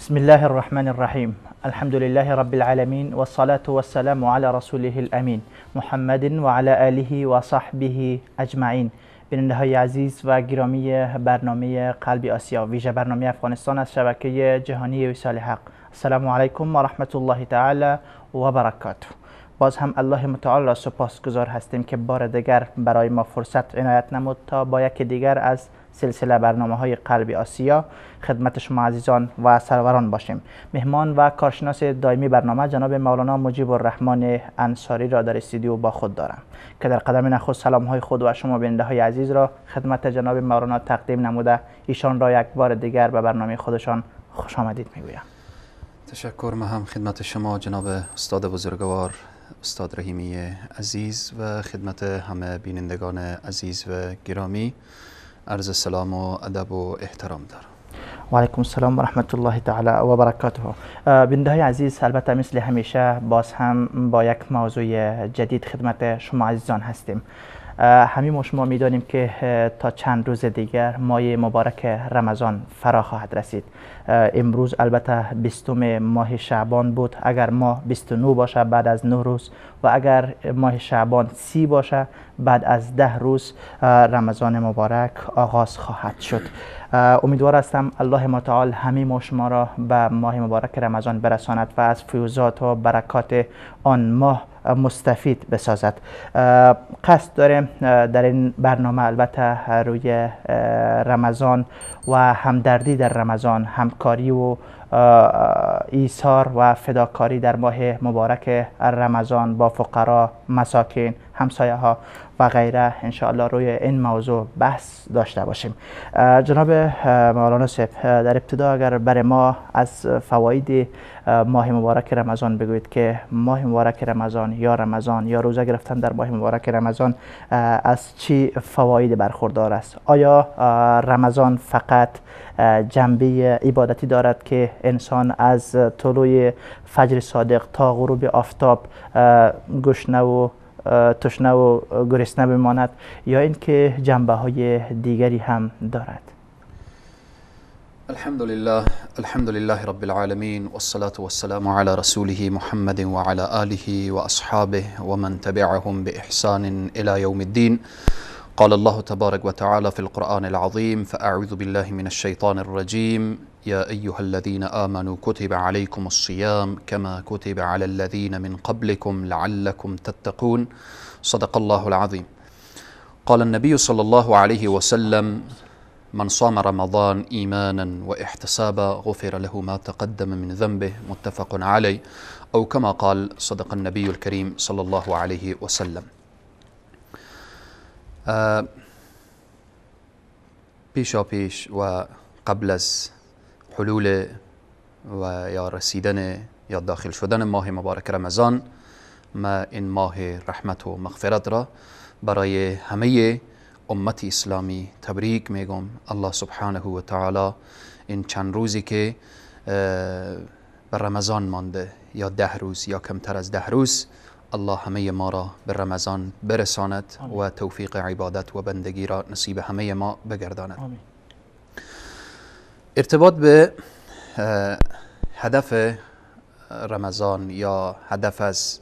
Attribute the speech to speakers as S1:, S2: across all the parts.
S1: بسم الله الرحمن الرحیم. الحمد لله رب العالمین والصلاة والسلام علی رسوله الامین محمد و علی آله و صحبه اجمعین. بیننده های عزیز و گرامی برنامه قلب آسیا، ویژه برنامه افغانستان از شبکه جهانی وصال حق، السلام علیکم و رحمت الله تعالی و برکاته. باز هم الله متعال را سپاسگزار هستیم که بار دیگر برای ما فرصت عنایت نمود تا با یکی دیگر از سلسله برنامه های قلب آسیا خدمت شما عزیزان و سروران باشیم. مهمان و کارشناس دائمی برنامه جناب مولانا مجیب الرحمن انصاری را در استودیو با خود دارم که در قدم نخست سلام های خود و شما بیننده های عزیز را خدمت جناب مولانا تقدیم نموده ایشان را یک بار دیگر به برنامه خودشان خوش آمدید میگویم.
S2: تشکر. ما هم خدمت شما جناب استاد بزرگوار استاد رحیمی عزیز و خدمت همه بینندگان عزیز و گرامی عرض سلام و ادب و احترام دارم.
S1: و علیکم السلام و رحمت الله تعالی و برکاته. بیننده های عزیز، البته مثل همیشه باز هم با یک موضوع جدید خدمت شما عزیزان هستیم. همه ما شما میدانیم که تا چند روز دیگر ماه مبارک رمضان فرا خواهد رسید. امروز البته 20 ماه شعبان بود. اگر ماه 29 باشه بعد از 9 روز و اگر ماه شعبان 30 باشه بعد از 10 روز رمضان مبارک آغاز خواهد شد. امیدوار هستم الله متعال همه ما شما را به ماه مبارک رمضان برساند و از فیوضات و برکات آن ماه مستفید بسازد. قصد داریم در این برنامه البته روی رمضان و همدردی در رمضان، همکاری و ایثار و فداکاری در ماه مبارک رمضان با فقرا، مساکین، همسایه ها و غیره انشاءالله روی این موضوع بحث داشته باشیم. جناب مولانا صاحب، در ابتدا اگر برای ما از فواید ماه مبارک رمضان بگویید که ماه مبارک رمضان یا رمضان یا روزه گرفتن در ماه مبارک رمضان از چی فواید برخوردار است؟ آیا رمضان فقط جنبه عبادتی دارد که انسان از طلوع فجر صادق تا غروب آفتاب گشنه و تشنه و گرسنه بماند یا اینکه جنبه های دیگری هم دارد؟
S2: الحمد لله، الحمد لله رب العالمین والصلاة والسلام على رسوله محمد وعلى آله وأصحابه ومن تبعهم بإحسان إلى يوم الدين. قال الله تبارك وتعالى في القرآن العظيم: فأعوذ بالله من الشيطان الرجيم، يا أيها الذين آمنوا كتب عليكم الصيام كما كتب على الذين من قبلكم لعلكم تتقون، صدق الله العظيم. قال النبي صلى الله عليه وسلم: من صام رمضان إيمانا واحتسابا غفر له ما تقدم من ذنبه، متفق عليه، أو كما قال صدق النبي الكريم صلى الله عليه وسلم. پیشا پیش و قبل از حلول و یا رسیدن یا داخل شدن ماه مبارک رمضان، ما این ماه رحمت و مغفرت را برای همه امت اسلامی تبریک میگم. الله سبحانه و تعالی این چند روزی که به رمضان مانده، یا 10 روز یا کمتر از 10 روز، الله همه ما را به رمضان برساند. آمین. و توفیق عبادت و بندگی را نصیب همه ما بگرداند. آمین. ارتباط به هدف رمضان یا هدف از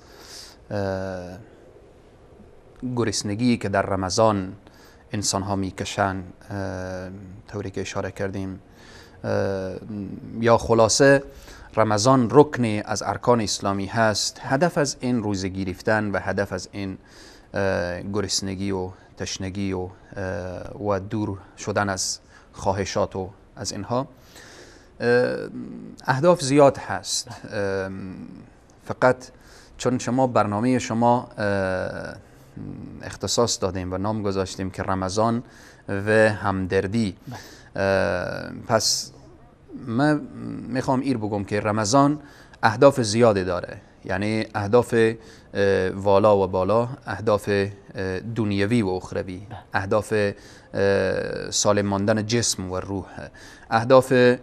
S2: گرسنگی که در رمضان انسان ها میکشن، طوری که اشاره کردیم، یا خلاصه رمضان رکن از ارکان اسلامی هست، هدف از این روزه گرفتن و هدف از این گرسنگی و تشنگی و دور شدن از خواهشات و از اینها اهداف زیاد هست. فقط چون شما برنامه شما اختصاص دادیم و نام گذاشتیم که رمضان و همدردی، پس من میخوام ایر بگم که رمضان اهداف زیادی داره، یعنی اهداف والا و بالا، اهداف دنیوی و اخروی، اهداف سالم ماندن جسم و روح، اهداف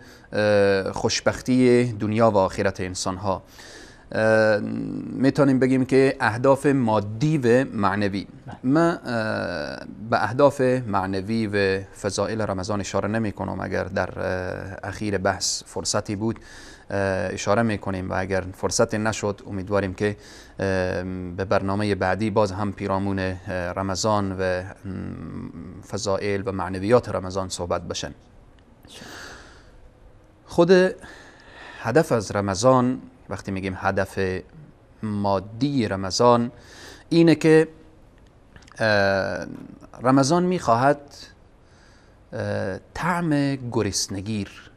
S2: خوشبختی دنیا و آخرت انسان ها. میتونیم بگیم که اهداف مادی و معنوی. من به اهداف معنوی و فضائل رمضان اشاره نمی کنم، اگر در اخیر بحث فرصتی بود اشاره میکنیم و اگر فرصتی نشد امیدواریم که به برنامه بعدی باز هم پیرامون رمضان و فضائل و معنویات رمضان صحبت بشن. خود هدف از رمضان، وقتی میگیم هدف مادی رمضان، اینه که رمضان میخواهد طعم گرسنگیر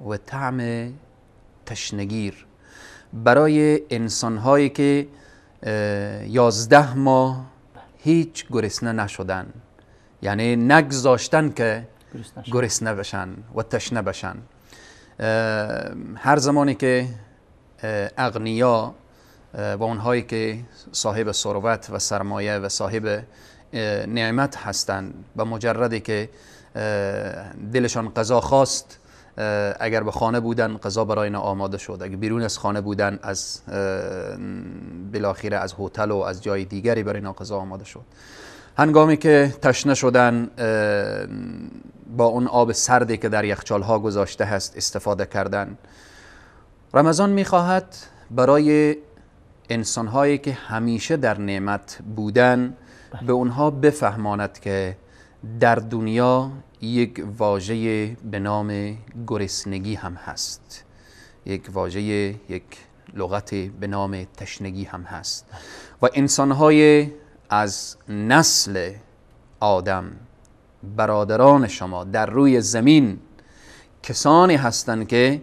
S2: و طعم تشنگیر برای انسانهایی که 11 ماه هیچ گرسنه نشدن، یعنی نگذاشتن که گرسنه بشن و تشنه بشن. هر زمانی که اغنیا و اونهایی که صاحب ثروت و سرمایه و صاحب نعمت هستند، به مجردی که دلشان غذا خواست، اگر به خانه بودن غذا برای اینا آماده شد، اگر بیرون از خانه بودن از بالاخره از هتل و از جای دیگری برای اینا غذا آماده شد. هنگامی که تشنه شدن با اون آب سردی که در یخچال ها گذاشته هست استفاده کردن. رمضان میخواهد برای انسانهایی که همیشه در نعمت بودن به اونها بفهماند که در دنیا یک واژه به نام گرسنگی هم هست، یک واژه، یک لغت به نام تشنگی هم هست و انسانهای از نسل آدم، برادران شما در روی زمین، کسانی هستند که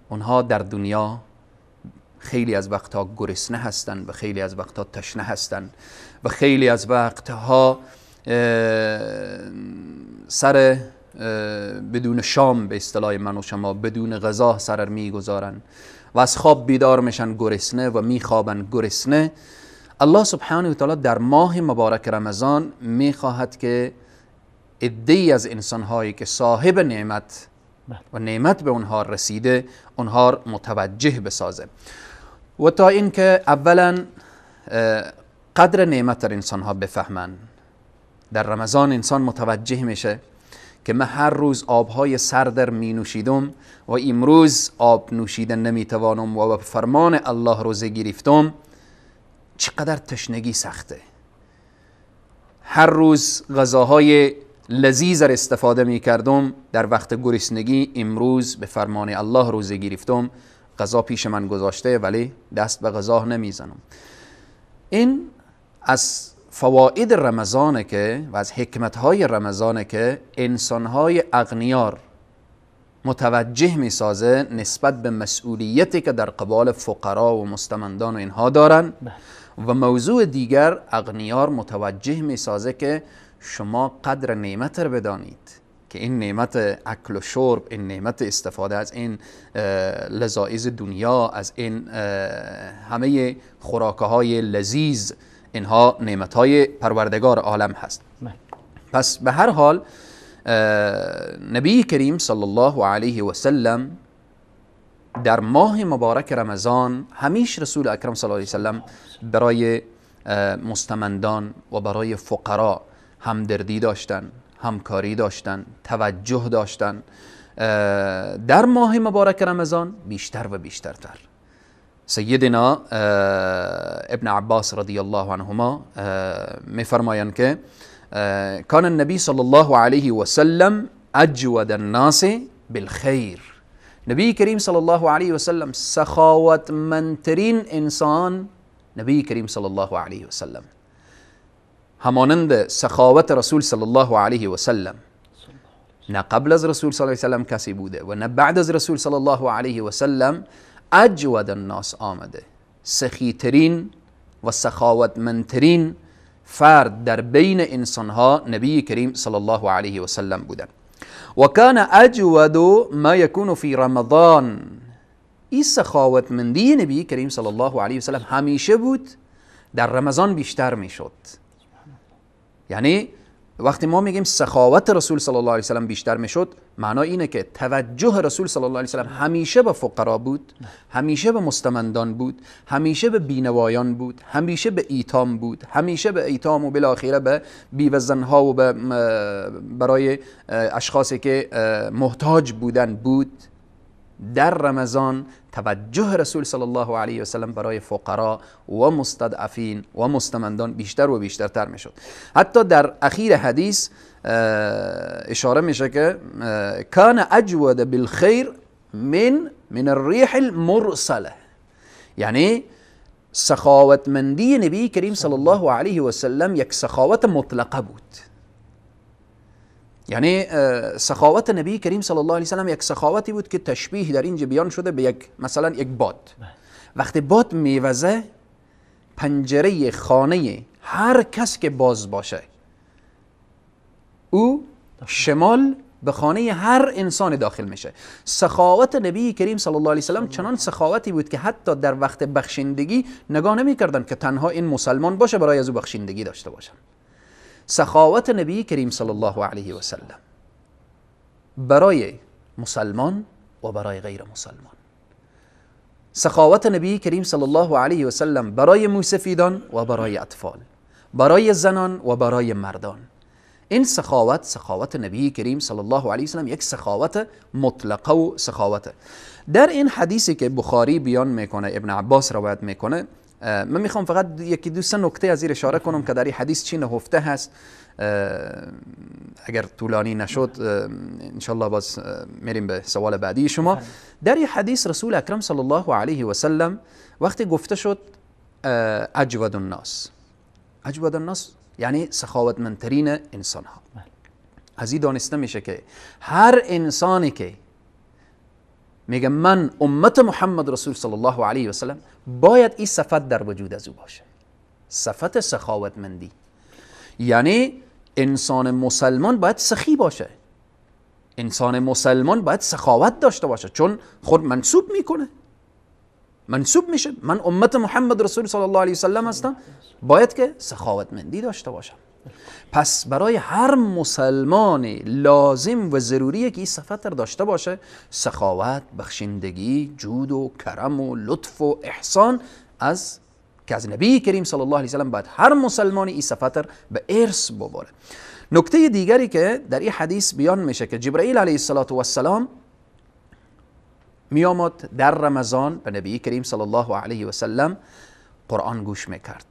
S2: اونها در دنیا خیلی از وقتها گرسنه هستند و خیلی از وقتها تشنه هستند و خیلی از وقتها سر بدون شام، به اصطلاح من و شما بدون غذا سر میگذارن و از خواب بیدار میشن گرسنه و میخوابن گرسنه. الله سبحانه و تعالی در ماه مبارک رمضان میخواهد که عده‌ای از انسانهایی که صاحب نعمت و نعمت به اونها رسیده اونها متوجه بسازه و تا اینکه اولا قدر نعمت در انسانها بفهمن. در رمضان انسان متوجه میشه که من هر روز آبهای سرد می نوشیدم و امروز آب نوشیدن نمیتوانم و به فرمان الله روزه گرفتم، چقدر تشنگی سخته. هر روز غذاهای لذیذ را استفاده می کردم در وقت گرسنگی، امروز به فرمان الله روزه گرفتم، غذا پیش من گذاشته ولی دست به غذا نمیزنم. این از فواید رمضانه که و از حکمت‌های رمضانه که انسان‌های اغنیار متوجه می‌سازه نسبت به مسئولیتی که در قبال فقرا و مستمندان و اینها دارن. و موضوع دیگر، اغنیار متوجه می‌سازه که شما قدر نعمت رو بدانید که این نعمت اکل و شرب، این نعمت استفاده از این لذایذ دنیا، از این همه خوراک‌های لذیذ، اینها نعمت‌های پروردگار عالم هست. پس به هر حال نبی کریم صلی الله علیه و سلم در ماه مبارک رمضان همیش رسول اکرم صلی الله علیه و سلم برای مستمندان و برای فقرا همدردی داشتن، همکاری داشتن، توجه داشتن. در ماه مبارک رمضان بیشتر و بیشترتر. سیدنا ابن عباس رضی الله عنهما میفرمایند که کان النبی صلی الله علیه و سلم اجود الناس بالخیر. نبی کریم صلی الله علیه و سلم سخاوتمندترین انسان، نبی کریم صلی الله علیه و سلم، همانند سخاوت رسول صلی الله علیه و سلم نه قبل از رسول صلی الله علیه و سلم کسی بوده و نه بعد از رسول صلی الله علیه و سلم اجود الناس آمده. سخیترین و سخاوتمندترین فرد در بین انسانها نبی کریم صلی الله علیه و سلم بودن. و کان اجود ما یکون فی رمضان. این سخاوتمندی نبی کریم صلی الله علیه و سلم همیشه بود، در رمضان بیشتر میشد. یعنی وقتی ما میگیم سخاوت رسول صلی الله علیه وسلم بیشتر میشد، معنا اینه که توجه رسول صلی الله علیه وسلم همیشه به فقرا بود، همیشه به مستمندان بود، همیشه به بینوایان بود، همیشه به ایتام بود، همیشه به ایتام و بالاخره به بیوه‌زنها و به برای اشخاصی که محتاج بودن بود. در رمضان توجه رسول صلی الله علیه و سلم برای فقرا و مستضعفین و مستمندان بیشتر و بیشتر تر میشد. حتی در اخیر حدیث اشاره میشه که کان اجود بالخیر من الریح المرسله، یعنی سخاوتمندی نبی کریم صلی الله علیه و سلم یک سخاوت مطلقه بود. یعنی سخاوت نبی کریم صلی الله علیه و سلم یک سخاوتی بود که تشبیه در اینجا بیان شده به یک مثلا یک باد. وقتی باد میوزه، پنجره خانه هر کس که باز باشه، او شمال به خانه هر انسان داخل میشه. سخاوت نبی کریم صلی الله علیه و سلم چنان سخاوتی بود که حتی در وقت بخشندگی نگاه نمیکردن که تنها این مسلمان باشه برای از او بخشندگی داشته باشن. سخاوت نبی کریم صلی الله علیه و سلم برای مسلمان و برای غیر مسلمان، سخاوت نبی کریم صلی الله علیه و سلم برای موسفیدان و برای اطفال، برای زنان و برای مردان. این سخاوت، سخاوت نبی کریم صلی الله علیه و سلم یک سخاوت مطلقه و سخاوته. در این حدیثی که بخاری بیان میکنه، ابن عباس روایت میکنه، من میخوام فقط یکی دو سه نکته از این اشاره کنم که در این حدیث چی نهفته هست. اگر طولانی نشد انشالله باز میریم به سوال بعدی شما. در این حدیث رسول اکرم صلی الله علیه و سلم وقتی گفته شد اجود الناس، اجود الناس یعنی سخاوتمندترین انسان ها، از این دانسته میشه که هر انسانی که میگه من امت محمد رسول صلی الله علیه و سلم، باید این صفت در وجود از او باشه، صفت سخاوتمندی. یعنی انسان مسلمان باید سخی باشه، انسان مسلمان باید سخاوت داشته باشه، چون خود منسوب میکنه، منسوب میشه، من امت محمد رسول صلی الله علیه و سلم هستم، باید که سخاوتمندی داشته باشم. پس برای هر مسلمان لازم و ضروریه که این صفت رو داشته باشه، سخاوت، بخشندگی، جود و کرم و لطف و احسان، از که از نبی کریم صلی الله علیه و سلم باید هر مسلمانی این صفت رو به ارث ببره. نکته دیگری که در این حدیث بیان میشه که جبرئیل علیه السلام می آمد در رمضان به نبی کریم صلی الله علیه و سلم قرآن گوش میکرد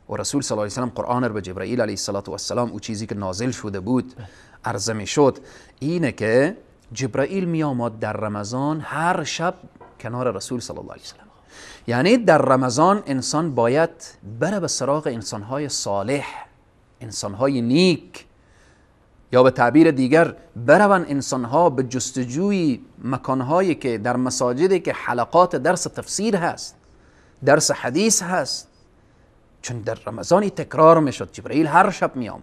S2: و رسول صلی الله علیه و سلم قرآن رو به جبرئیل علیه السلام، او چیزی که نازل شده بود عرضه میشد، اینه که جبرئیل می آمد در رمضان هر شب کنار رسول صلی الله علیه و سلم. یعنی در رمضان انسان باید بره به سراغ انسانهای صالح، انسانهای نیک، یا به تعبیر دیگر برون انسانها به جستجوی مکانهایی که در مساجدی که حلقات درس تفسیر هست، درس حدیث هست، چون در رمضانی تکرار میشد، جبرئیل هر شب می آمد.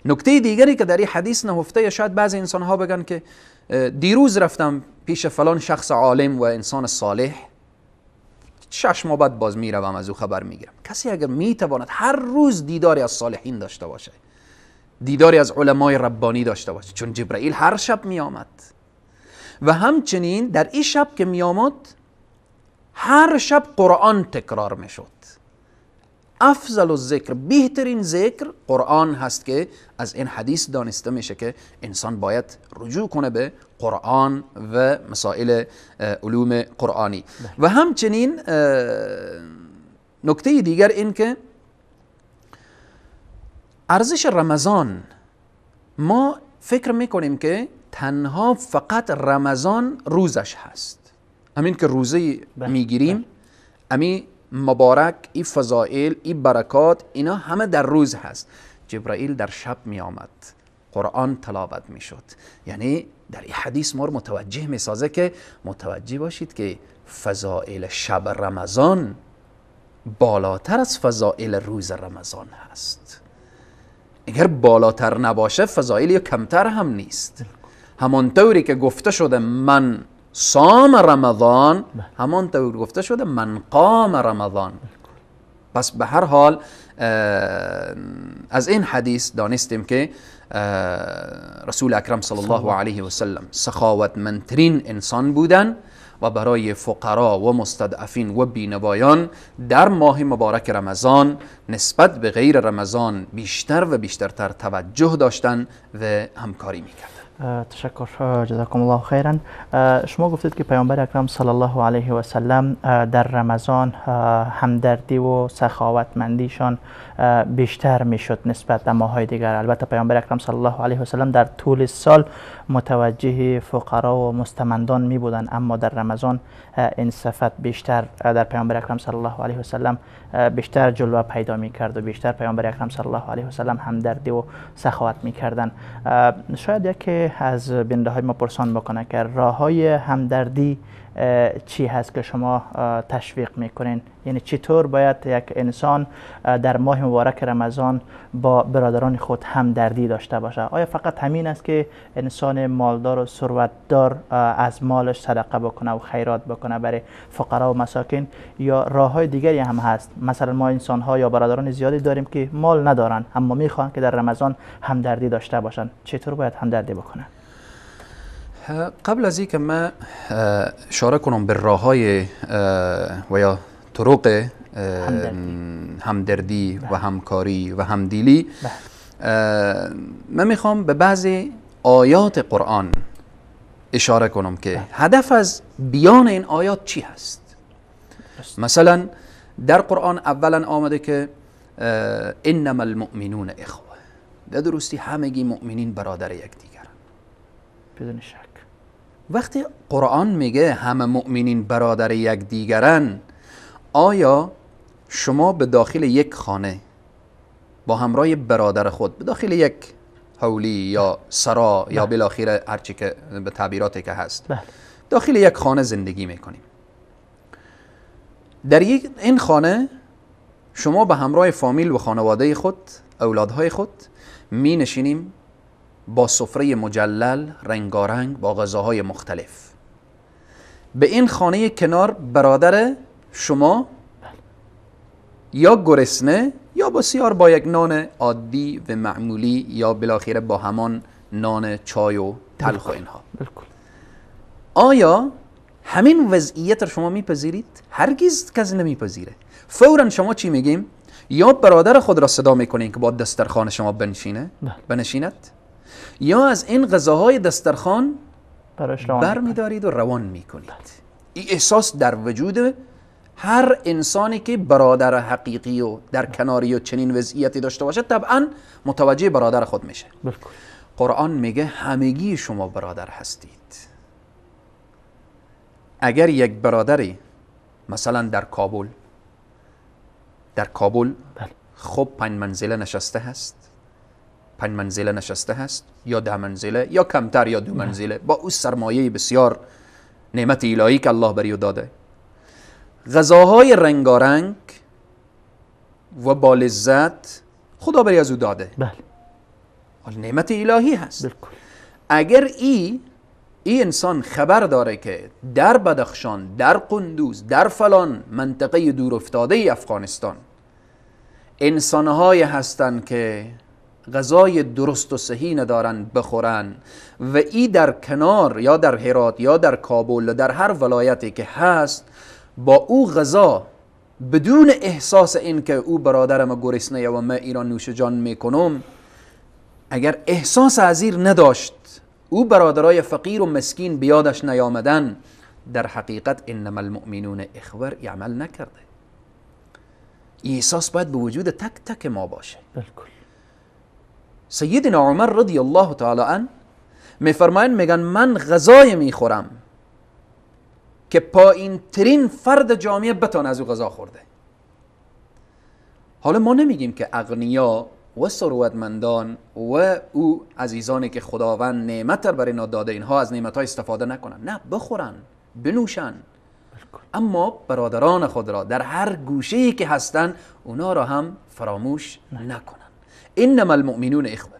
S2: نکته دیگری که در این حدیث نهفته، شاید بعضی انسانها بگن که دیروز رفتم پیش فلان شخص عالم و انسان صالح، 6 ماه بعد باز میروم از او خبر میگیرم. کسی اگر میتواند هر روز دیداری از صالحین داشته باشه، دیداری از علمای ربانی داشته باشه، چون جبرئیل هر شب می آمد و همچنین در این شب که می آمد هر شب قرآن تکرار می شد. افضل الذکر، بهترین ذکر قرآن هست که از این حدیث دانسته میشه که انسان باید رجوع کنه به قرآن و مسائل علوم قرآنی. و همچنین نکته دیگر این که ارزش رمضان، ما فکر میکنیم که تنها فقط رمضان روزش هست، همین که روزه میگیریم، همین مبارک، این فضائل، این برکات، اینا همه در روز هست. جبرائیل در شب می آمد، قرآن تلاوت می شد. یعنی در این حدیث ما رو متوجه می سازه که متوجه باشید که فضائل شب رمضان بالاتر از فضائل روز رمضان هست. اگر بالاتر نباشه فضائل یا کمتر هم نیست. همانطوری که گفته شده من صام رمضان، همانطور گفته شده من قام رمضان. پس به هر حال از این حدیث دانستیم که رسول اکرم صلی الله علیه و سلم سخاوتمندترین انسان بودن و برای فقرا و مستضعفین و بینوایان در ماه مبارک رمضان نسبت به غیر رمضان بیشتر و بیشترتر توجه داشتن و همکاری میکردن.
S1: تشکر، جزاکم الله خیرا. شما گفتید که پیامبر اکرم صلی الله علیه و سلم در رمضان همدردی و سخاوتمندیشان بیشتر میشد نسبت به ماه‌های دیگر. البته پیامبر اکرم صلی الله علیه و سلم در طول سال متوجه فقرا و مستمندان می بودند، اما در رمضان این صفت بیشتر در پیامبر اکرم صلی الله علیه و سلم بیشتر جلوه پیدا می کرد و بیشتر پیامبر اکرم صلی الله علیه و سلم همدردی و سخاوت می کردند. شاید یکی از بیننده های ما پرسان بکنه که راه های همدردی چی هست که شما تشویق میکنین؟ یعنی چطور باید یک انسان در ماه مبارک رمضان با برادران خود همدردی داشته باشه؟ آیا فقط همین است که انسان مالدار و ثروتدار از مالش صدقه بکنه و خیرات بکنه برای فقرا و مساکین، یا راه های دیگری هم هست؟ مثلا ما انسان ها یا برادران زیادی داریم که مال ندارن اما میخوان که در رمضان همدردی داشته باشن. چطور باید همدردی بکنه؟
S2: قبل از اینکه من اشاره کنم به راه‌های و یا طرق همدردی و همکاری و همدلی، من میخوام به بعضی آیات قرآن اشاره کنم که هدف از بیان این آیات چی هست. مثلا در قرآن اولا آمده که انما المؤمنون اخوه، در درستی همگی مؤمنین برادر یکدیگرن.
S1: بدون شک.
S2: وقتی قرآن میگه همه مؤمنین برادر یکدیگرن، آیا شما به داخل یک خانه با همراه برادر خود به داخل یک حولی یا سرا یا بالاخره هرچی که به تعبیراتی که هست داخل یک خانه زندگی میکنیم، در این خانه شما به همراه فامیل و خانواده خود، اولادهای خود می نشینیم با سفره مجلل رنگارنگ با غذاهای مختلف. به این خانه کنار برادر شما یا گرسنه یا بسیار با یک نان عادی و معمولی یا بالاخره با همان نان چای و تلخ و اینها. آیا همین وضعیت رو شما میپذیرید؟ هرگز کسی نمیپذیره. فورا شما چی میگیم؟ یا برادر خود را صدا میکنین که با دسترخوان شما بنشینه بنشیند، یا از این غذاهای دسترخوان برمیدارید و روان میکنید. این احساس در وجود هر انسانی که برادر حقیقی و در کناری و چنین وضعیتی داشته باشه طبعا متوجه برادر خود میشه. قرآن میگه همگی شما برادر هستید. اگر یک برادری مثلا در کابل، در کابل خب 5 منزله نشسته هست، 5 منزله نشسته هست یا 10 منزله یا کمتر یا 2 منزله، با او سرمایه بسیار نعمت الهی که الله بر او داده، غذاهای رنگارنگ و با لذت خدا بر از او داده.
S1: بله.
S2: نعمت الهی هست.
S1: بالکل.
S2: اگر ای انسان خبر داره که در بدخشان، در قندوز، در فلان منطقه دور افتاده افغانستان انسانهای هستند که غذای درست و صحیح ندارن بخورن و ای در کنار یا در هرات یا در کابل در هر ولایتی که هست با او غذا بدون احساس این که او برادرم گرسنه و من ایران نوش جان میکنم، اگر احساس عزیر نداشت، او برادرای فقیر و مسکین بیادش نیامدن، در حقیقت انما المؤمنون اخوه عمل نکرده. احساس باید به وجود تک تک ما باشه.
S1: بالکل.
S2: سیدنا عمر رضی الله تعالی عنه میفرمایند، میگن من غذای میخورم که پایین ترین فرد جامعه بتانه از او غذا خورده. حالا ما نمیگیم که اغنیا و ثروتمندان و او عزیزانی که خداوند نعمت بر اینا داده اینها از نعمت‌ها استفاده نکنن، نه، بخورن، بنوشن، اما برادران خود را در هر گوشه‌ای که هستن اونا را هم فراموش نکنن. انما المؤمنون اخوه.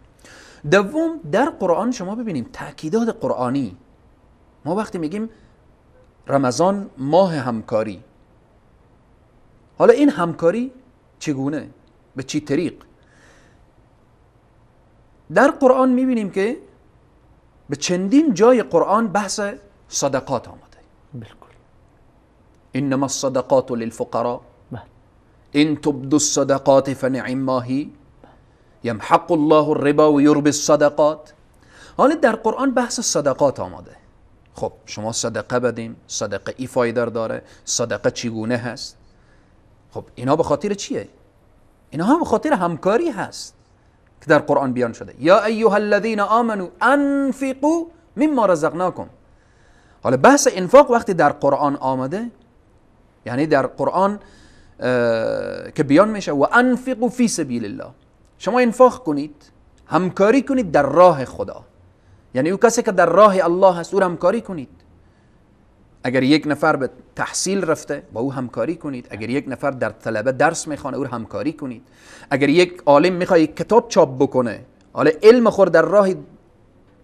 S2: دوم، در قرآن شما ببینیم تأکیدات قرآنی. ما وقتی میگیم رمضان ماه همکاری، حالا این همکاری چگونه؟ به چی طریق؟ در قرآن میبینیم که به چندین جای قرآن بحث صدقات آمده.
S1: بالکل.
S2: انما الصدقات للفقراء، ان تبدوا الصدقات فنعما هی، یمحق الله الربا و یربی الصدقات. حالا در قرآن بحث صدقات آمده. خب شما صدقه بدیم، صدقه ای فایده داره، صدقه چگونه هست؟ خب اینا به خاطر چیه؟ اینا هم به خاطر همکاری هست که در قرآن بیان شده. یا ایها الذین آمنوا انفقوا مما رزقناکم. حالا بحث انفاق وقتی در قرآن آمده، یعنی در قرآن که بیان میشه و انفقوا فی سبیل الله، شما انفاق کنید، همکاری کنید در راه خدا. یعنی او کسی که در راه الله هست او را همکاری کنید. اگر یک نفر به تحصیل رفته با او همکاری کنید، اگر یک نفر در طلبه درس میخوانه او را همکاری کنید، اگر یک عالم میخواد یک کتاب چاپ بکنه، حالا علم خور در راه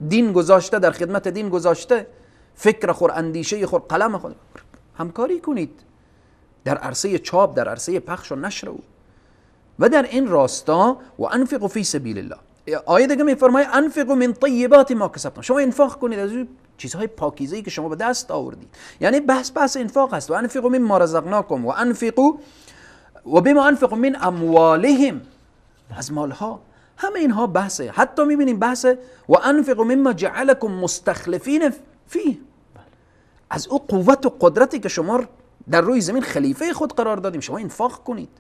S2: دین گذاشته، در خدمت دین گذاشته، فکر خور، اندیشه خور، قلم خور، همکاری کنید در عرصه چاپ، در عرصه پخش و نشر او. و در این راستا و انفقوا فی سبیل الله. آیه دیگه میفرمایه انفقوا من طیبات ما کسبتم، شما انفاق کنید از چیزهای پاکیزه‌ای که شما به دست آوردید. یعنی بحث انفاق هست. و انفقوا مما رزقناکم و انفقوا و بما انفقوا من اموالهم، از مالها. همه اینها بحثه. حتی میبینیم بحث و انفقوا مما جعلکم مستخلفین فیه، از او قوت و قدرتی که شما در روی زمین خلیفه خود قرار دادیم شما انفاق کنید.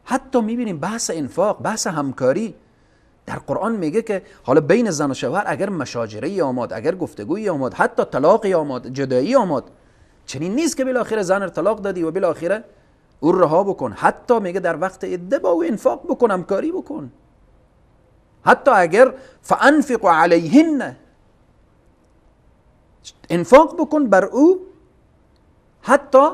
S2: حتی میبینیم بحث انفاق، بحث همکاری در قرآن میگه که حالا بین زن و شوهر اگر مشاجره آمد، اگر گفتگویی آمد، حتی طلاقی آمد، جدایی آمد، چنین نیست که بالاخره زن رو طلاق دادی و بالاخره او رها بکن. حتی میگه در وقت عده با او انفاق بکن، همکاری بکن. حتی اگر فانفقوا علیهن، انفاق بکن بر او حتی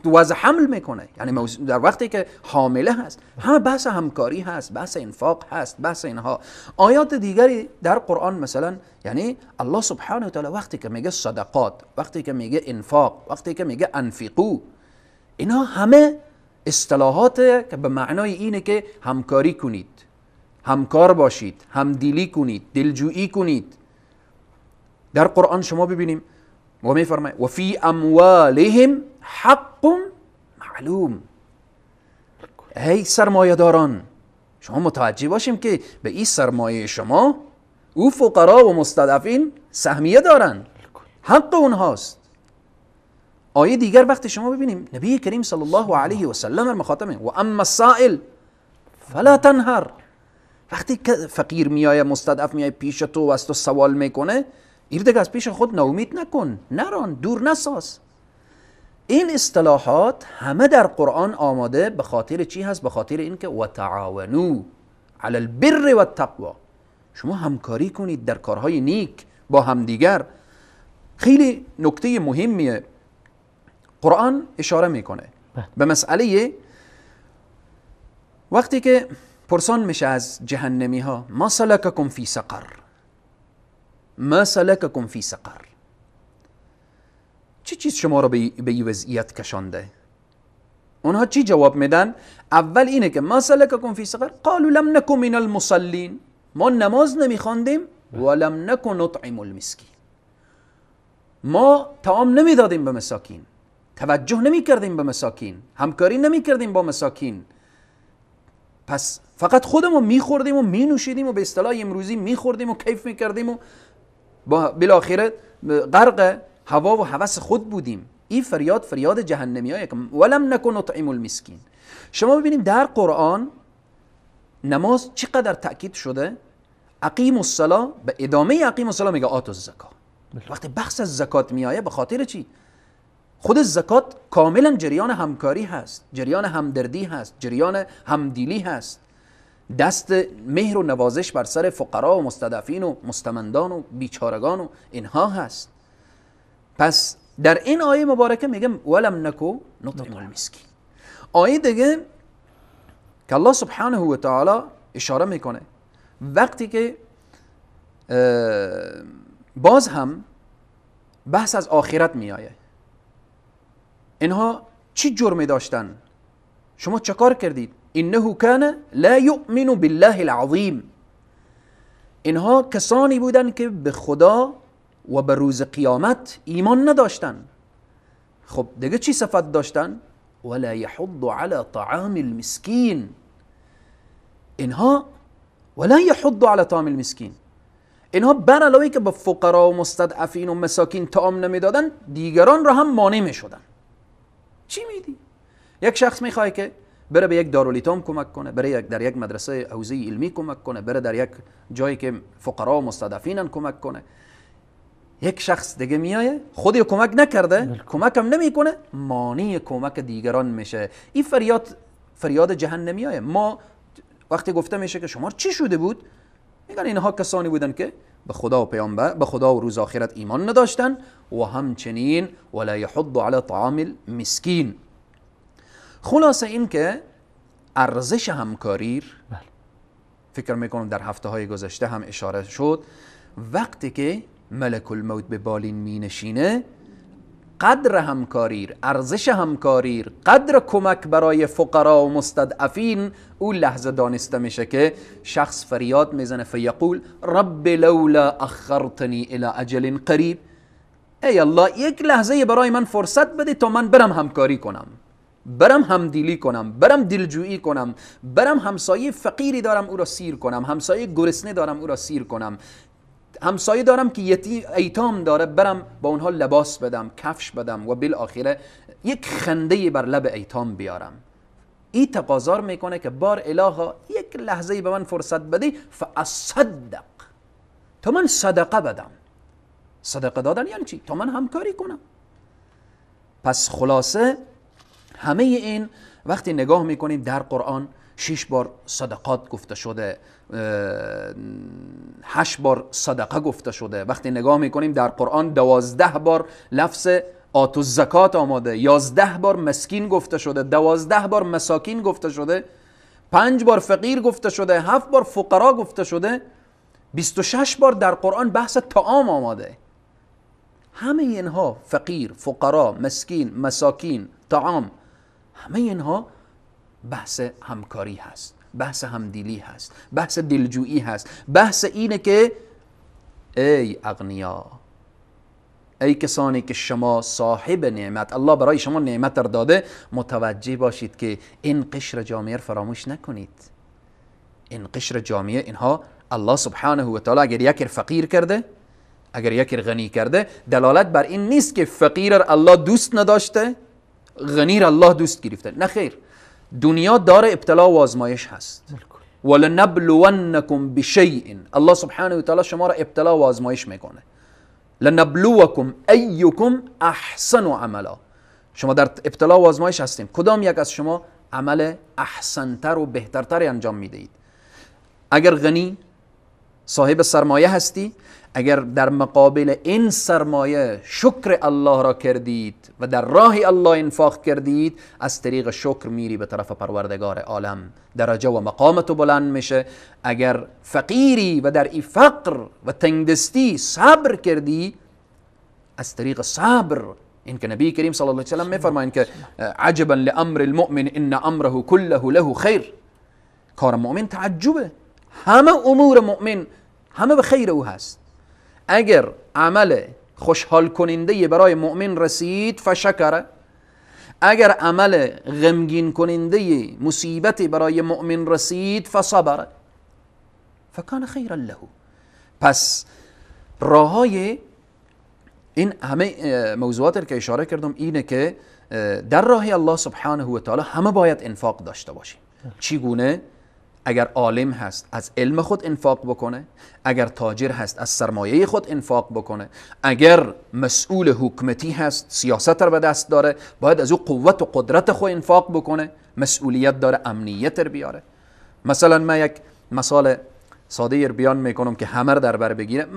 S2: وضع حمل میکنه، یعنی در وقتی که حامله هست. همه بحث همکاری هست، بحث انفاق هست، بحث اینها. آیات دیگری در قرآن مثلا، یعنی الله سبحانه و تعالی وقتی که میگه صدقات، وقتی که میگه انفاق، وقتی که میگه انفقو، اینا همه اصطلاحات که به معنای اینه که همکاری کنید، همکار باشید، همدلی کنید، دلجویی کنید. در قرآن شما ببینیم و میفرماید و فی اموالهم حق معلوم. ای سرمایه داران، شما متوجه باشیم که به این سرمایه شما او فقرا و مستضعفین سهمیه دارن، حق اونهاست. آیه دیگر وقتی شما ببینیم نبی کریم صلی الله علیه و سلم مخاطبه و اما السائل فلا تنهر. وقتی که فقیر میایه، مستضعف میایه پیش تو و از تو سوال میکنه، این دیگه از پیش خود ناامید نکن، نران، دور نساز. این اصطلاحات همه در قرآن آماده به خاطر چی هست؟ به خاطر اینکه و تعاونوا علی البر و التقوا، شما همکاری کنید در کارهای نیک با همدیگر. خیلی نکته مهمیه، قرآن اشاره میکنه به مسئله وقتی که پرسان میشه از جهنمی ها، ما سلککم فی سقر، ما سلککم فی سقر، چه چیز شما رو به این وضعیت کشانده؟ اونها چی جواب میدن؟ اول اینه که ما سلککم فی سقر قالوا لم نکن من المصلین، ما نماز نمیخواندیم، ولم نکن نطعم المسکین، ما طعام نمیدادیم به مساکین، توجه نمیکردیم به مساکین، همکاری نمیکردیم با مساکین، پس فقط خودمون میخوردیم و مینوشیدیم و به اصطلاح امروزی میخوردیم و کیف میکردیم و بالاخره غرق هوا و هوس خود بودیم. این فریاد فریاد جهنمی که ولم نکن نطعم المسکین. شما ببینیم در قرآن نماز چقدر تاکید شده. اقیم الصلاه، به ادامه اقیم الصلاه میگه آتوا الزکا. وقتی بحث از زکات میآیه به خاطر چی؟ خود زکات کاملا جریان همکاری هست، جریان همدردی هست، جریان همدلی هست، دست مهر و نوازش بر سر فقرا و مستضعفین و مستمندان و بیچارگان و اینها هست. پس در این آیه مبارکه میگم ولم نکو نطعم المسکین. آیه دیگه که الله سبحانه و تعالی اشاره میکنه وقتی که باز هم بحث از آخرت میآیه، اینها چی جرمی داشتن؟ شما چه کار کردید؟ انه کان لا یؤمن بالله العظیم. اینها کسانی بودند که به خدا و به روز قیامت ایمان نداشتن. خب دیگه چی صفت داشتن؟ ولا یحض على طعام المسکین. اینها ولا یحض على طعام المسکین، اینها بر علاوه که به فقرا و مستضعفین و مساکین طعام نمیدادن، دیگران را هم مانع میشدن. چی میدی؟ یک شخص میخواد که بره به یک دارالیتام کمک کنه، بره در یک مدرسه حوزه علمی کمک کنه، بره در یک جایی که فقرا و مستضعفینن کمک کنه. یک شخص دیگه میایه خودی کمک نکرده، کمک هم نمیکنه، مانع کمک دیگران میشه. این فریاد فریاد جهنمیایه. ما وقتی گفته میشه که شما چی شده بود، میگن اینها کسانی بودن که به خدا و پیامبر، به خدا و روز آخرت ایمان نداشتن و همچنین ولا یحض علی طعام المسکین. خلاصه این که ارزش همکاری، فکر میکنم در هفته های گذشته هم اشاره شد، وقتی که ملک الموت به بالین می نشینه، قدر همکاری، ارزش همکاری، قدر کمک برای فقرا و مستضعفین او لحظه دانسته میشه که شخص فریاد میزنه فیقول رب لولا اخرتنی الى اجل قریب. ای الله یک لحظه برای من فرصت بده تا من برم همکاری کنم، برم همدلی کنم، برم دلجویی کنم، برم همسایه فقیری دارم او را سیر کنم، همسایه گرسنه دارم او را سیر کنم، همسایه دارم که یتیم ایتام داره برم با اونها لباس بدم، کفش بدم و بالآخره یک خنده بر لب ایتام بیارم. این تقاضا میکنه که بار الها یک لحظه به من فرصت بدی فاصدق، تا من صدقه بدم. صدقه دادن یعنی چی؟ تا من همکاری کنم. پس خلاصه همه این وقتی نگاه میکنیم در قرآن 6 بار صدقات گفته شده، 8 بار صدقه گفته شده. وقتی نگاه میکنیم در قرآن 12 بار لفظ آت الزکات آماده، 11 بار مسکین گفته شده، 12 بار مساکین گفته شده، 5 بار فقیر گفته شده، 7 بار فقرا گفته شده، 26 بار در قرآن بحث طعام آماده. همه اینها فقیر، فقرا، مسکین، مساکین، طعام، همه اینها بحث همکاری هست، بحث همدلی هست، بحث دلجویی هست، بحث اینه که ای اغنیا، ای کسانی که شما صاحب نعمت، الله برای شما نعمت را داده، متوجه باشید که این قشر جامعه را فراموش نکنید. این قشر جامعه، اینها الله سبحانه و تعالی اگر یک فقیر کرده، اگر یک غنی کرده، دلالت بر این نیست که فقیر را الله دوست نداشته، غنی را الله دوست گرفته. نه خیر، دنیا دار ابتلا و آزمایش هست. ولنبلونکم بشیء، الله سبحانه و تعالی شما را ابتلا و آزمایش میکنه. لنبلوکم ایکم احسن عملا، شما در ابتلا و آزمایش هستیم، کدام یک از شما عمل احسنتر و بهترتر انجام میدهید. اگر غنی صاحب سرمایه هستی، اگر در مقابل این سرمایه شکر الله را کردید و در راه الله انفاق کردید، از طریق شکر میری به طرف پروردگار عالم، درجه و مقامت بلند میشه. اگر فقیری و در این فقر و تنگدستی صبر کردی، از طریق صبر، این که نبی کریم صلی الله علیه و سلم میفرمایند که عجبا لامر المؤمن ان امره كله له خیر. کار مؤمن تعجبه، همه امور مؤمن همه به خیر او هست. اگر عمل خوشحال کننده برای مؤمن رسید فشکره، اگر عمل غمگین کننده مصیبت برای مؤمن رسید فصبره فکان خیرا له. پس راههای این همه موضوعات که اشاره کردم اینه که در راه الله سبحانه و تعالی همه باید انفاق داشته باشیم. چگونه؟ اگر عالم هست از علم خود انفاق بکنه، اگر تاجر هست از سرمایه خود انفاق بکنه، اگر مسئول حکومتی هست سیاست رو به دست داره باید از او قوت و قدرت خود انفاق بکنه، مسئولیت داره امنیت رو بیاره. مثلا من یک مثال ساده رو بیان میکنم که همه رو در بر بگیره.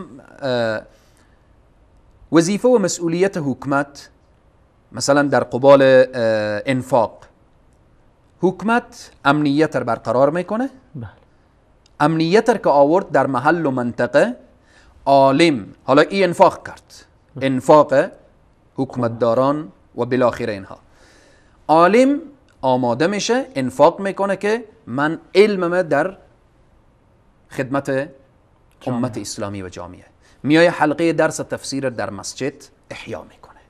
S2: وظیفه و مسئولیت حکومت مثلا در قبال انفاق، حکومت امنیت رو برقرار میکنه. بله. امنیت رو که آورد در محل و منطقه، عالم حالا ای انفاق کرد، انفاق حکومتداران و بالاخره اینها، عالم آماده میشه، انفاق میکنه که من علمم در خدمت امت اسلامی و جامعه. میای حلقه درس تفسیر در مسجد احیا میکنه.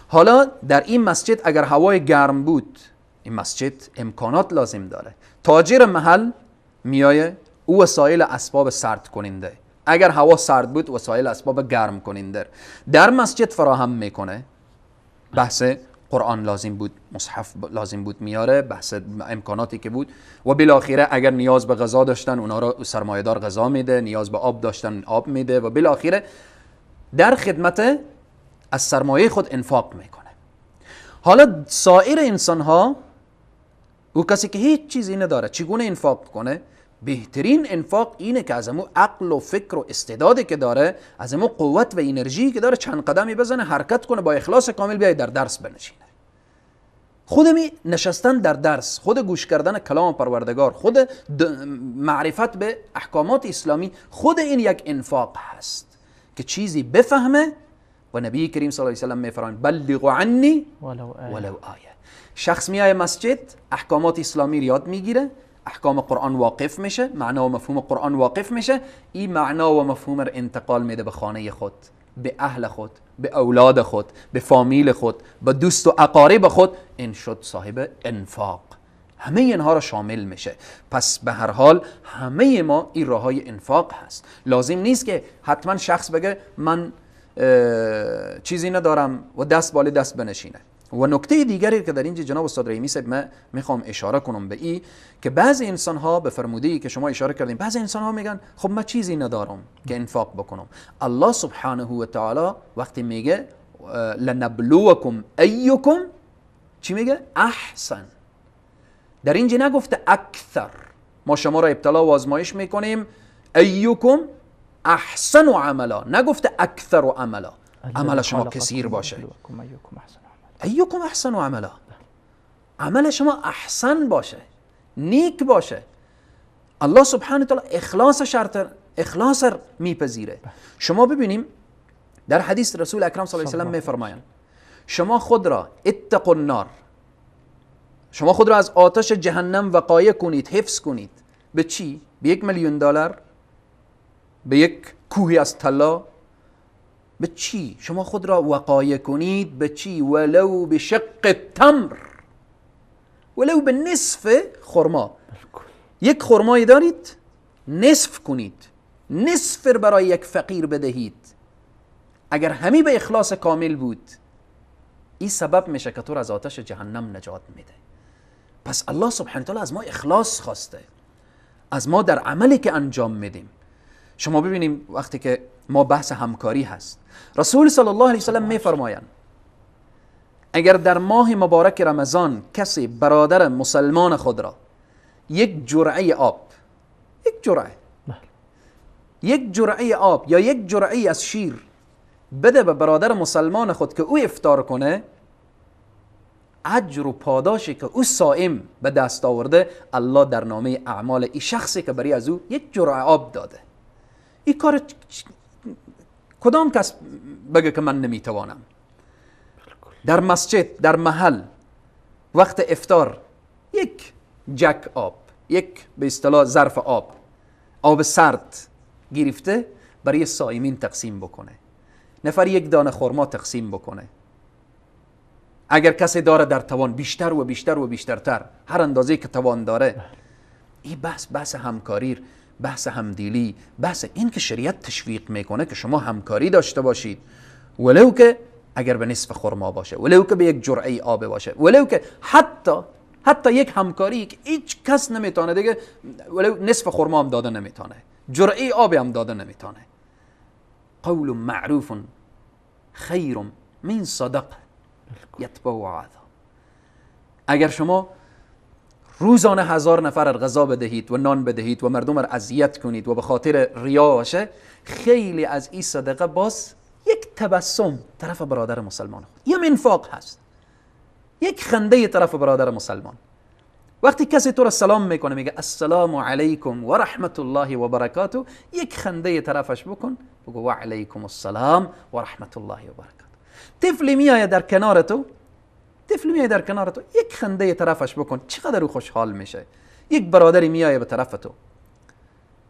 S2: حالا در این مسجد اگر هوای گرم بود، این مسجد امکانات لازم داره. تاجر محل میای او وسایل اسباب سرد کننده، اگر هوا سرد بود وسایل اسباب گرم کننده در مسجد فراهم میکنه. بحث قرآن لازم بود، مصحف لازم بود میاره، بحث امکاناتی که بود و بالاخره اگر نیاز به غذا داشتن اونا رو سرمایه‌دار غذا میده، نیاز به آب داشتن آب میده و بالاخره در خدمت از سرمایه خود انفاق میکنه. حالا سایر انسان ها، او کسی که هیچ چیزی نداره چگونه انفاق کنه؟ بهترین انفاق اینه که از امو عقل و فکر و استعدادی که داره، از امو قوت و انرژی که داره، چند قدمی بزنه، حرکت کنه، با اخلاص کامل بیای در درس بنشینه. خود می نشستن در درس، خود گوش کردن کلام پروردگار، خود معرفت به احکامات اسلامی، خود این یک انفاق هست که چیزی بفهمه. و نبی کریم صلی الله علیه و سلم میفرمایند بلغوا عنی ولو آیه. شخص میای مسجد، احکامات اسلامی رو یاد میگیره، احکام قرآن واقف میشه، معنا و مفهوم قرآن واقف میشه، این معنا و مفهوم رو انتقال میده به خانه خود، به اهل خود، به اولاد خود، به فامیل خود، به دوست و اقارب خود. این شد صاحب انفاق. همه اینها رو شامل میشه. پس به هر حال همه ما این راههای انفاق هست. لازم نیست که حتما شخص بگه من چیزی ندارم و دست بالا دست بنشینه. و نکته دیگری که در اینجا جناب استاد رحیمی صاحب من میخوام اشاره کنم به ای که بعضی انسان ها به فرموده ای که شما اشاره کردین، بعضی انسان ها میگن خب من چیزی ندارم که انفاق بکنم. الله سبحانه و تعالی وقتی میگه لنبلوکم ایکم، چی میگه؟ احسن. در اینجا نگفته اکثر. ما شما را ابتلا و آزمایش میکنیم، ایکم احسن عملا، نگفته اکثر عملا، عمل شما کثیر باشه. ایکم احسن عملا، عمل شما احسن باشه، نیک باشه. الله سبحانه وتعالی اخلاص شرط، اخلاص میپذیره. شما ببینیم در حدیث رسول اکرم صلی الله علیه و سلم میفرمایند شما خود را اتقوا النار، شما خود را از آتش جهنم وقایه کنید، حفظ کنید. به چی؟ به 1,000,000 دلار، به یک کوهی از طلا؟ به چی؟ شما خود را وقایه کنید به چی؟ ولو به شق تمر، ولو به نصف خرما. یک خرمایی دارید نصف کنید، نصف برای یک فقیر بدهید. اگر همی به اخلاص کامل بود، این سبب میشه که تو را از آتش جهنم نجات میده. پس الله سبحانه وتعالی از ما اخلاص خواسته، از ما در عملی که انجام میدیم. شما ببینیم وقتی که ما بحث همکاری هست، رسول صلی الله علیه وسلم میفرمایند اگر در ماه مبارک رمضان کسی برادر مسلمان خود را یک جرعه آب، یک جرعه، یک جرعه آب یا یک جرعه از شیر بده به برادر مسلمان خود که او افطار کنه، اجر و پاداشی که او صائم به دست آورده، الله در نامه اعمال این شخصی که برای از او یک جرعه آب داده. این کار کدام کس بگه که من نمیتوانم؟ در مسجد، در محل، وقت افطار یک جک آب، یک به اصطلاح ظرف آب، آب سرد گرفته برای صائمین تقسیم بکنه. نفر یک دانه خرما تقسیم بکنه. اگر کسی داره در توان بیشتر و بیشتر و بیشترتر، هر اندازه که توان داره. این بحث همکاری، بحث همدلی، بحث این که شریعت تشویق میکنه که شما همکاری داشته باشید، ولو که اگر به نصف خرما باشه، ولو که به یک جرعه آب باشه، ولو که حتی یک همکاری که هیچ کس نمیتونه دیگه، ولو نصف خرما هم داده نمیتونه، جرعه آب هم داده نمیتونه. قول معروف خیر من صدقه یتبع اذی. اگر شما روزانه 1000 نفر غذا بدهید و نان بدهید و مردم را اذیت کنید و به خاطر ریا باشه، خیلی از این صدقه باز یک تبسم طرف برادر مسلمان خود، یه انفاق هست، یک خنده طرف برادر مسلمان. وقتی کسی تو را سلام میکنه، میگه السلام علیکم و رحمت الله و برکاته، یک خنده طرفش بکن، بگو و علیکم السلام و رحمت الله و برکاته. طفلی میآید در کنار تو، طفل طفل میای در کنار تو، یک خنده طرفش بکن، چقدر او خوشحال میشه. یک برادری میایه به طرف تو،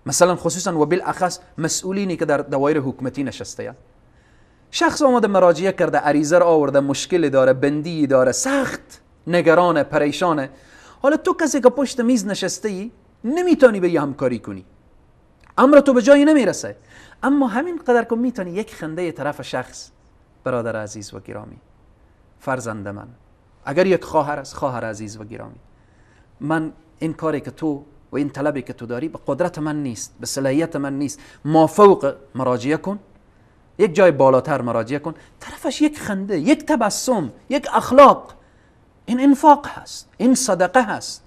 S2: مثلا خصوصا و بالاخص مسئولینی که در دوایر حکومتی نشسته، شخص آمده مراجعه کرده، عریضه را آورده، مشکل داره، بندی داره، سخت نگرانه، پریشانه. حالا تو کسی که پشت میز نشسته ای نمیتونی به یه همکاری کنی، امر تو به جایی نمیرسه، اما همین قدر که میتونی یک خنده طرف شخص، برادر عزیز و گرامی، فرزند من، اگر یک خواهر است، خواهر عزیز و گرامی، من این کاری که تو و این طلبی که تو داری به قدرت من نیست، به صلاحیت من نیست، ما فوق مراجعه کن، یک جای بالاتر مراجعه کن. طرفش یک خنده، یک تبسم، یک اخلاق، این انفاق هست، این صدقه هست.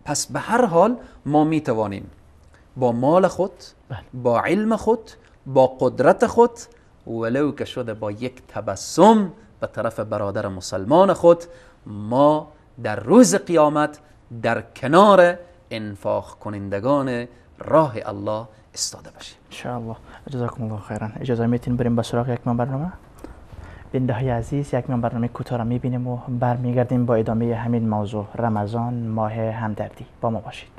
S2: پس به هر حال ما می توانیم با مال خود، با علم خود، با قدرت خود، ولو که شده با یک تبسم به طرف برادر مسلمان خود، ما در روز قیامت در کنار انفاق کنندگان راه الله استاده باشیم
S1: انشاءالله. جزاکم الله خیرا. اجازه میتین بریم به سراغ یک من برنامه؟ بیننده های عزیز، یک من برنامه کوتاه را میبینیم و برمیگردیم با ادامه همین موضوع، رمضان ماه همدردی. با ما باشید.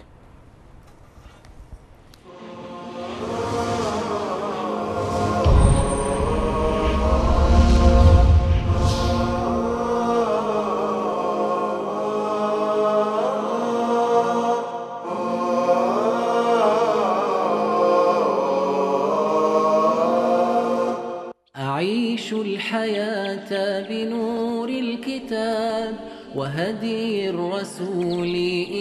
S3: الحياة بنور الكتاب وهدي الرسول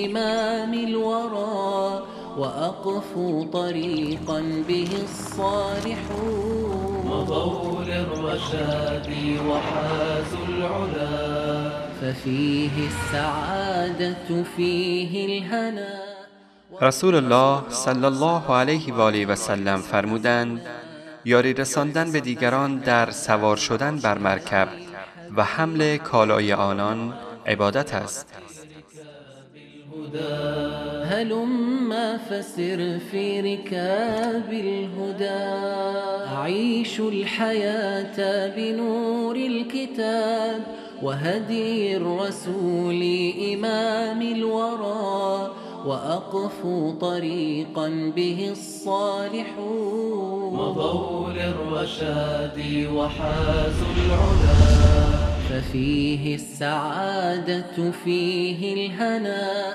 S3: إمام الورى وأقفوا طريقا به الصالحون
S4: مضوا للرشاد وحازوا العلا
S3: ففيه السعادة فيه الهنا.
S5: رسول الله صلی الله علیه و آله و سلم فرمودند: یاری رساندن به دیگران در سوار شدن بر مرکب و حمل کالای آنان عبادت است.
S3: هلم فسر في ركاب الهدى أعيش الحياة بنور الكتاب وهدي الرسول إمام الورى وأقفوا طريقا به الصالحون
S4: مضوا للرشاد وحازوا العلا
S3: ففيه السعادة فيه الهنا.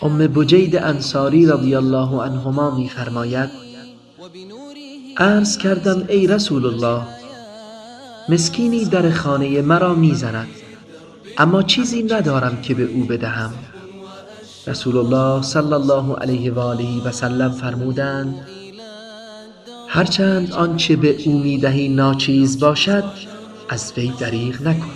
S6: ام بجید انصاری رضی الله عنهما می فرماید: عرض کردم ای رسول الله، مسکینی در خانه مرا می زند، اما چیزی ندارم که به او بدهم. رسول الله صلی الله علیه و آله و سلم فرمودند: هرچند آنچه به او می دهی ناچیز باشد، از وی دریغ نکن.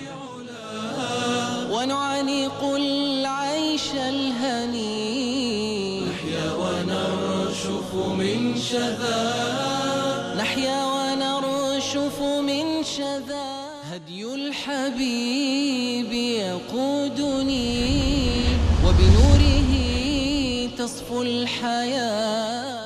S3: نحيا ونرشف من شذا هدي الحبيب يقودني وبنوره تصفو الحياة.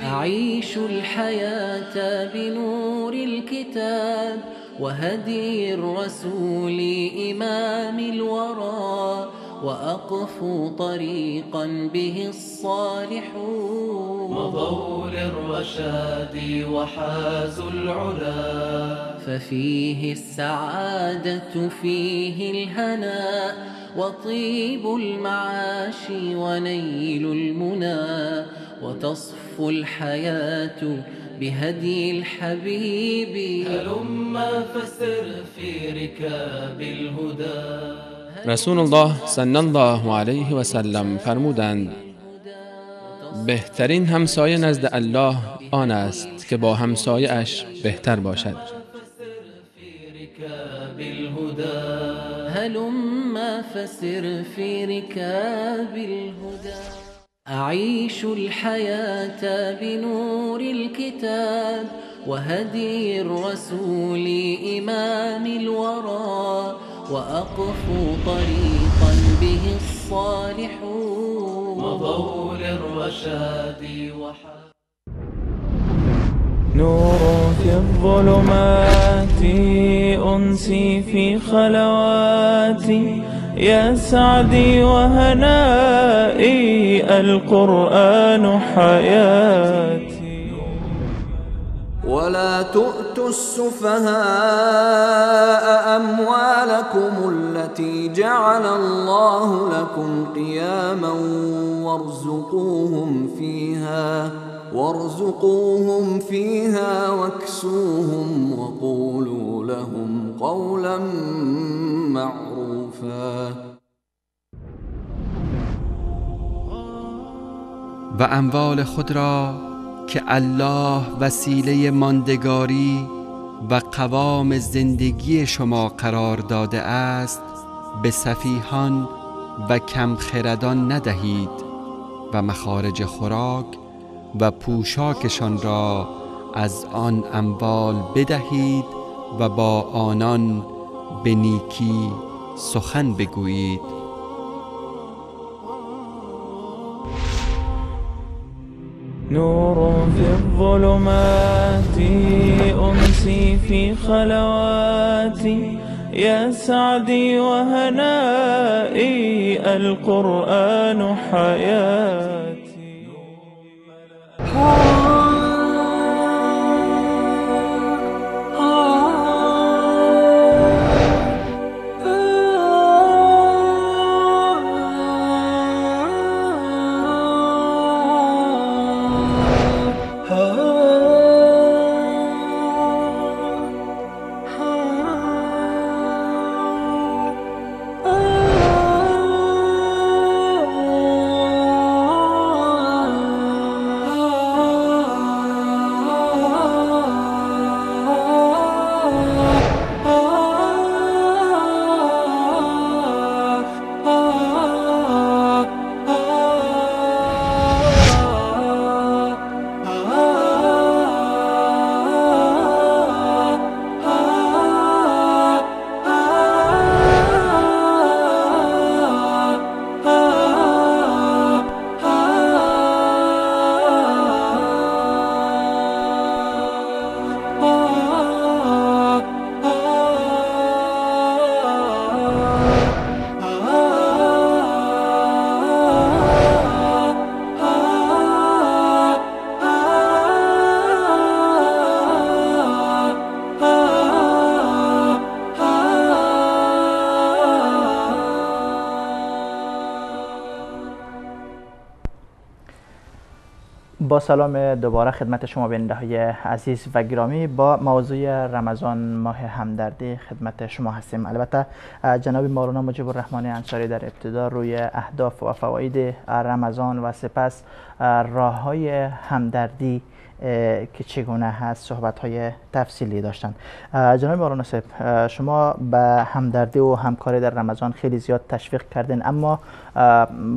S3: أعيش الحياة بنور الكتاب وهدي الرسول إمام الورى وأقفوا طريقا به الصالحون.
S4: مضوا للرشاد وحازوا العلا،
S3: ففيه السعادة فيه الهنا، وطيب المعاش ونيل المنى، وتصفو الحياة بهدي الحبيب.
S4: هلم فسر في ركاب الهدى.
S7: رسول الله صلی الله علیه و سلم فرمودند: بهترین همسایه نزد الله آن است که با همسایه اش بهتر باشد.
S3: هلم فسر في ركاب الهدى. أعيش الحياة بنور الكتاب وهدي الرسول إمام الورى، وأقفو طريقا به الصالحون.
S4: مضوا للرشاد
S8: نور في الظلمات، أنسي في خلواتي، يا سعدي وهنائي، القرآن حياتي.
S9: ولا تؤتوا السفهاء أموالكم التي جعل الله لكم قياما وارزقوهم فيها واكسوهم وقولوا لهم قولا معروفا.
S5: و اموال خود را که الله وسیله ماندگاری و قوام زندگی شما قرار داده است به سفیهان و کمخردان ندهید و مخارج خوراک و پوشاکشان را از آن اموال بدهید و با آنان به نیکی سخن بگویید.
S8: نور في الظلمات، أمسي في خلواتي، يا سعدي وهنائي، القرآن حياتي.
S1: با سلام دوباره خدمت شما بیننده های عزیز و گرامی، با موضوع رمضان ماه همدردی خدمت شما هستیم. البته جناب مولانا مجیب الرحمن انصاری در ابتدا روی اهداف و فواید رمضان و سپس راه های همدردی که چگونه هست صحبت های تفصیلی داشتند. جناب مولانا صاحب، شما به همدردی و همکاری در رمضان خیلی زیاد تشویق کردین، اما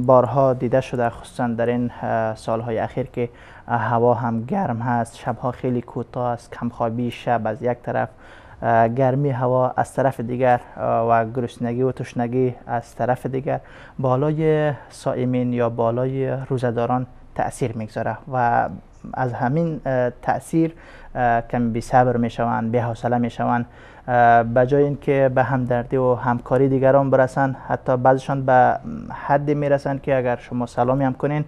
S1: بارها دیده شده خصوصا در این سالهای اخیر که هوا هم گرم هست، شبها خیلی کوتاه است، کمخوابی شب از یک طرف، گرمی هوا از طرف دیگر و گرسنگی و تشنگی از طرف دیگر بالای صائمین یا بالای روزه‌داران تأثیر میگذاره و از همین تاثیر کمی بی‌صبر میشوند، بی‌حوصله میشوند، به جای اینکه به همدردی و همکاری دیگران برسن، حتی بعضشان به حد میرسن که اگر شما سلامی هم کنین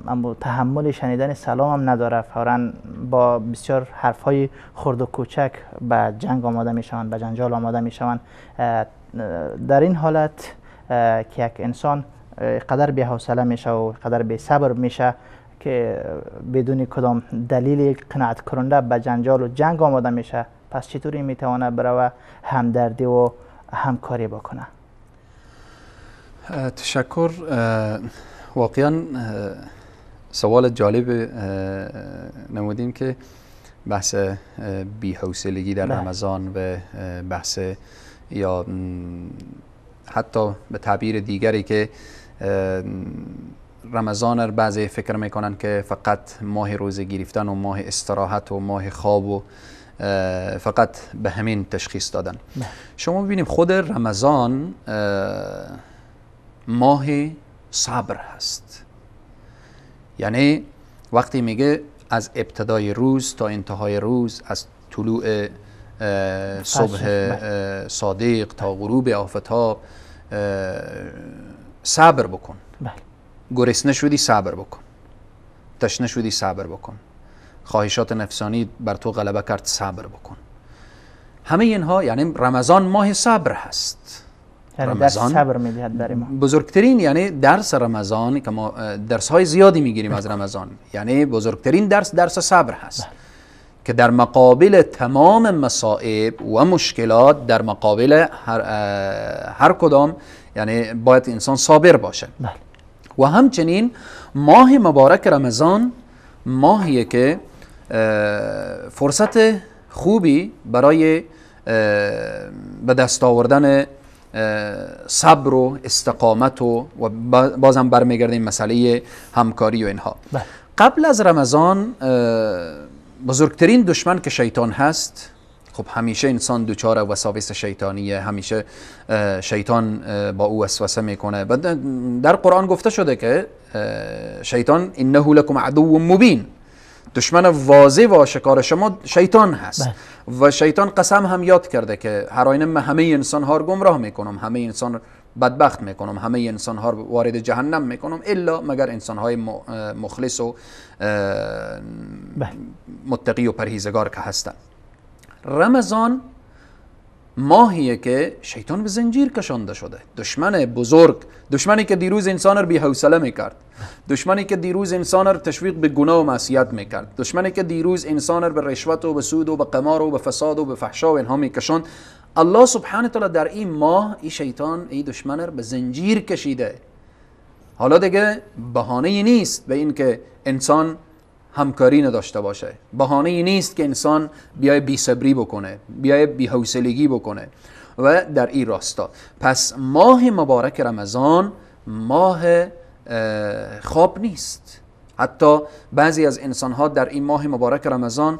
S1: اما تحمل شنیدن سلام هم نداره، فوراً با بسیار حرفهای خرد و کوچک به جنگ آماده میشوند، به جنجال آماده میشوند. در این حالت که یک انسان قدر بی‌حوصله میشه و قدر بی‌صبر میشه که بدون کدام دلیل قناعت کننده به جنجال و جنگ آماده میشه، پس چطوری میتونه برای همدردی و همکاری بکنه؟
S2: تشکر. واقعا سوال جالب نمودیم که بحث بی‌حوصلگی در رمضان و بحث یا حتی به تعبیر دیگری که رمضان رو بعضی فکر میکنن که فقط ماه روزه گرفتن و ماه استراحت و ماه خواب و فقط به همین تشخیص دادن. شما ببینیم خود رمضان ماه صبر هست، یعنی وقتی میگه از ابتدای روز تا انتهای روز، از طلوع صبح صادق تا غروب آفتاب صبر بکن. گرسنه شدی صبر بکن، تشنه شدی صبر بکن، خواهشات نفسانی بر تو غلبه کرد صبر بکن. همه اینها یعنی رمضان ماه صبر هست.
S1: یعنی رمضان درس صبر میدهد برای ما.
S2: بزرگترین یعنی درس رمضان که ما درس های زیادی میگیریم از رمضان، یعنی بزرگترین درس درس صبر هست. که در مقابل تمام مصائب و مشکلات، در مقابل هر کدام یعنی باید انسان صابر باشه. و همچنین ماه مبارک رمضان ماهیه که فرصت خوبی برای به دست آوردن صبر و استقامت و بازم برمیگردیم مسئله همکاری و اینها. قبل از رمضان بزرگترین دشمن که شیطان هست، خب همیشه انسان دچار وساوس شیطانیه، همیشه شیطان با او وسوسه میکنه. در قرآن گفته شده که شیطان انه لکم عدو مبین، دشمن واضح و آشکار شما شیطان هست. و شیطان قسم هم یاد کرده که هر آینه من همه انسان ها رو گمراه میکنم، همه انسان بدبخت میکنم، همه انسان ها رو وارد جهنم میکنم، الا مگر انسان های مخلص و متقی و پرهیزگار که هستن. رمضان ماهیه که شیطان به زنجیر کشانده شده، دشمن بزرگ، دشمنی که دیروز انسان رو بی‌حوصله میکرد، دشمنی که دیروز انسان رو تشویق به گناه و معصیت میکرد، دشمنی که دیروز انسان رو به رشوت و به سود و به قمار و به فساد و به فحشا و اینها میکشاند. الله سبحانه تعالی در این ماه این شیطان، این دشمن رو به زنجیر کشیده. حالا دیگه بهانه نیست به این که انسان همکاری نداشته باشه، بهانه ای نیست که انسان بیای بی‌صبری بکنه، بیای بی‌حوصلگی بکنه و در این راستا. پس ماه مبارک رمضان ماه خواب نیست. حتی بعضی از انسانها در این ماه مبارک رمضان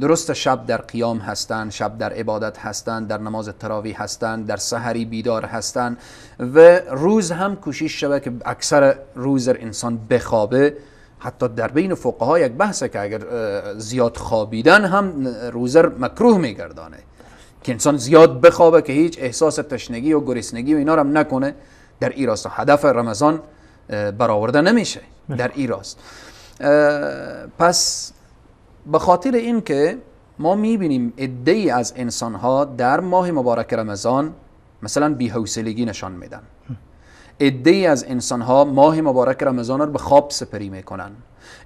S2: درست شب در قیام هستند، شب در عبادت هستند، در نماز تراویح هستند، در سحری بیدار هستند و روز هم کوشش شوه که اکثر روز انسان بخوابه. حتی در بین فقها یک بحثه که اگر زیاد خوابیدن هم روزه مکروه میگردانه، که انسان زیاد بخوابه که هیچ احساس تشنگی و گرسنگی و اینا رو هم نکنه. در این راستا هدف رمضان برآورده نمیشه در این راست. پس به خاطر این که ما میبینیم عده‌ای از انسانها در ماه مبارک رمضان مثلا بی‌حوصلگی نشان میدن، عده‌ای از انسانها ماه مبارک رمضان رو به خواب سپری میکنن،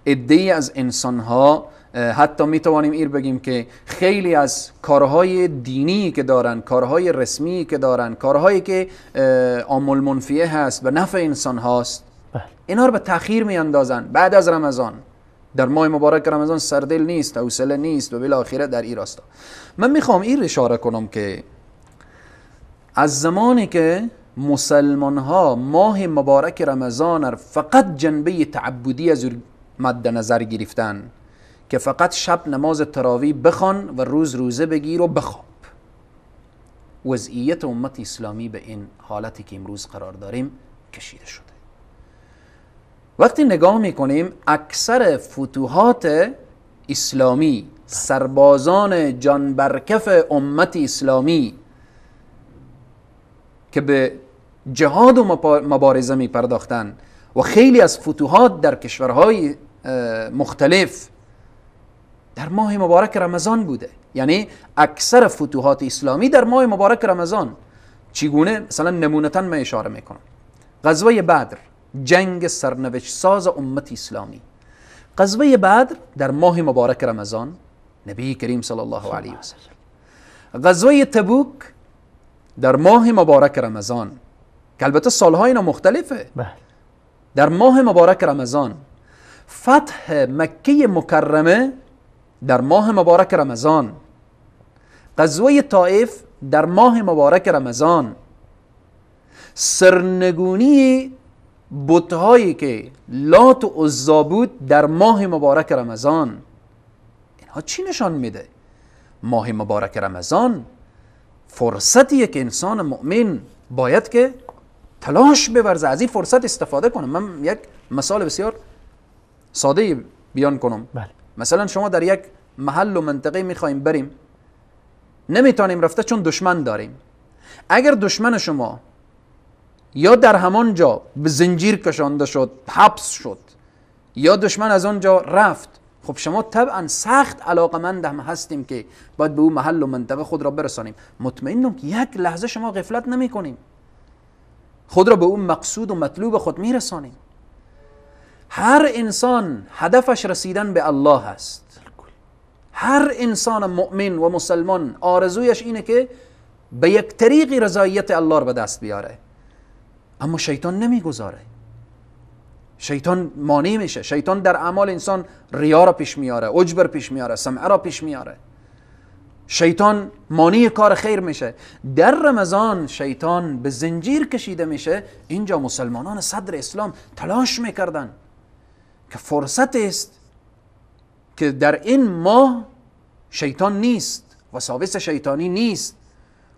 S2: عده‌ای از انسانها حتی میتوانیم ایر بگیم که خیلی از کارهای دینی که دارن، کارهای رسمی که دارن، کارهایی که عامل منفعه هست و نفع انسان هاست، اینا رو به تأخیر میاندازن بعد از رمضان. در ماه مبارک رمضان سردل نیست، حوصله نیست و بالاخره در این راستا. من میخوام این اشاره کنم که از زمانی که مسلمان ها ماه مبارک رمضان را فقط جنبه تعبدی از مد نظر گرفتن که فقط شب نماز تراویح بخوان و روز روزه بگیر و بخواب، وضعیت امت اسلامی به این حالتی که امروز قرار داریم کشیده شده. وقتی نگاه میکنیم اکثر فتوحات اسلامی، سربازان جانبرکف امت اسلامی که به جهاد و مبارزه می پرداختن و خیلی از فتوحات در کشورهای مختلف در ماه مبارک رمضان بوده. یعنی اکثر فتوحات اسلامی در ماه مبارک رمضان. چگونه؟ مثلا نمونتاً من اشاره میکنم غزوه بدر، جنگ سرنوشت ساز امت اسلامی. غزوه بدر در ماه مبارک رمضان، نبی کریم صلی الله علیه و سلم. غزوه تبوک در ماه مبارک رمضان که البته سالهای اینا مختلفه، در ماه مبارک رمضان. فتح مکه مکرمه در ماه مبارک رمضان. غزوه طائف در ماه مبارک رمضان. سرنگونی بت‌هایی که لات و عزی بود در ماه مبارک رمضان. اینها چی نشان میده؟ ماه مبارک رمضان فرصتیه که انسان مؤمن باید که تلاش بورزه، از این فرصت استفاده کنه. من یک مثال بسیار ساده بیان کنم. بله. مثلا شما در یک محل و منطقه میخوایم بریم، نمیتونیم رفته چون دشمن داریم. اگر دشمن شما یا در همان جا به زنجیر کشانده شد، حبس شد، یا دشمن از آنجا رفت، خب شما طبعا سخت علاقمند هم هستیم که باید به اون محل و منطقه خود را برسانیم. مطمئنم که یک لحظه شما غفلت نمی کنیم، خود را به اون مقصود و مطلوب خود میرسانیم. هر انسان هدفش رسیدن به الله است. هر انسان مؤمن و مسلمان آرزویش اینه که به یک طریقی رضایت الله را به دست بیاره، اما شیطان نمیگذاره. شیطان مانع میشه. شیطان در اعمال انسان ریا را پیش میاره، عجب را پیش میاره، سمعه را پیش میاره. شیطان مانع کار خیر میشه. در رمضان شیطان به زنجیر کشیده میشه. اینجا مسلمانان صدر اسلام تلاش میکردن که فرصت است که در این ماه شیطان نیست، وساوس شیطانی نیست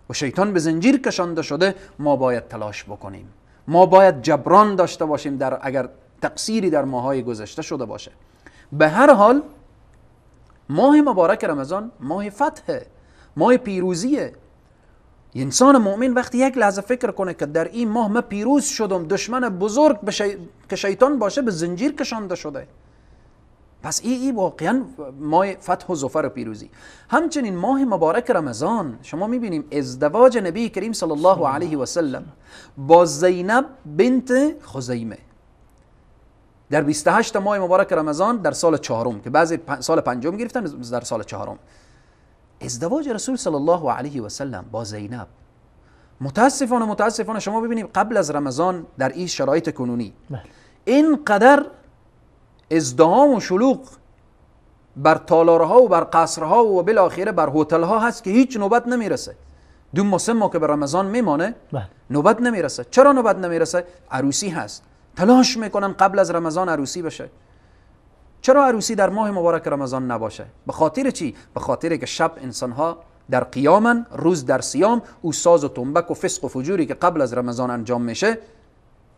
S2: و شیطان به زنجیر کشانده شده، ما باید تلاش بکنیم، ما باید جبران داشته باشیم در اگر تقصیری در ماهای گذشته شده باشه. به هر حال ماه مبارک رمضان ماه فتحه، ماه پیروزیه. انسان مؤمن وقتی یک لحظه فکر کنه که در این ماه من پیروز شدم، دشمن بزرگ که شیطان باشه به زنجیر کشانده شده، پس ای واقعا ماه فتح و ظفر و پیروزی. همچنین ماه مبارک رمضان شما میبینیم ازدواج نبی کریم صلی الله علیه و سلم با زینب بنت خزیمه در 28 ماه مبارک رمضان در سال چهارم، که بعضی سال پنجم گرفتن، در سال چهارم ازدواج رسول صلی الله علیه و سلم با زینب. متاسفانه شما ببینیم قبل از رمضان در این شرایط کنونی اینقدر ازدحام و شلوغ بر تالارها و بر قصرها و بالاخره بر هتل‌ها هست که هیچ نوبت نمیرسه. 2 ماه 3 ماه که به رمضان میمانه نوبت نمیرسه. چرا نوبت نمیرسه؟ عروسی هست، تلاش میکنن قبل از رمضان عروسی بشه. چرا عروسی در ماه مبارک رمضان نباشه؟ به خاطر چی؟ به خاطر که شب انسانها در قیامن، روز در صیام. او ساز و تنبک و فسق و فجوری که قبل از رمضان انجام میشه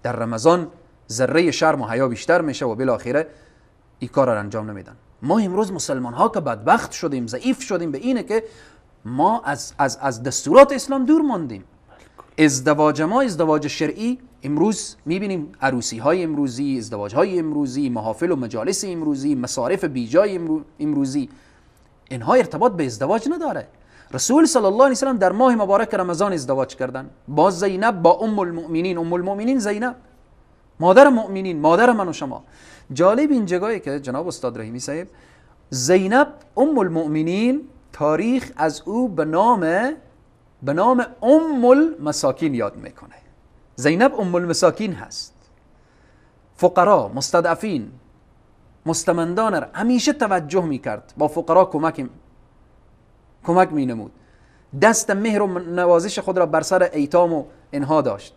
S2: در رمضان ذره شرم و حیا بیشتر میشه و بالاخره این کار را انجام نمیدن. ما امروز مسلمان ها که بدبخت شدیم، ضعیف شدیم به اینه که ما از دستورات اسلام دور ماندیم. ازدواج ما ازدواج شرعی امروز میبینیم، عروسی های امروزی، ازدواج های امروزی، محافل و مجالس امروزی، مصارف بیجای امروزی، اینها ارتباط به ازدواج نداره. رسول صلی الله علیه وسلم در ماه مبارک رمضان ازدواج کردن با زینب، با ام المؤمنین. ام المؤمنین زینب، مادر مؤمنین، مادر من و شما. جالب این جگاهی که جناب استاد رحیمی صاحب، زینب ام المؤمنین تاریخ از او به نام ام المساکین یاد میکنه. زینب ام المساکین هست. فقرا، مستضعفین، مستمندان را همیشه توجه میکرد، با فقرا کمک مینمود، دست مهر و نوازش خود را بر سر ایتام و اینها داشت.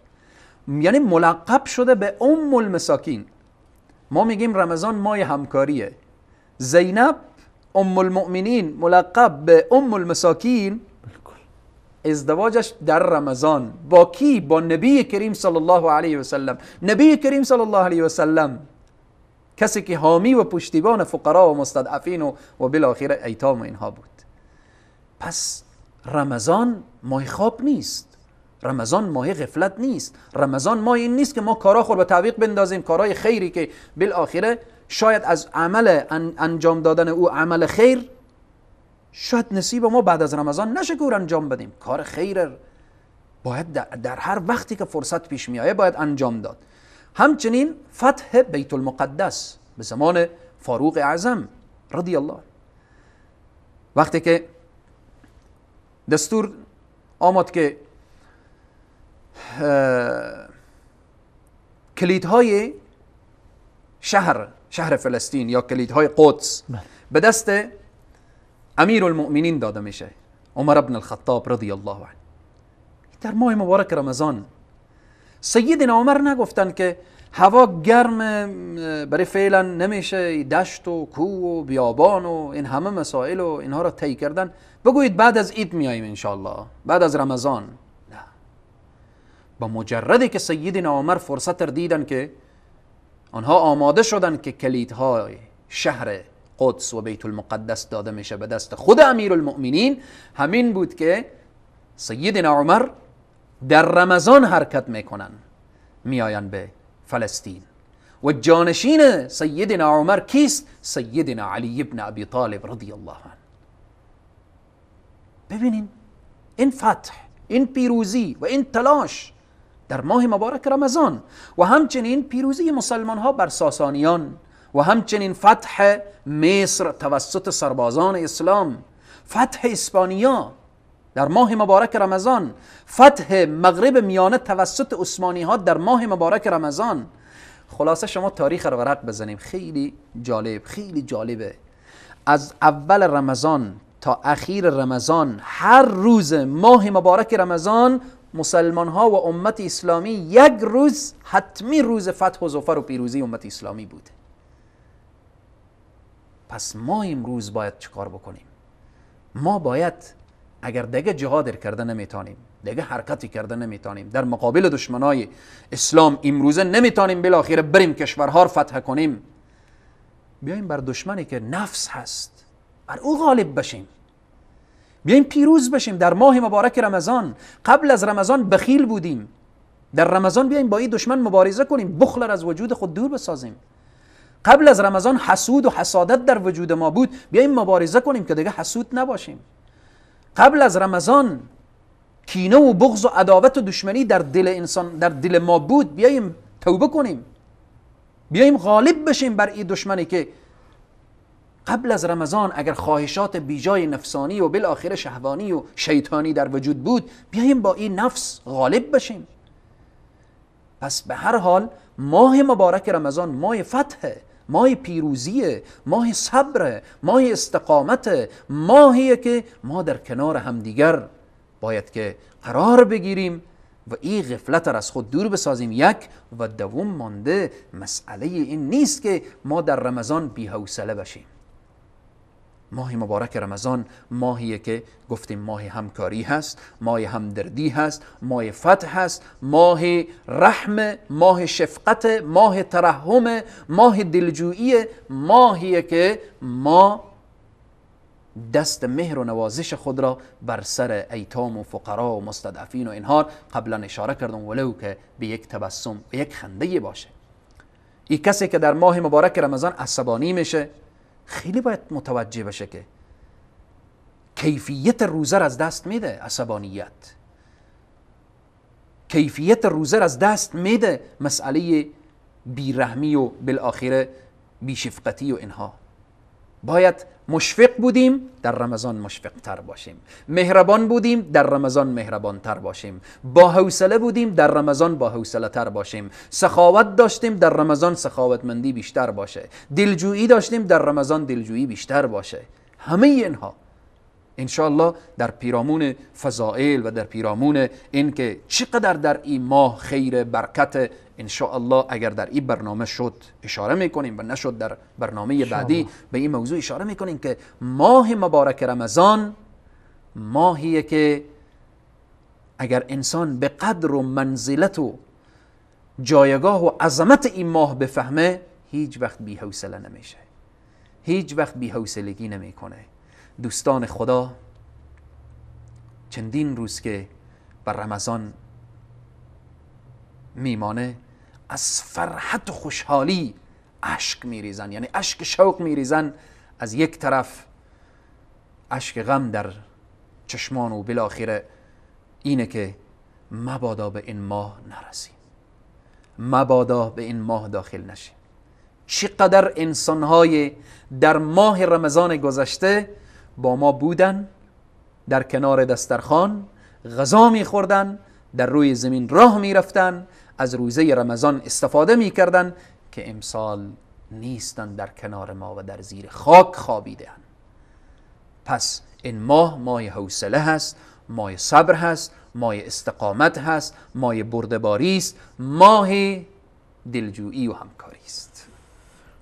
S2: یعنی ملقب شده به ام المساکین. ما میگیم رمضان ماه همکاریه. زینب ام المؤمنین ملقب به ام المساکین، ازدواجش در رمضان با کی؟ با نبی کریم صلی الله علیه و سلم. نبی کریم صلی الله علیه و سلم کسی که حامی و پشتیبان فقرا و مستضعفین و بالاخره ایتام و اینها بود. پس رمضان ماه خواب نیست، رمضان ماه غفلت نیست، رمضان ماه این نیست که ما کارا خور به تعویق بندازیم، کارهای خیری که بالاخره شاید از عمل انجام دادن او عمل خیر شاید نصیب ما بعد از رمضان نشه که او انجام بدیم. کار خیر باید در هر وقتی که فرصت پیش میآید باید انجام داد. همچنین فتح بیت المقدس به زمان فاروق اعظم رضی الله، وقتی که دستور آمد که کلیدهای شهر فلسطین یا کلیدهای قدس به دست امیر المؤمنین داده میشه، عمر بن الخطاب رضی الله عنه، در ماه مبارک رمضان سیدنا عمر نگفتن که هوا گرم برای فعلا نمیشه، دشت و کوه و بیابان و این همه مسائل و اینها را طی کردن، بگویید بعد از عید میاییم انشالله، بعد از رمضان. نه، با مجردی که سیدنا عمر فرصت را دیدن که آنها آماده شدن که کلیدهای شهر قدس و بیت المقدس داده میشه به دست خود امیرالمؤمنین، همین بود که سیدنا عمر در رمضان حرکت میکنن، میآیند به فلسطین و جانشین سیدنا عمر کیست؟ سیدنا علی ابن ابی طالب رضی الله عنه. ببینین این فتح، این پیروزی و این تلاش در ماه مبارک رمضان، و همچنین پیروزی مسلمان ها بر ساسانیان، و همچنین فتح مصر توسط سربازان اسلام، فتح اسپانیا در ماه مبارک رمضان، فتح مغرب میانه توسط عثمانی ها در ماه مبارک رمضان. خلاصه شما تاریخ رو ورق بزنیم، خیلی جالب، خیلی جالبه. از اول رمضان تا اخیر رمضان، هر روز ماه مبارک رمضان مسلمان ها و امت اسلامی یک روز حتمی روز فتح و ظفر و پیروزی امت اسلامی بوده. پس ما امروز باید چیکار بکنیم؟ ما باید اگر دیگه جهاد کرده نمیتونیم، دیگه حرکتی کرده نمیتونیم، در مقابل دشمنای اسلام امروزه نمیتونیم بالاخره بریم کشورها رو فتح کنیم، بیایم بر دشمنی که نفس هست بر او غالب بشیم، بیایم پیروز بشیم در ماه مبارک رمضان. قبل از رمضان بخیل بودیم، در رمضان بیایم با این دشمن مبارزه کنیم، بخل را از وجود خود دور بسازیم. قبل از رمضان حسود و حسادت در وجود ما بود، بیایم مبارزه کنیم که دیگه حسود نباشیم. قبل از رمضان کینه و بغض و عداوت و دشمنی در دل انسان، در دل ما بود، بیایم توبه کنیم، بیایم غالب بشیم بر این دشمنی که قبل از رمضان اگر خواهشات بیجای نفسانی و بالاخره شهوانی و شیطانی در وجود بود، بیایم با این نفس غالب بشیم. پس به هر حال ماه مبارک رمضان ماه فتح، ماه پیروزیه، ماه صبر، ماه استقامت، ماهیه که ما در کنار همدیگر باید که قرار بگیریم و این غفلت را از خود دور بسازیم. یک و دوم مانده مسئله این نیست که ما در رمضان بی‌حوصله بشیم. ماه مبارک رمضان ماهیه که گفتیم ماه همکاری هست، ماه همدردی هست، ماه فتح هست، ماه رحم، ماه شفقت، ماه ترحم، ماه دلجویی، ماهیه که ما دست مهر و نوازش خود را بر سر ایتام و فقرا و مستضعفین و اینها قبلا اشاره کردم، ولو که به یک تبسم و یک خنده باشه. این کسی که در ماه مبارک رمضان عصبانی میشه خیلی باید متوجه بشه که کیفیت روزه را از دست میده عصبانیت، کیفیت روزه را از دست میده مسئله بیرحمی و بالاخره بیشفقتی و اینها. باید مشفق بودیم در رمضان مشفق تر باشیم، مهربان بودیم در رمضان مهربان تر باشیم، با حوصله بودیم در رمضان با حوصله تر باشیم، سخاوت داشتیم در رمضان سخاوتمندی بیشتر باشه، دلجویی داشتیم در رمضان دلجویی بیشتر باشه. همه اینها انشاءالله در پیرامون فضائل و در پیرامون اینکه چقدر در این ماه خیر برکت، انشاءالله اگر در این برنامه شد اشاره میکنیم و نشد در برنامه بعدی به این موضوع اشاره میکنیم که ماه مبارک رمضان ماهیه که اگر انسان به قدر و منزلت و جایگاه و عظمت این ماه بفهمه، هیچ وقت بی حوصله نمیشه، هیچ وقت بی حوصلگی نمیکنه. دوستان خدا، چندین روز که بر رمضان میمانه از فرحت و خوشحالی اشک میریزن، یعنی اشک شوق میریزن. از یک طرف اشک غم در چشمان و بالاخره اینه که مبادا به این ماه نرسیم، مبادا به این ماه داخل نشیم. چقدر انسانهای در ماه رمضان گذشته با ما بودن، در کنار دسترخوان غذا میخوردن، در روی زمین راه میرفتن، از روزه رمضان استفاده میکردن، که امسال نیستن در کنار ما و در زیر خاک خوابیدن. پس این ماه، ماه حوصله هست، ماه صبر هست، ماه استقامت هست، ماه بردباری است، ماه دلجویی و همکاری است.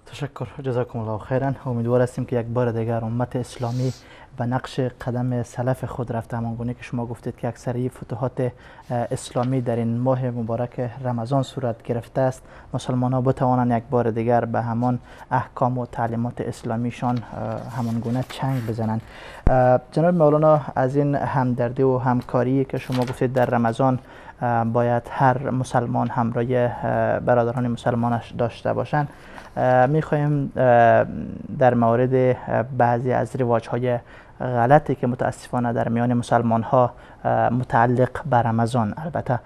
S1: تشکر، جزاکم الله خیرا. امیدوار هستیم که یک بار دیگر امت اسلامی به نقش قدم سلف خود رفته، همان گونه که شما گفتید که اکثری فتوحات اسلامی در این ماه مبارک رمضان صورت گرفته است، مسلمان ها بتوانند یک بار دیگر به همان احکام و تعلیمات اسلامیشان همان گونه چنگ بزنند. جناب مولانا، از این همدردی و همکاری که شما گفتید در رمضان باید هر مسلمان همراه برادران مسلمانش داشته باشند، میخواهیم در مورد بعضی از رواج های غلطی که متاسفانه در میان مسلمان ها متعلق به رمضان البته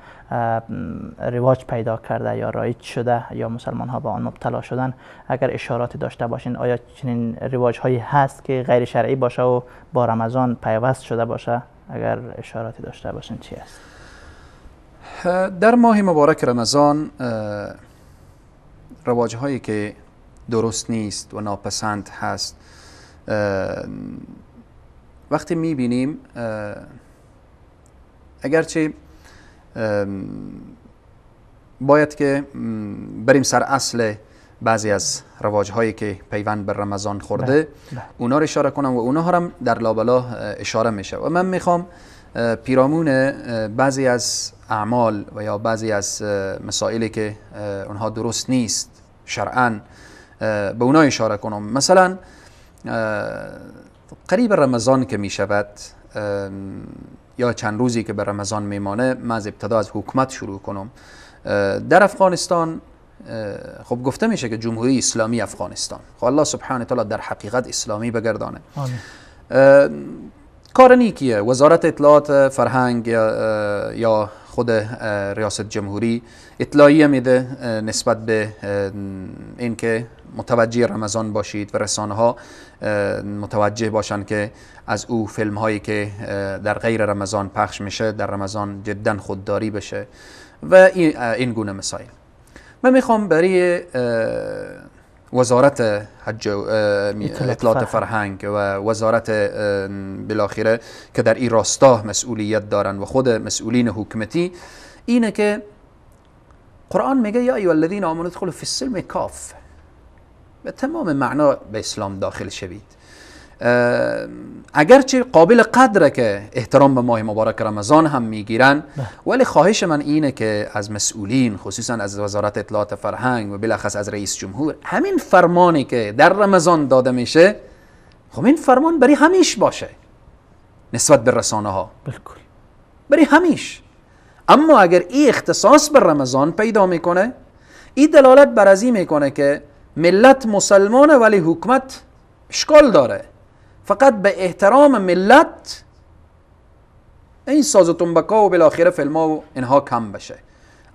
S1: رواج پیدا کرده یا رایج شده یا مسلمان ها به آن مبتلا شدن، اگر اشاراتی داشته باشین، آیا چنین رواج هایی هست که غیر شرعی باشه و با رمضان پیوست شده باشه؟ اگر اشاراتی داشته باشین چی است؟
S2: در ماه مبارک رمضان رواج هایی که درست نیست و ناپسند هست، وقتی میبینیم، اگرچه باید که بریم سر اصل بعضی از رواج هایی که پیوند به رمضان خورده، اونا رو اشاره کنم و اونا هم در لابلا اشاره میشه. و من میخوام پیرامون بعضی از اعمال و یا بعضی از مسائلی که اونها درست نیست شرعاً به اونا اشاره کنم. مثلا قریب رمضان که می شود یا چند روزی که به رمضان میمانه، من از ابتدا از حکومت شروع کنم. در افغانستان خب گفته میشه که جمهوری اسلامی افغانستان، خب الله سبحانه تعالی در حقیقت اسلامی بگردانه. کار نیکیه، وزارت اطلاعات فرهنگ یا خود ریاست جمهوری اطلاعیه میده نسبت به اینکه متوجه رمضان باشید و رسانه ها متوجه باشن که از او فیلم هایی که در غیر رمضان پخش میشه در رمضان جدا خودداری بشه و این گونه مسائل. من میخوام برای وزارت حج اطلاعات فرهنگ و وزارت بالاخره که در این راستا مسئولیت دارن و خود مسئولین حکومتی، اینه که قرآن میگه یا ایها الذین آمنوا ادخلوا فی السلم کاف، به تمام معنا به اسلام داخل شوید. اگرچه قابل قدره که احترام به ماه مبارک رمضان هم میگیرن، ولی خواهش من اینه که از مسئولین، خصوصا از وزارت اطلاعات فرهنگ و بالاخص از رئیس جمهور، همین فرمانی که در رمضان داده میشه، خب این فرمان برای همیش باشه نسبت به رسانه ها، بالکل برای همیش. اما اگر این اختصاص بر رمضان پیدا میکنه، این دلالت بر از این میکنه که ملت مسلمانه ولی حکومت اشکال داره، فقط به احترام ملت این ساز و تنبکا و بالاخره فیلم و اینها کم بشه.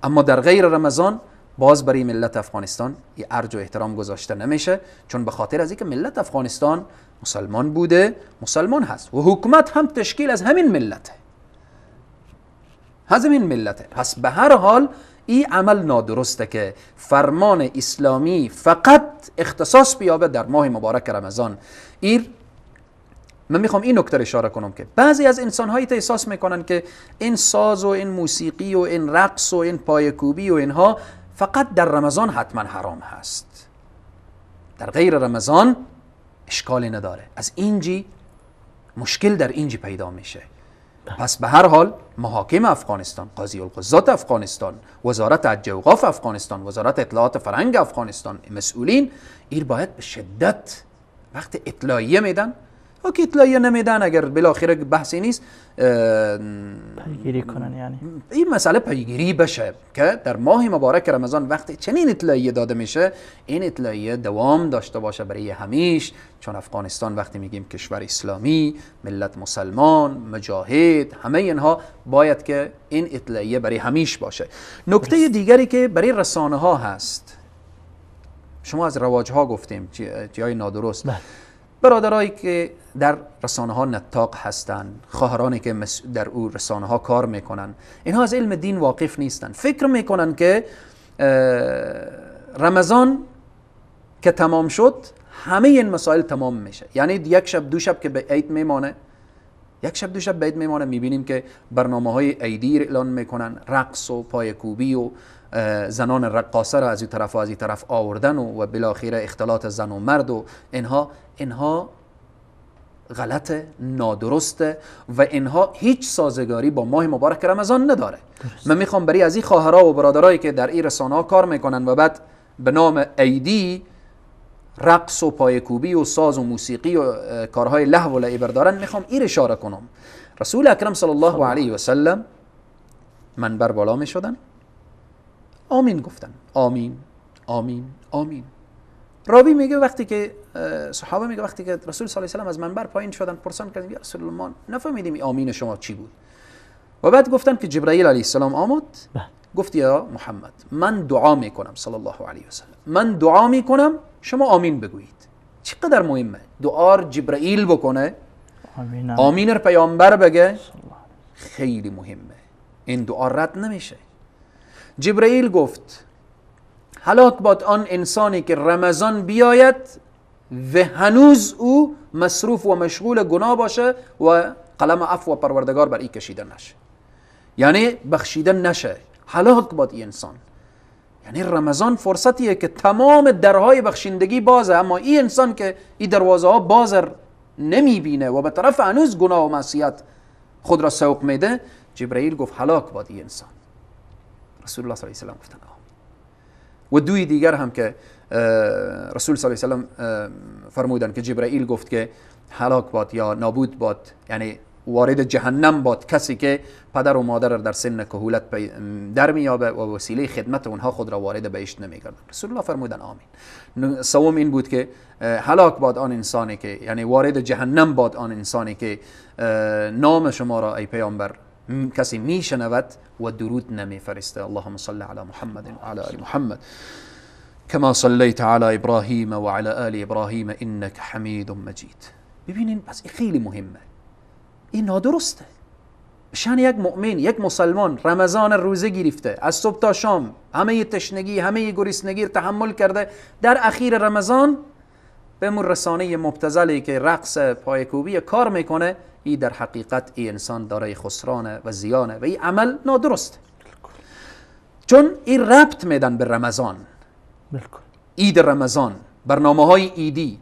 S2: اما در غیر رمضان باز برای ملت افغانستان این ارج و احترام گذاشته نمیشه، چون به خاطر از اینکه ملت افغانستان مسلمان بوده، مسلمان هست و حکومت هم تشکیل از همین ملته، از همین ملته. پس به هر حال این عمل نادرسته که فرمان اسلامی فقط اختصاص بیابه در ماه مبارک رمضان. من میخوام این نکته رو اشاره کنم که بعضی از انسان‌هایی احساس میکنن که این ساز و این موسیقی و این رقص و این پایکوبی و اینها فقط در رمضان حتما حرام هست، در غیر رمضان اشکالی نداره. از اینجی مشکل در اینجی پیدا میشه. پس به هر حال محاکم افغانستان، قاضی القضات افغانستان، وزارت حج و اوقاف افغانستان، وزارت اطلاعات فرهنگ افغانستان، مسئولین ایر باید به شدت وقت اطلاعیه میدن او که اطلاعیه نمیدن، اگر بالاخره بحثی نیست
S1: پیگیری کنن، یعنی
S2: این مسئله پیگیری بشه که در ماه مبارک رمضان وقتی چنین اطلاعیه داده میشه این اطلاعیه دوام داشته باشه برای همیش. چون افغانستان وقتی میگیم کشور اسلامی، ملت مسلمان، مجاهد، همه اینها باید که این اطلاعیه برای همیش باشه. نکته دیگری که برای رسانه ها هست، شما از رواج ها گفتیم، جای نادرست، برادرایی که در رسانه ها نطاق هستند، خواهرانی که در او رسانه ها کار میکنن، اینها از علم دین واقف نیستن، فکر میکنن که رمضان که تمام شد همه این مسائل تمام میشه. یعنی یک شب دو شب که به عید میمانه، یک شب دو شب به عید میمانه، میبینیم که برنامه های عیدی اعلان میکنن، رقص و پایکوبی و زنان رقاصه را از این طرف و از این طرف آوردن و بالاخره اختلاط زن و مرد و اینها غلط، نادرسته و اینها هیچ سازگاری با ماه مبارک رمضان نداره. من میخوام برای از این خواهرها و برادرایی که در این رسانه ها کار میکنن و بعد به نام عیدی رقص و پایکوبی و ساز و موسیقی و کارهای لهو و لعب بردارن، میخوام این اشاره کنم. رسول اکرم صلی الله علیه و سلم منبر بالا میشدن، آمین گفتن، آمین آمین آمین. راوی میگه وقتی که صحابه میگه وقتی که رسول صلی الله علیه و سلم از منبر پایین شدن، پرسان کردن یا رسول الله ما نفهمیدیم آمین شما چی بود. و بعد گفتن که جبرئیل علیه السلام آمد، گفت یا محمد من دعا میکنم صلی الله علیه و سلم، من دعا میکنم شما آمین بگویید. چقدر مهمه دعا جبرئیل بکنه، آمین پیامبر بگه، خیلی مهمه، این دعا رد نمیشه. جبرئیل گفت هلاک باد آن انسانی که رمضان بیاید و هنوز او مصروف و مشغول گناه باشه و قلم عفو و پروردگار بر ای کشیده نشه، یعنی بخشیده نشه. هلاک باد این انسان. یعنی رمضان فرصتیه که تمام درهای بخشندگی بازه، اما این انسان که این دروازه ها باز نمیبینه و به طرف هنوز گناه و معصیت خود را سوق میده، جبرئیل گفت هلاک باد این انسان. رسول الله صلی الله علیه و سلم گفتن آمین. و دوی دیگر هم که رسول صلی الله علیه و سلم فرمودن که جبرئیل گفت که هلاک باد یا نابود باد، یعنی وارد جهنم باد کسی که پدر و مادر در سن کهولت در میابه و وسیله خدمت اونها خود را وارد بهشت نمیگردن. رسول الله فرمودن آمین. سوم این بود که هلاک باد آن انسانی که، یعنی وارد جهنم باد آن انسانی که نام شما را ای پیامبر کسی میشنود و درود نمیفرسته. اللهم صل علی محمد و علی آل محمد كما صلیت علی ابراهیم و علی آل ابراهیم انک حمید مجید. ببینین پس این خیلی مهمه، این نادرسته. شان یک مؤمن، یک مسلمان رمضان روزه گرفته، از صبح تا شام همه تشنگی، همه گرسنگی تحمل کرده، در اخیر رمضان به مون رسانه مبتذلی که رقص پایکوبی کار میکنه، ای در حقیقت ای انسان دارای خسرانه و زیانه و این عمل نادرست. چون این ربط میدن به رمضان، عید رمضان، برنامه های عیدی،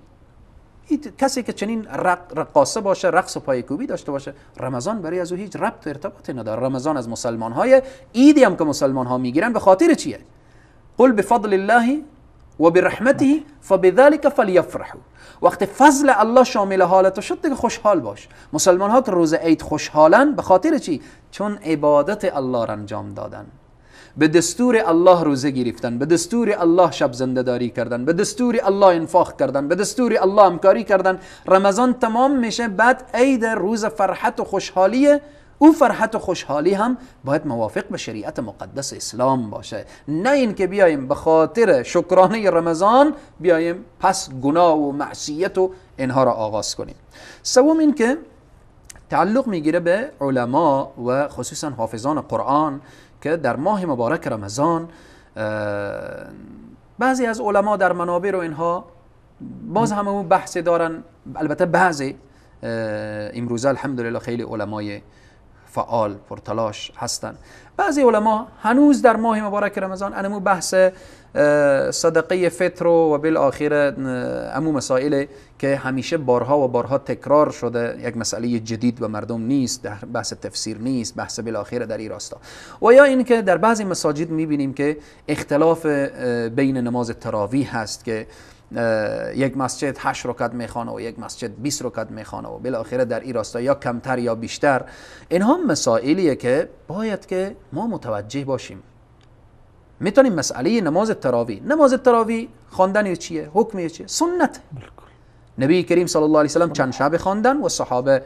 S2: کسی که چنین رقاصه باشه، رقص و پایکوبی داشته باشه، رمضان برای از او هیچ ربط و ارتباطی نداره. رمضان از مسلمان های عیدی هم که مسلمان ها میگیرن به خاطر چیه؟ قل بفضل الله و برحمته فبذلك فلیفرحوا. وقتی فضل الله شامل حالت شد دیگه خوشحال باش. مسلمان ها که روز عید خوشحالن به خاطر چی؟ چون عبادت الله را انجام دادن، به دستور الله روزه گرفتن، به دستور الله شب زنده داری کردن، به دستور الله انفاق کردن، به دستور الله همکاری کردن. رمضان تمام میشه، بعد عید روز فرحت و خوشحالیه. او فرحت و خوشحالی هم باید موافق به شریعت مقدس اسلام باشه، نه اینکه بیایم به خاطر شکرانه رمضان بیایم پس گناه و معصیت و اینها را آغاز کنیم. سوم این که تعلق میگیره به علما و خصوصا حافظان قرآن که در ماه مبارک رمضان بعضی از علما در منابر و اینها باز هم اون بحث دارن. البته بعضی امروزه الحمدلله خیلی علمای فعال پرتلاش هستن، بعضی علما هنوز در ماه مبارک رمضان انمو بحث صدقه فطر و بالآخره امو مسائل که همیشه بارها و بارها تکرار شده، یک مسئله جدید و مردم نیست، در بحث تفسیر نیست، بحث بالآخره در این راستا. و یا اینکه در بعضی مساجد میبینیم که اختلاف بین نماز تراویح هست که یک مسجد 8 رکعت میخوانه و یک مسجد 20 رکعت میخوانه و بالاخره در این راستا یا کمتر یا بیشتر. اینها مسائلیه که باید که ما متوجه باشیم. میتونیم مسئله نماز تراویح، نماز تراویح خواندن چیه، حکم چیه؟ سنت. نبی کریم صلی الله علیه و سلم چند شب خواندن و صحابه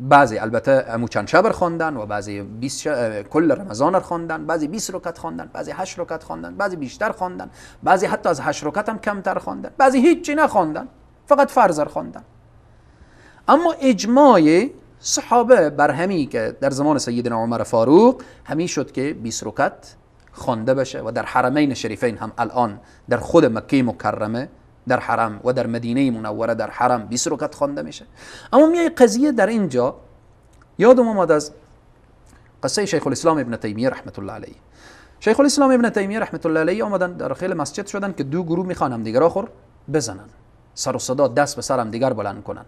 S2: بعضی البته امو چند شب خواندن و بعضی 20 کل رمضان خواندن، بعضی 20 رکعت خواندن، بعضی 8 رکعت خواندن، بعضی بیشتر خواندن، بعضی حتی از 8 رکعت هم کمتر خواندن، بعضی هیچی نخواندن، فقط فرض خواندن. اما اجماع صحابه بر همی که در زمان سیدنا عمر فاروق همی شد که 20 رکعت خوانده بشه و در حرمین شریفین هم الان در خود مکه مکرمه در حرم و در مدینه منوره در حرم 20 رکعت خوانده میشه. اما میای قضیه در اینجا یادم اومد از قصه شیخ الاسلام ابن تیمیه رحمت الله علیه. شیخ الاسلام ابن تیمیه رحمت الله علیه آمدن داخل مسجد شدن که دو گروه میخوان هم دیگر آخر بزنن، سر و صدا دست به سر هم دیگر بلند کنن.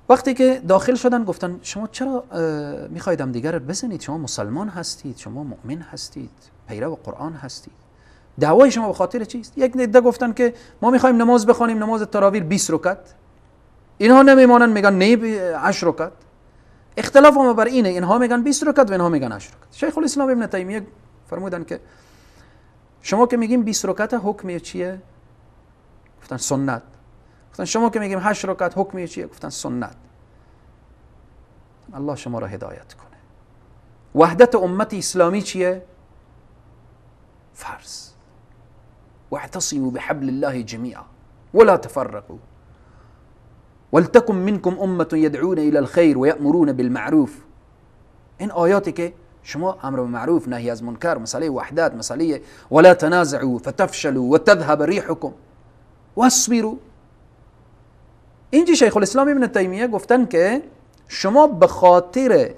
S2: وقتی که داخل شدن گفتن شما چرا میخواید هم دیگر بزنید؟ شما مسلمان هستید، شما مؤمن هستید، پیرو قرآن هستید، دعوای شما به خاطر چیست؟ یک عده گفتن که ما میخوایم نماز بخوانیم، نماز تراویح 20 رکعت. اینها نمیمانن، میگن نه 8 رکعت. اختلاف ما بر اینه، اینها میگن 20 رکعت و اینها میگن 8 رکعت. شیخ الاسلام ابن تیمیه فرمودن که شما که میگیم 20 رکعت حکم چیه؟ گفتن سنت. گفتن شما که میگیم 8 رکعت حکم چیه؟ گفتن سنت. الله شما را هدایت کنه. وحدت امت اسلامی چیه؟ فرض. واعتصموا بحبل الله جميعا ولا تفرقوا ولتكن منكم أمة يدعون إلى الخير ويأمرون بالمعروف. این آیاتی که شما امر به معروف نهی از منکر، مسئله وحدت، مسئله ولا تنازعوا فتفشلوا وتذهب ريحكم واصبروا. اینجا شیخ الاسلام ابن تیمیه گفتن که شما به خاطر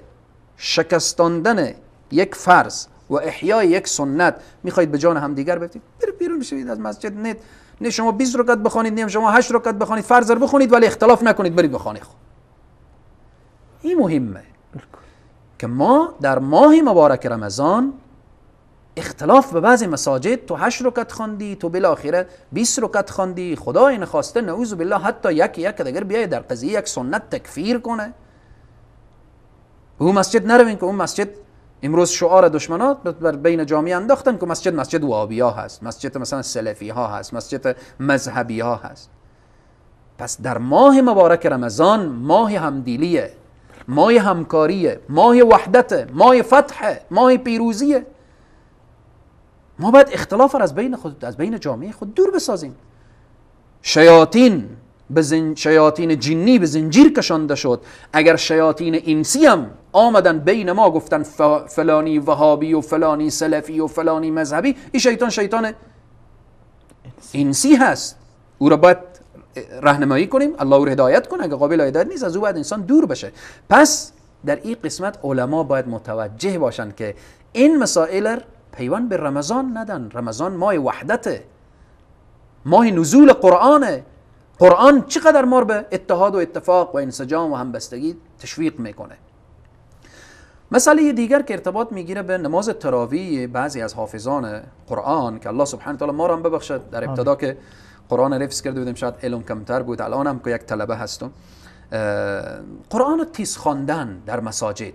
S2: شکستاندن یک فرض و احیای یک سنت میخواید به جان همدیگر بفتید، برید بیرون بشید از مسجد. نه شما 20 رکعت بخوانید، نه شما 8 رکعت بخوانید، فرض رو بخونید ولی اختلاف نکنید، برید بخوانید. خود این مهمه که ما در ماه مبارک رمضان اختلاف به بعضی مساجد، تو 8 رکعت خواندی، تو بالاخره 20 رکعت خواندی، خدا این خواسته نعوذ بالله حتی یک یک دیگر بیای در قضیه یک سنت تکفیر کنه. به اون مسجد نروین که اون مسجد امروز شعار دشمنات بر بین جامعه انداختن که مسجد مسجد وهابی هست، مسجد مثلا سلفی ها هست، مسجد مذهبی ها هست. پس در ماه مبارک رمضان ماه همدیلیه، ماه همکاریه، ماه وحدته، ماه فتحه، ماه پیروزیه. ما باید اختلاف را از بین خود، از بین جامعه خود دور بسازیم. شیاطین جنی به زنجیر کشانده شد. اگر شیاطین انسی هم آمدن بین ما گفتن فلانی وهابی و فلانی سلفی و فلانی مذهبی، این شیطان شیطان انسی هست، او را باید راهنمایی کنیم، الله او را هدایت کنه. اگر قابل هدایت نیست از او باید انسان دور بشه. پس در این قسمت علما باید متوجه باشند که این مسائل پیوند به رمضان ندن. رمضان ماه وحدته، ماه نزول قرآنه. قرآن چقدر ما رو به اتحاد و اتفاق و انسجام و همبستگی تشویق میکنه. مسئله دیگر که ارتباط میگیره به نماز تراویح بعضی از حافظان قرآن که الله سبحانه وتعالی ما رو هم ببخشد، در ابتدا که قرآن حفظ کرده بودیم شاید علم کمتر بود، الان هم که یک طلبه هستم. قرآن تیز خواندن در مساجد،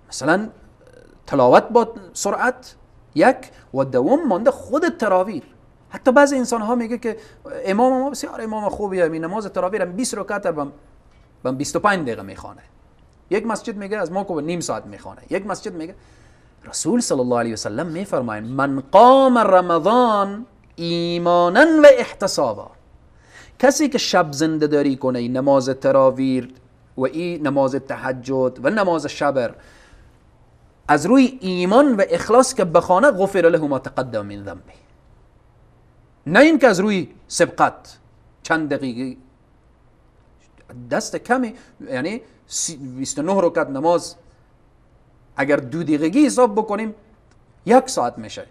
S2: مثلا تلاوت با سرعت یک، و دوم مانده خود تراویح. حتی بعضی انسان ها میگه که امام ما بسیار امام خوبیه، می نماز تراویح هم 20 رکعت بم 25 دقیقه میخوانه. یک مسجد میگه از ما کو نیم ساعت میخوانه. یک مسجد میگه رسول صلی الله علیه و سلم میفرمایند من قام رمضان ایمانا و احتسابا، کسی که شب زنده داری کنه نماز تراویح و این نماز تهجد و نماز شبر از روی ایمان و اخلاص که بخوانه، غفر له ما تقدم من ذنبه. نه اینکه از روی سبقت چند دقیقه دست کمی، یعنی 29 رکعت نماز اگر 2 دقیقگی حساب بکنیم 1 ساعت میشه،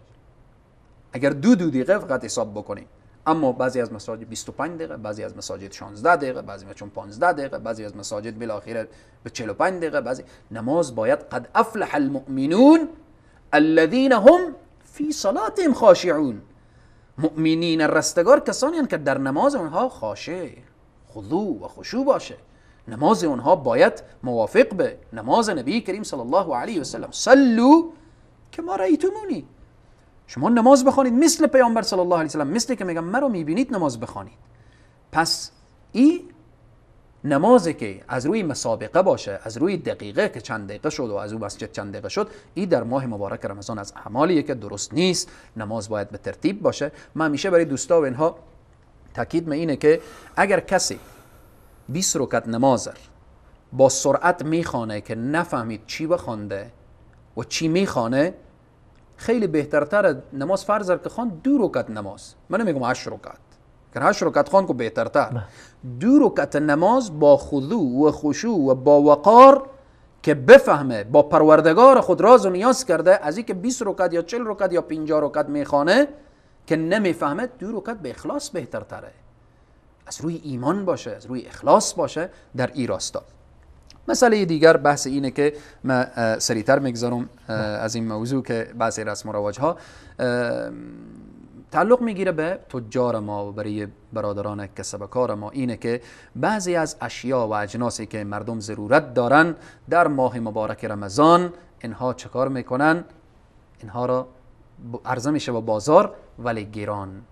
S2: اگر دو دقیقه فقط حساب بکنیم. اما بعضی از مساجد 25 دقیقه، بعضی از مساجد 16 دقیقه، بعضی چون 15 دقیقه، بعضی از مساجد بالاخره به 45 دقیقه. بعضی نماز باید قد افلح المؤمنون الذين هم فی صلاتهم خاشعون. مؤمنین رستگار کسانی هستند که در نماز اونها خاشع، خضوع و خشوع باشه. نماز اونها باید موافق به نماز نبی کریم صلی الله علیه و سلم. صلوا کما رأیتمونی، شما نماز بخوانید مثل پیامبر صلی الله علیه و سلم، مثل که میگم مرا میبینید نماز بخوانید. پس این نمازی که از روی مسابقه باشه، از روی دقیقه که چند دقیقه شد و از اون مسجد چند دقیقه شد، این در ماه مبارک رمضان از اعمالیه که درست نیست. نماز باید به ترتیب باشه. من همیشه برای دوستا و اینها تاکید می اینه که اگر کسی 20 رکعت نماز با سرعت میخوانه که نفهمید چی بخوانده و چی میخوانه، خیلی بهترتر نماز فرض که خوان 2 رکعت نماز. من نمیگم 8 رکعت، که 8 رکعت خوان که بهترتر. 2 رکعت نماز با خضوع و خشوع و با وقار که بفهمه با پروردگار خود راز و نیاز کرده، از اینکه 20 رکعت یا 40 رکعت یا 50 رکعت میخوانه که نمیفهمه، 2 رکعت به اخلاص بهترتره. از روی ایمان باشه، از روی اخلاص باشه در ای راستا. مسئله دیگر بحث اینه که من سریعتر میگذارم از این موضوع که بحث رسم و رواج ها تعلق میگیره به تجار ما و برای برادران کسبکار ما، اینه که بعضی از اشیا و اجناسی که مردم ضرورت دارن در ماه مبارک رمضان، اینها چکار میکنن؟ اینها را عرضه میشه به بازار ولی گران،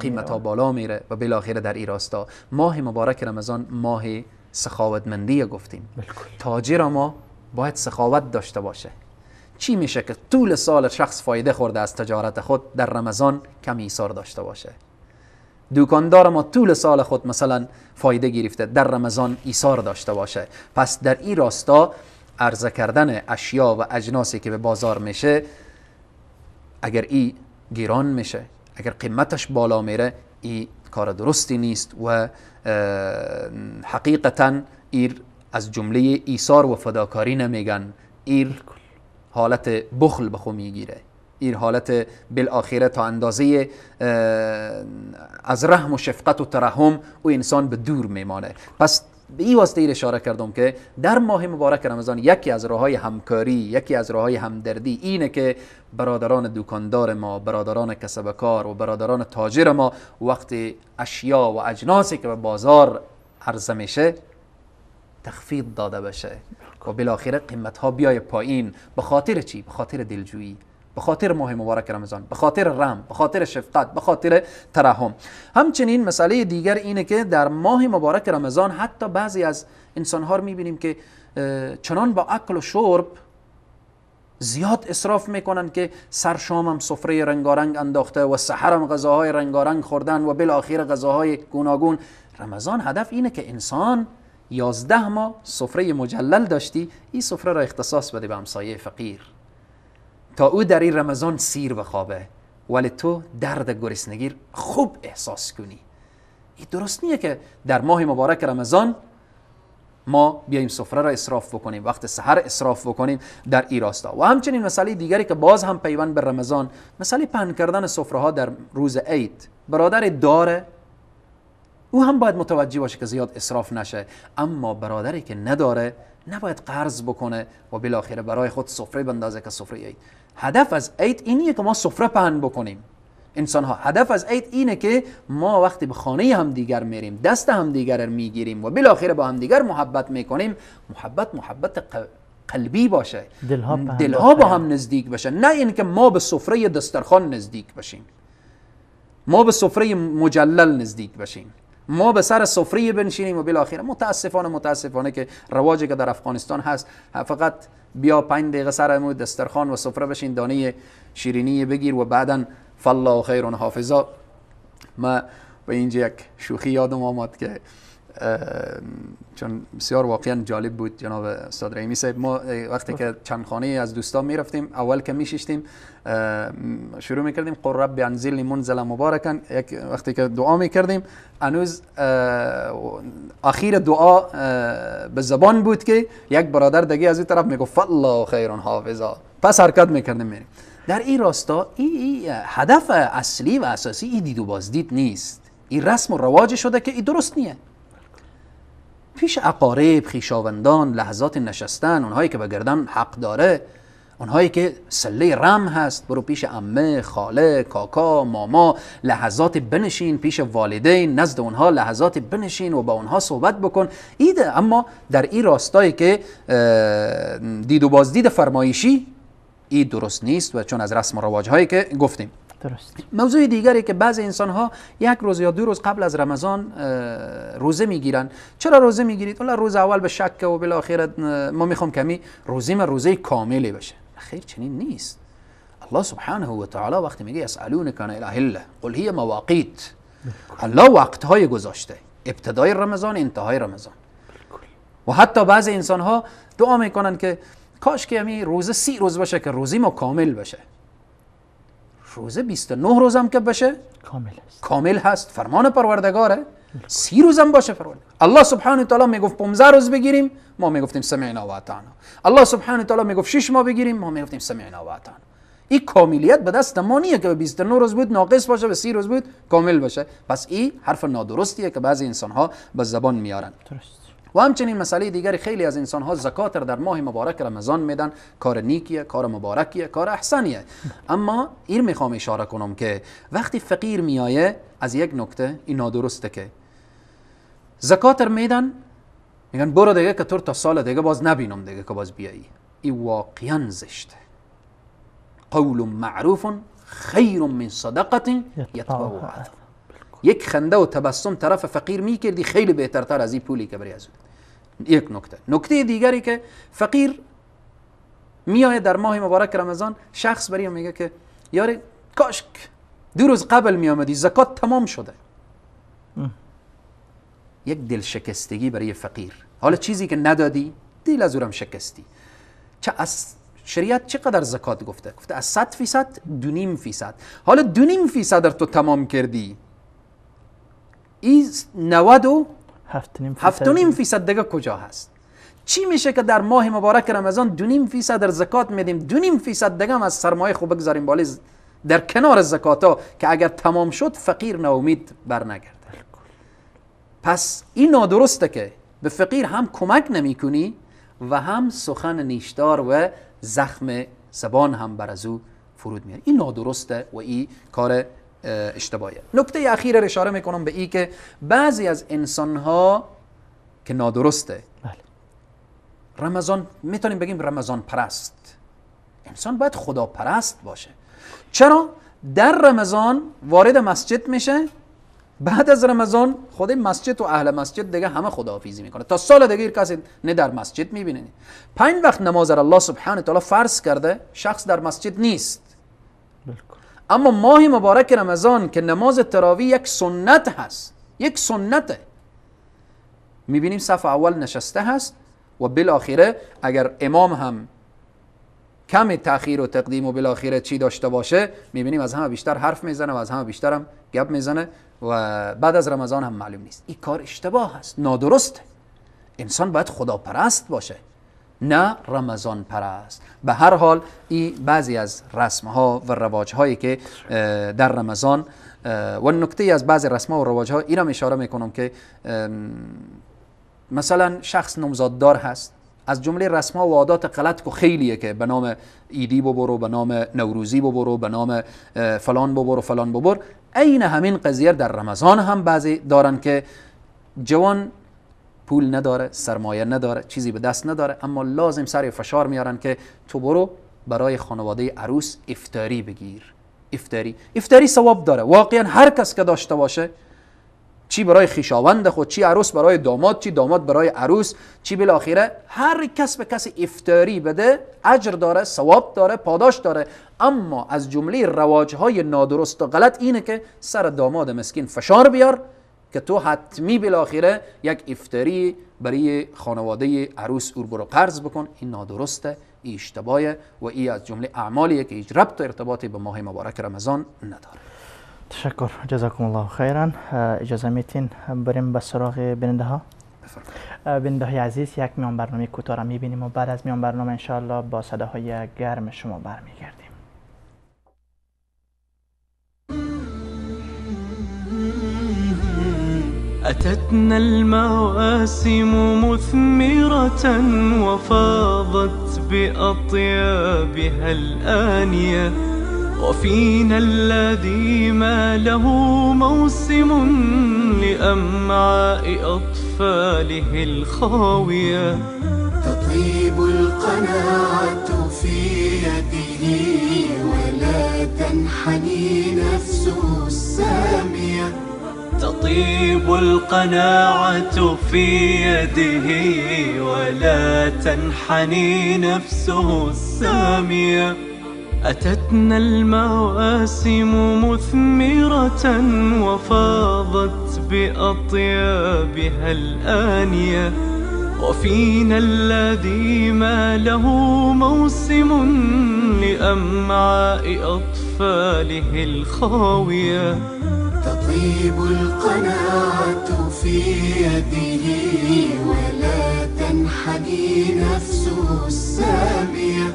S2: قیمت ها بالا میره و بالاخره در این راستا ماه مبارک رمضان ماه سخاوتمندی گفتیم. تاجر ما باید سخاوت داشته باشه. چی میشه که طول سال شخص فایده خورده از تجارت خود، در رمضان کمی ایثار داشته باشه. دکاندار ما طول سال خود مثلا فایده گرفته، در رمضان ایثار داشته باشه. پس در این راستا عرضه کردن اشیا و اجناسی که به بازار میشه، اگر ای گران میشه، اگر قیمتش بالا میره، ای کار درستی نیست و حقیقتا ایر از جمله ایثار و فداکاری نمیگن، ایر حالت بخل به خو میگیره، ایر حالت بالاخره تا اندازه از رحم و شفقت و ترحم و انسان به دور میمانه. پس به این واسطه ایر اشاره کردم که در ماه مبارک رمضان یکی از راه‌های همکاری، یکی از راه‌های همدردی اینه که برادران دکاندار ما، برادران کسبکار و برادران تاجر ما وقتی اشیا و اجناسی که به بازار عرضه میشه تخفیض داده بشه و بالاخره قیمت ها بیای پایین. به خاطر چی؟ به خاطر دلجویی، به خاطر ماه مبارک رمضان، به خاطر رحم، به خاطر شفقت، به خاطر ترحم. همچنین مسئله دیگر اینه که در ماه مبارک رمضان حتی بعضی از انسانها رو میبینیم که چنان با اکل و شرب زیاد اسراف میکنن که سر شامم سفره رنگارنگ انداخته و سحرم غذاهای رنگارنگ خوردن و بالاخره غذاهای گوناگون. رمضان هدف اینه که انسان 11 ماه سفره مجلل داشتی، این سفره را اختصاص بده به همسایه فقیر تا او در این رمضان سیر بخوابه، ولی تو درد گرسنگی خوب احساس کنی. این درست نیه که در ماه مبارک رمضان ما بیایم سفره را اسراف بکنیم، وقت سحر اسراف بکنیم در این راستا. و همچنین مسئله دیگری که باز هم پیوند به رمضان، مسئله پهن کردن سفره ها در روز عید. برادر داره، او هم باید متوجه باشه که زیاد اسراف نشه، اما برادری که نداره نباید قرض بکنه و بالاخره برای خود سفره بندازه که سفره عید. هدف از عید اینیه که ما سفره پهن بکنیم انسان ها. هدف از عید اینه که ما وقتی به خانه همدیگر میریم، دست همدیگر میگیریم و بالاخره با همدیگر محبت میکنیم، محبت قلبی باشه، دلها با هم نزدیک باشه، نه اینکه ما به سفره دسترخوان نزدیک باشیم، ما به سفره مجلل نزدیک باشیم، ما به سر سفره بنشینیم و بالاخره متاسفانه که رواجی که در افغانستان هست، فقط بیا 5 دقیقه سر دسترخوان و سفره بشین، دانه شیرینی بگیر و بعدا فالله خیر حافظا. ما به اینجا یک شوخی یادم آمد که چون بسیار واقعا جالب بود جناب استاد رحیمی صاحب. ما وقتی که چند خانه از دوستان میرفتیم، اول که میششتیم شروع میکردیم قل رب انزلنی منزلا مبارکا، یک وقتی که دعا میکردیم هنوز اخیر دعا به زبان بود که یک برادر دیگه از این طرف میگفت الله خیر حافظا، پس حرکت میکردیم میریم. در این راستا این هدف اصلی و اساسی این دید و بازدید نیست، این رسم و رواج شده که این درست نیه. پیش اقارب، خویشاوندان، لحظات نشستن، اونهایی که به گردن حق داره، اونهایی که سله رم هست، برو پیش عمه، خاله، کاکا، ماما، لحظات بنشین پیش والدین، نزد اونها لحظات بنشین و با اونها صحبت بکن. ایده اما در این راستایی که دید و بازدید فرمایشی این درست نیست و چون از رسم و رواج هایی که گفتیم.
S1: درست.
S2: موضوع دیگری که بعضی انسان ها یک روز یا دو روز قبل از رمضان روزه میگیرن. چرا روزه میگیرید؟ والله روز اول به شک و بالاخره ما میخوام کمی روزه ما روزه کاملی بشه. خیر چنین نیست. الله سبحانه و تعالی وقتی میگه یسالونک عن الاهله قل هی مواقیت، الله وقت های گذاشته، ابتدای رمضان، انتهای رمضان. و حتی بعضی انسان ها دعا میکنن که کاش که همی روزه 30 روز باشه که روزی ما کامل بشه. روزه 29 روزم که بشه
S1: کامل هست،
S2: کامل هست، فرمان پروردگاره. 30 روزم باشه پروردگار. الله سبحانه و تعالی میگفت 15 روز بگیریم، ما میگفتیم سمعنا و اطعنا. الله سبحانه و تعالی میگفت 6 ماه بگیریم، ما میگفتیم سمعنا و اطعنا. این کاملیت به دست ما نیه که به 29 روز بود ناقص باشه، به 30 روز بود کامل باشه. پس این حرف نادرستیه که بعضی انسان ها به زبان میارن.
S1: درست.
S2: و همچنین مسئله دیگر، خیلی از انسان ها زکات را در ماه مبارک رمضان میدن، کار نیکیه، کار مبارکیه، کار احسنیه. اما این میخوام اشاره کنم که وقتی فقیر میایه از یک نکته این نادرسته که زکات را میدن، میگن برو دیگه که تو تا سال دیگه باز نبینم دیگه که باز بیایی. این واقعا زشته. قول معروف خیر من صدقه یتبعها. یک خنده و تبسم طرف فقیر میکردی خیلی بهترتر از این پولی که بری از اون. یک نکته. نکته دیگری که فقیر میآید در ماه مبارک رمضان، شخص برای میگه که یاره کاش 2 روز قبل میآمدی، زکات تمام شده. یک دل شکستگی برای فقیر. حالا چیزی که ندادی دل از اورم شکستی. چه از شریعت چقدر زکات گفته؟ گفته از 100% 2.5%. حالا 2.5% رو تو تمام کردی، این 97.5% دیگه کجا هست؟ چی میشه که در ماه مبارک رمضان 2.5% در زکات میدیم، 2.5% دیگه هم از سرمایه خوب بگذاریم بالای در کنار زکات ها که اگر تمام شد فقیر ناامید برنگرده. پس این نادرسته که به فقیر هم کمک نمی کنی و هم سخن نیشدار و زخم زبان هم بر از او فرود میاری. این نادرسته و این کار اشتباهیه. نکته اخیر را اشاره میکنم به ای که بعضی از انسانها که نادرسته،
S1: بله،
S2: رمضان میتونیم بگیم رمضان پرست. انسان باید خدا پرست باشه. چرا؟ در رمضان وارد مسجد میشه، بعد از رمضان خود مسجد و اهل مسجد دیگه همه خداحافظی میکنه، تا سال دیگه کسی نه در مسجد میبینه. 5 وقت نماز را الله سبحانه تعالی فرض کرده، شخص در مسجد نیست. اما ماه مبارک رمضان که نماز تراویح یک سنت هست، یک سنته، میبینیم صف اول نشسته هست و بالاخره اگر امام هم کم تأخیر و تقدیم و بالاخره چی داشته باشه، میبینیم از همه بیشتر حرف میزنه و از همه بیشتر هم گپ میزنه و بعد از رمضان هم معلوم نیست. این کار اشتباه هست، نادرسته. انسان باید خداپرست باشه، نه رمضان پرست. به هر حال این بعضی از رسم ها و رواج هایی که در رمضان و نکته از بعضی رسم ها و رواج ها اینم اشاره میکنم که مثلا شخص نامزاددار هست، از جمله رسم ها و عادات غلط که خیلیه که به نام عیدی ببرو، به نام نوروزی ببرو، به نام فلان ببرو، فلان ببر. عین همین قضیه در رمضان هم بعضی دارن که جوان پول نداره، سرمایه نداره، چیزی به دست نداره، اما لازم سر فشار میارن که تو برو برای خانواده عروس افطاری بگیر. افطاری ثواب داره واقعا، هر کس که داشته باشه، چی برای خویشاوند خود، چی عروس برای داماد، چی داماد برای عروس، چی بالاخره هر کس به کسی افطاری بده اجر داره، ثواب داره، پاداش داره. اما از جمله رواجهای نادرست و غلط اینه که سر داماد مسکین فشار بیار که تو حتمی بالاخره یک افطاری برای خانواده عروس اور برو قرض بکن. این نادرسته، این اشتباهه و این از جمله اعمالیه که هیچ ربط و ارتباطی به ماه مبارک رمضان نداره.
S1: تشکر، جزاکم الله خیرا. اجازه میتین بریم به سراغ بیننده ها؟ بیننده های عزیز، یک میان برنامه کوتاه را میبینیم و بعد از میان برنامه انشاءالله با صداهای گرم شما برمیگردیم.
S8: أتتنا المواسم مثمرة وفاضت بأطيابها الآنية، وفينا الذي ما له موسم لأمعاء أطفاله الخاوية.
S10: تطيب القناعة في يده ولا تنحني نفسه السامية.
S8: تطيب القناعة في يده ولا تنحني نفسه السامية. أتتنا المواسم مثمرة وفاضت بأطيابها الآنية، وفينا الذي ما له موسم لأمعاء أطفاله الخاوية.
S10: تطيب القناعة في يده ولا تنحني نفسه السامية.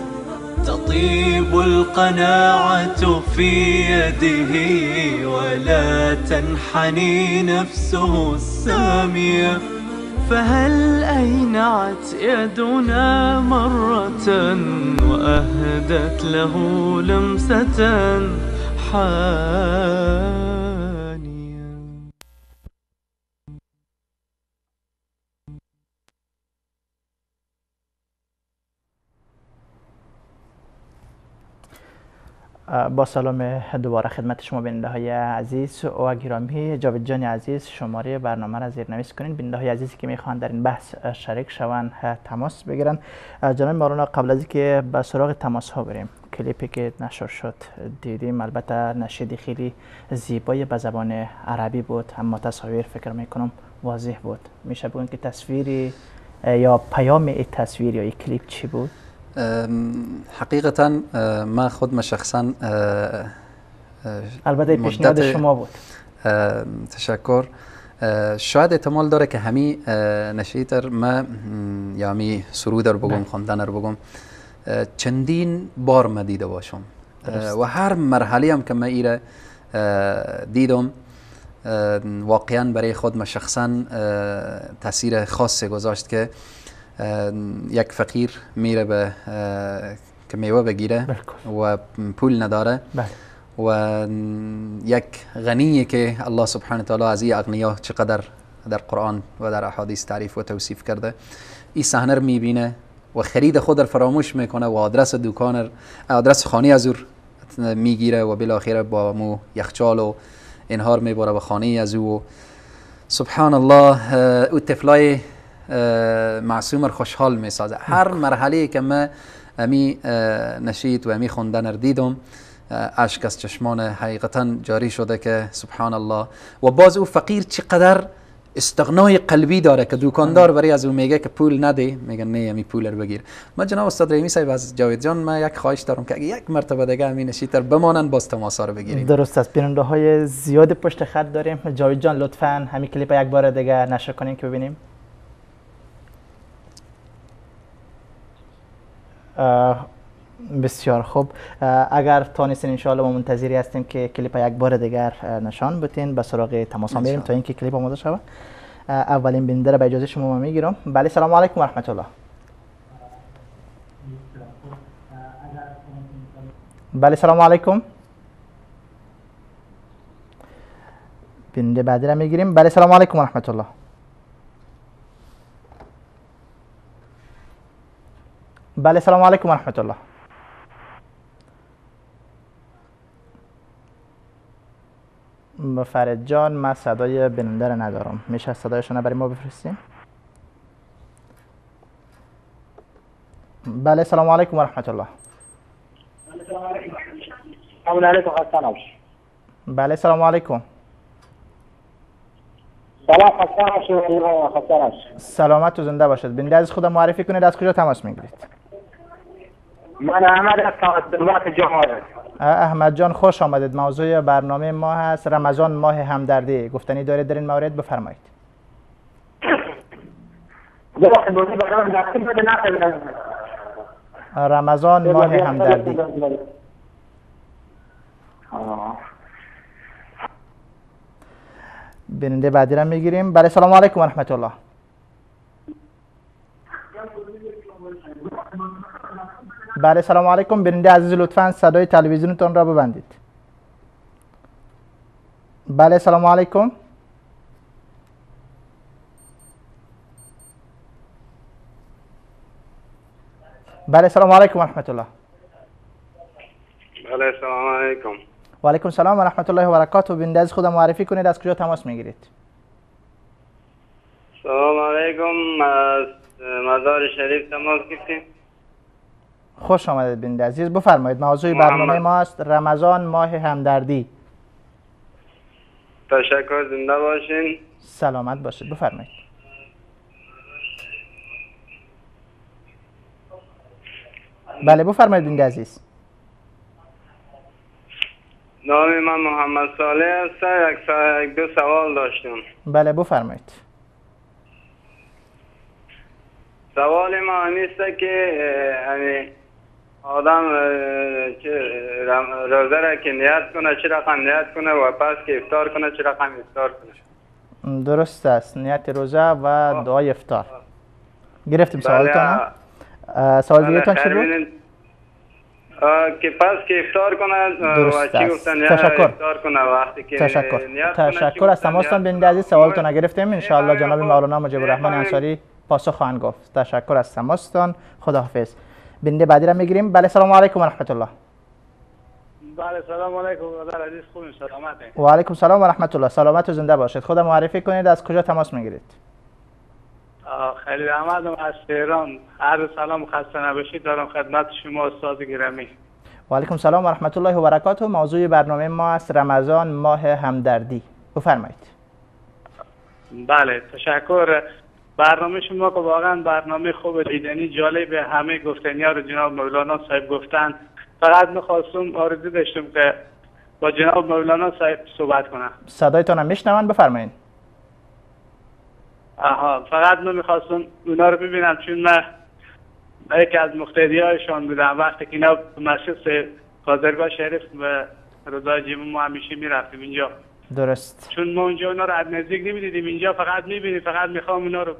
S8: تطيب القناعة في يده ولا تنحني نفسه السامية. فهل أينعت يدنا مرة وأهدت له لمسة حانية.
S1: با سلام دوباره خدمت شما بیننده های عزیز و گرامی. جاوید جان عزیز، شماره برنامه را زیرنویس کنین. بیننده های عزیزی که میخوان در این بحث شریک شوند تماس بگیرن. جناب مولانا، قبل از اینکه به سراغ تماس ها بریم، کلیپی که نشر شد دیدیم، البته نشید خیلی زیبای به زبان عربی بود، اما تصاویر فکر میکنم واضح بود. میشه بگوین که تصویری یا پیام این تصویر یا این کلیپ چی بود؟
S2: حقیقتا من خود شخصا،
S1: البته پیشنهاد شما بود،
S2: تشکر، شاید احتمال داره که همی نشیتر ما یا همی سرود رو بگم، خواندن رو بگم، چندین بار ما دیده باشم و هر مرحله هم که من ایره دیدم واقعا برای خود ما شخصا تاثیر خاص گذاشت که یک فقیر میره به که میوه بگیره و پول نداره بله. و یک غنیه که الله سبحانه تعالی از این اغنیا چقدر در قرآن و در احادیث تعریف و توصیف کرده، این صحنه رو میبینه و خرید خود رو فراموش میکنه و آدرس دکان، آدرس خانه از او میگیره و بالاخره با مو یخچال و انهار میبره به خانه از او. سبحان الله، او طفلای معصوم خوشحال میسازه. هر مرحله که من امی نشید و امی خوندن رو دیدم، اشک از چشمان حقیقتا جاری شده که سبحان الله. و باز او فقیر چقدر استغنای قلبی داره که دکاندار برای از او میگه که پول نده، میگه نه امی پول رو بگیر. من جناب استاد رحیمی صاحب از جاوید جان من یک خواهش دارم که اگه یک مرتبه دیگه امی نشیتر بمانن باز تماسا رو بگیریم.
S1: درست است، بیننده های زیاد پشت خط داریم. جاوید جان لطفاً همین کلیپ یک بار دیگه نشر کنین که ببینیم. بسیار خوب، اگر تانستین انشاءالله ما منتظری هستیم که کلیپ یک بار دیگر نشان بتین. به سراغ تماس ها میریم تا اینکه کلیپ آماده شود. اولین بیننده را به اجازه شما ما میگیرم. بله، سلام علیکم و رحمت الله. بله، سلام علیکم. بیننده بعدی را میگیریم. بله، سلام علیکم و رحمت الله. بله، سلام علیکم و رحمت الله. فرید جان، من صدای بیننده را ندارم، میشه صدایشان برای ما بفرستیم؟ بله، سلام علیکم و رحمت الله.
S11: سلام علیکم.
S1: بله، سلام علیکم.
S11: سلام، خسته نباشید. خسته نباشید.
S1: سلامت و زنده باشید. بیننده عزیز خودم معرفی کنید، از کجا تماس میگیرید؟
S11: من احمد هستم از تربت جمال.
S1: احمد جان خوش آمدید. موضوع برنامه ما هست رمضان ماه همدردی. گفتنی دارید در این مورد؟ بفرمایید. رمضان ماه همدردی. بیننده بعدی را میگیریم. بله سلام علیکم و رحمت الله. بله سلام علیکم. بیننده عزیز لطفاً صدای تلویزیونتون را ببندید. بله سلام علیکم. بله سلام علیکم و رحمت الله.
S12: بله سلام علیکم.
S1: و علیکم سلام و رحمت الله و برکاته. بیننده عزیز خودم معرفی کنید، از کجا تماس میگیرید؟
S12: سلام علیکم، از مزار شریف تماس گرفتیم.
S1: خوش آمدید بیننده عزیز، بفرمایید. موضوع برنامه ما است رمضان ماه همدردی.
S12: تشکر، زنده باشین.
S1: سلامت باشید، بفرمایید. بله بفرمایید بیننده عزیز.
S12: نام من محمد صالح است. یک دو سوال داشتم.
S1: بله بفرمایید.
S12: سوال ما همیست که یعنی آدم روزه را که نیت کنه چه رقم نیت کنه و پس که افطار کنه چه رقم افطار کنه.
S1: درست است، نیت روزه و دعای افطار. گرفتیم سوالتان. سوال دیگه تان چی بود؟
S12: که پس که افطار کنه و چی گفتن؟ افطار کنه وقتی که
S1: تشکر از تماستان بیننده عزیز. سوالتون گرفتیم، ان شاء الله جناب مولانا مجیب الرحمن انصاری پاسخ خواهند گفت. تشکر از تماستان، خداحافظ. بیننده بعدی را میگیریم. بله سلام علیکم و رحمت الله.
S13: بله سلام علیکم برادر عزیز، خوبین؟ سلامت.
S1: و علیکم سلام و رحمت الله. سلامت و زنده باشید. خدا معرفی کنید، از کجا تماس میگیرید؟
S13: خیلی احمدم از تهران. عرض سلام خسته نباشید دارم خدمت شما استاد گرامی.
S1: و علیکم سلام و رحمت الله و برکاته. موضوع برنامه ما است رمضان ماه همدردی. بفرمایید.
S13: بله تشکر. برنامه شما که واقعا برنامه خوب دیدنی جالب، همه گفتنی ها رو جناب مولانا صاحب گفتن. فقط میخواستم آرزو داشتم که با جناب مولانا صاحب صحبت کنم.
S1: صدایتان هم میشنون، بفرمایید.
S13: آها، فقط من میخواستم اونا رو ببینم چون من یکی از مقتدی هایشان بودم. وقتی که اینا مسجد قادرگاه شریف و رضای جیب ما همیشه میرفتیم اینجا.
S1: درست.
S13: چون ما اونجا اونا رو از نزدیک نمیدیدیم، اینجا فقط میبینیم. فقط میخوام اونا رو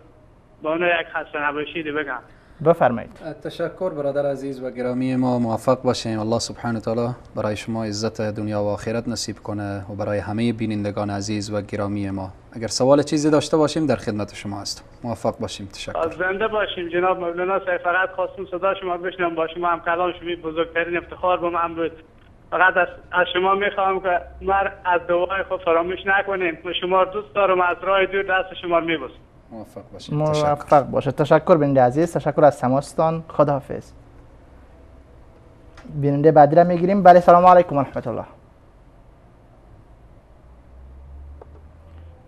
S13: با اونا یک خسته نباشید بگم.
S1: بفرمایید.
S2: تشکر برادر عزیز و گرامی ما، موفق باشیم. الله سبحانه و تعالی برای شما عزت دنیا و آخرت نصیب کنه و برای همه بینندگان عزیز و گرامی ما. اگر سوال چیزی داشته باشیم در خدمت شما هستم. موفق باشیم. تشکر.
S13: زنده باشیم جناب مولانا صاحب. فقط خواستم صدا شما بشنوم، با شما هم کلام شما بزرگترین افتخار به من بود. فقط از شما میخوام که مر از دعای خود فراموش نکنیم. شما دوست دارم، از راه دور دست شما میبوسم.
S2: موفق باشید.
S1: موفق باشید. تشکر بیننده عزیز، تشکر از تماستان، خداحافظ. بیننده بعدی را میگیریم. بله سلام علیکم و رحمت الله.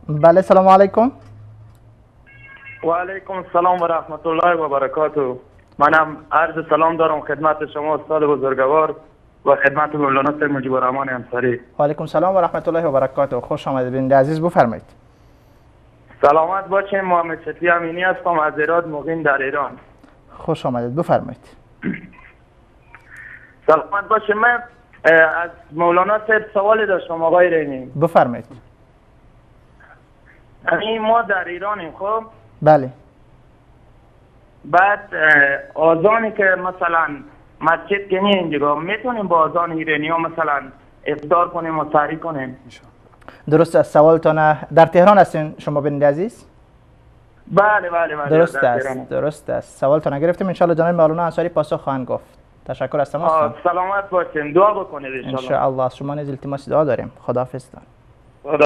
S1: بله سلام علیکم.
S14: و علیکم السلام و رحمت الله و برکاته. منم عرض سلام دارم خدمت شما استاد بزرگوار و خدمت مولانا سید مجیب الرحمن انصاری.
S1: و علیکم سلام و رحمت الله و برکاته. خوش آمدید بیننده عزیز، بفرمایید.
S14: سلامت باشین. محمد شفیع امینی هستم از ایران، مقیم در ایران.
S1: خوش آمدید، بفرمایید.
S14: سلامت باشین. من از مولانا صاحب سوالی داشتم آقای رحیمی.
S1: بفرمایید.
S14: یعنی ما در ایرانیم، خب؟
S1: بله.
S14: بعد آذانی که مثلا مسجد که نیست اینجا، میتونیم با آذان ایرانی ها مثلا افطار کنیم و سحری کنیم؟
S1: درست است. سوالتان در تهران هستین شما بیننده عزیز؟
S14: بله بله بله.
S1: درست است، درست است. سوالتان گرفتیم، ان شاء الله جناب مولانا انصاری پاسخ خواهند گفت. تشکر از تماستان.
S14: سلامت باشین، دعا بکنید ان
S1: شاء الله. از شما نیز التماس دعا داریم. خداحافظتان. خدا.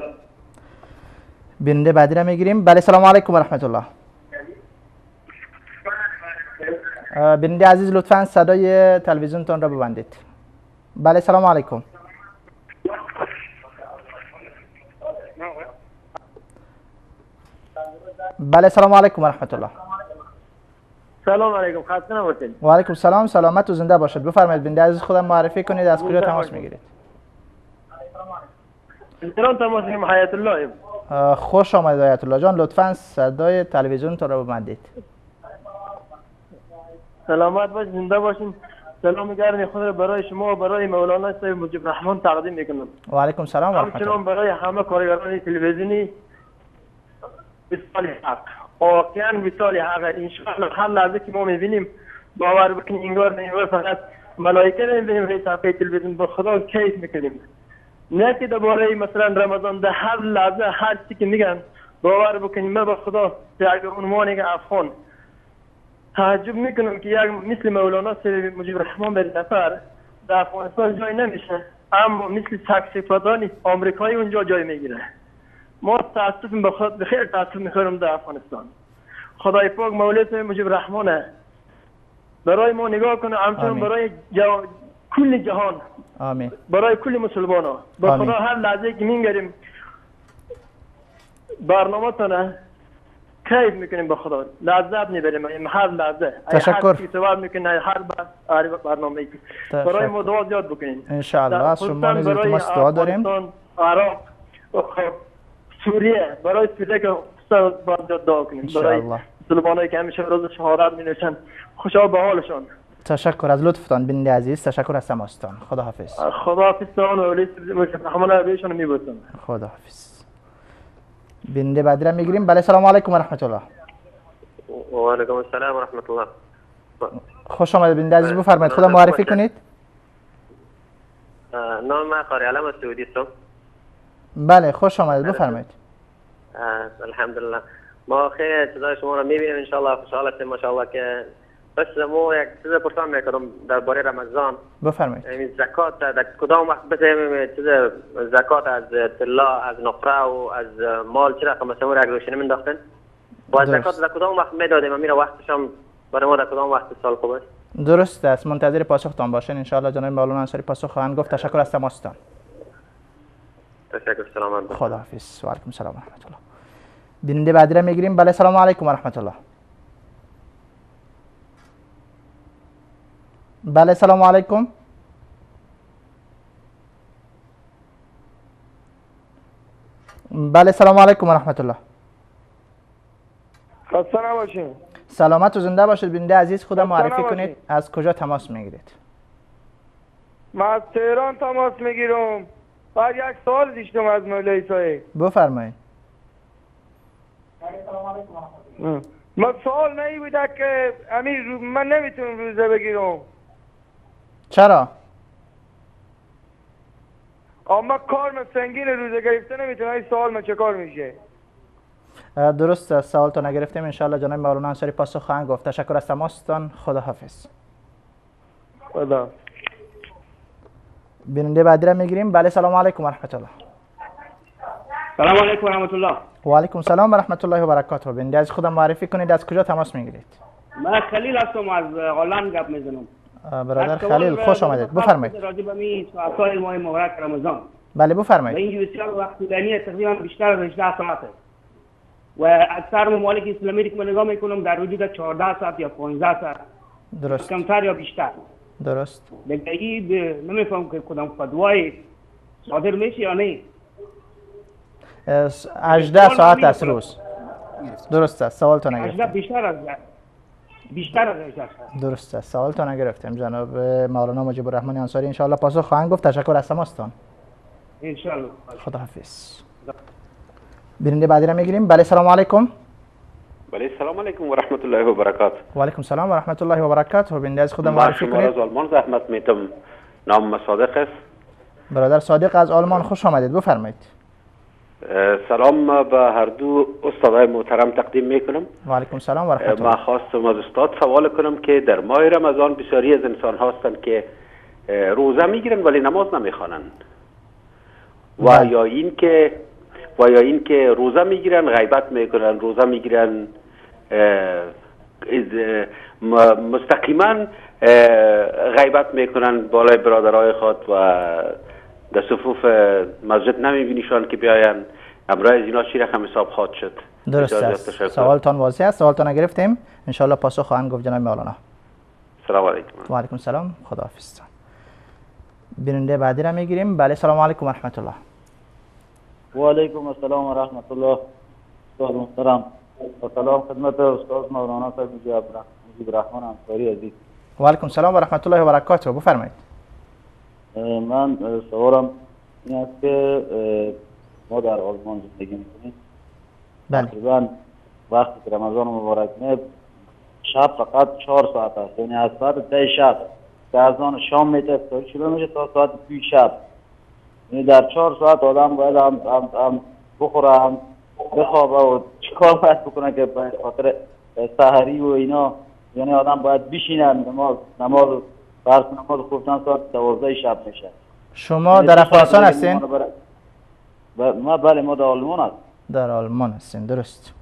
S1: بیننده بعدی را میگیریم. بله سلام علیکم و رحمت الله. بیننده عزیز لطفاً صدای تلویزیونتان را ببندید. بله سلام علیکم. بله سلام علیکم و رحمت الله.
S14: سلام علیکم، خسته نباشید.
S1: و علیکم سلام، سلامت و زنده باشد. بفرمایید بنده عزیز خودم معرفی کنید، از کجا تماس میگیرید؟
S14: تهران تماس میگیرم، حیات الله.
S1: خوش آمدید حیات الله جان، لطفاً صدای تلویزیون تو رو ببندید.
S14: سلامت باشید، زنده باشین. سلام گرم خود را برای شما و برای مولانا صاحب مجیب الرحمن تقدیم میکنم.
S1: و علیکم سلام و رحمت الله.
S14: همچنان برای همه کارگران تلویزیونی وصال حق، واقعا وصال حق. انشاءالله هر لحظه که ما میبینیم باور بکنیم انگار نه انگار فقط ملائکه نمیبینیم روی صفحه تلویزیون، با خدا کیف میکنیم. نه که درباره مثلا رمضان در هر لحظه هر چی که میگن باور بکنیم. من با خدا به عنوان یک افغان تعجب میکنم که یک مثل مولانا صاحب مجیب الرحمن بر نفر در افغانستان جای نمیشه، اما مثل سکسیفادان آمریکایی اونجا جای میگیره. ما تاسف به خود بخیر تاسف میخورم در افغانستان. خدای پاک مولای صاحب مجیب الرحمن برای ما نگاه کنه، همچنین برای کل جهان،
S1: آمین،
S14: برای کل مسلمان ها. با خدا هر لحظه که میگریم برنامه تانه کیف میکنیم، با خدا لذت میبریم هر لحظه.
S1: تشکر.
S14: هر صحبت میکنیم هر برنامه برای ما دعا زیاد بکنیم
S1: ان شاء الله. از شما نیز التماس دعا داریم.
S14: عراق، سوریه، برای سوریه که باید دعا کنیم، برای مسلمانایی که همیشه روز شهادت مینوشن، خوشا به حالشان.
S1: تشکر از لطفتان بنده عزیز، تشکر از تماستان. خداحافظ.
S14: خداحافظ. الرحمن میبوسم.
S1: خداحافظ. بنده بعدی را میگیریم. بله سلام علیکم و رحمت الله.
S15: و علیکم السلام و رحمت الله.
S1: خوش آمدید بنده عزیز، بفرمایید خدا معرفی کنید.
S15: نام من قاری علم از سعودی هستم.
S1: بله خوش آمدید، بفرمایید.
S15: الحمدلله ما خیلی چیزای شما را میبینیم ان شاء الله، خوشحال هستیم ماشاءالله. که بس مو یک چیز پرسان میکنم درباره رمضان.
S1: بفرمایید.
S15: یعنی زکات در کدام وقت بتیم چیز زکات از طلا، از نقره و از مال چه رقم است یک روشنی مینداختن؟ و زکات در کدام وقت میدادیم؟ میره وقتش هم برای ما در کدام وقت سال خوب است؟
S1: درست است، منتظر پاسختان باشین ان شاء الله. جناب مولانا انصاری پاسخ خواهند گفت. تشکر از تماستان.
S15: تشکر، سلامت.
S1: خداحافظ. و علیکم السلام و رحمت الله. بیننده بعدی را میگیریم. بله سلام علیکم و رحمت الله. بله سلام علیکم. بله سلام علیکم و رحمت الله.
S16: خسته نباشین.
S1: سلامت و زنده باشید بیننده عزیز، خدا معرفی کنید، از کجا تماس میگیرید؟
S16: من از تهران تماس میگیرم. بعد یک سوال داشتم از مولوی صاحب.
S1: بفرمایید.
S16: ما سوال نه بوده که امیر من نمیتونم روزه بگیرم.
S1: چرا؟
S16: اما کار من سنگین، روزه گرفته نمیتونم. این سوال من چه کار میشه؟
S1: درست است، سوال تو نگرفتیم. ان شاء الله جناب مولانا انصاری پاسخ خواهند گفت. تشکر از تماستان، خداحافظ.
S16: خدا.
S1: بیننده بعدی را میگیریم. بله سلام علیکم و رحمت الله.
S17: سلام علیکم و رحمت الله.
S1: و علیکم سلام و رحمت الله و برکاته. بیننده از خودم معرفی کنید، از کجا تماس میگیرید؟
S17: من خلیل هستم، از هلند گپ میزنم.
S1: برادر خلیل خوش آمدید، بفرمایید.
S17: راجع به می ساعت‌های ماه مبارک رمضان.
S1: بله بفرمایید.
S17: اینجا بسیار وقت طولانی، تقریبا بیشتر از 18 ساعت است و اکثر ممالک اسلامی که من نگاه میکنم در حدود 14 ساعت یا 15 ساعت.
S1: درست.
S17: کمتر یا بیشتر.
S1: درست.
S17: دیگه نمیفهم که کدام فتوای صادر میشه یا نه.
S1: 18 ساعت است روز. درست است، سوال تو نگرفتم.
S17: بیشتر از 18 ساعت.
S1: درست است، سوال تو نگرفتیم. جناب مولانا مجیب الرحمن انصاری ان شاء الله پاسخ خواهند گفت. تشکر از تماستان.
S17: ان شاء الله.
S1: خداحافظ. بیننده بعدی را میگیریم. بله سلام علیکم.
S18: بله سلام علیکم و رحمت الله و برکاته.
S1: و علیکم سلام و رحمت الله و برکاته. بیننده از خودم معرفی کنید.
S18: از آلمان زحمت میتم. نام صادق است.
S1: برادر صادق از آلمان خوش آمدید، بفرمایید.
S18: سلام به هر دو استادای محترم تقدیم میکنم.
S1: و علیکم سلام و رحمت الله.
S18: ما خواستم از استاد سوال کنم که در ماه رمضان بسیاری از انسان هستند که روزه میگیرن ولی نماز نمیخوانند و یا اینکه روزه میگیرن غیبت میکنن، روزه میگیرن مستقیما غیبت میکنن بالای برادرای خود و در صفوف مسجد نمیبینیشان که بیاین. امرای از اینا چی رقم حساب خواهد شد؟
S1: درست است. سوالتان واضح است، سوالتان گرفتیم، انشالله پاسخ خواهند گفت جناب مولانا.
S19: سلام علیکم.
S1: و علیکم سلام، خداحافظ. بیننده بعدی را میگیریم. بله، سلام علیکم و رحمت الله.
S20: و علیکم السلام و رحمت الله. استاد محترم، و سلام خدمت استاد مولانا صاحب مجیب الرحمن انصاری عزیز.
S1: و علیکم السلام و رحمت الله و برکاته. بفرمایید.
S20: من سوالم این است که ما در آلمان زندگی میکنیم.
S1: بله.
S20: تقریبا وقتی که رمضان مبارک میاد شب فقط 4 ساعت است، یعنی از ساعت 10 شب که اذان شام میته افطاری شروع میشه تا ساعت 2 شب، یعنی در 4 ساعت آدم باید هم بخوره هم بخوابه و چیکار باید بکنه که به خاطر سحری و اینا، یعنی آدم باید بشینه نماز فرض نماز خوفتن ساعت 12 شب میشه.
S1: شما در افغانستان هستین؟
S20: ما بله، ما در آلمان هستیم.
S1: در آلمان هستین، درست.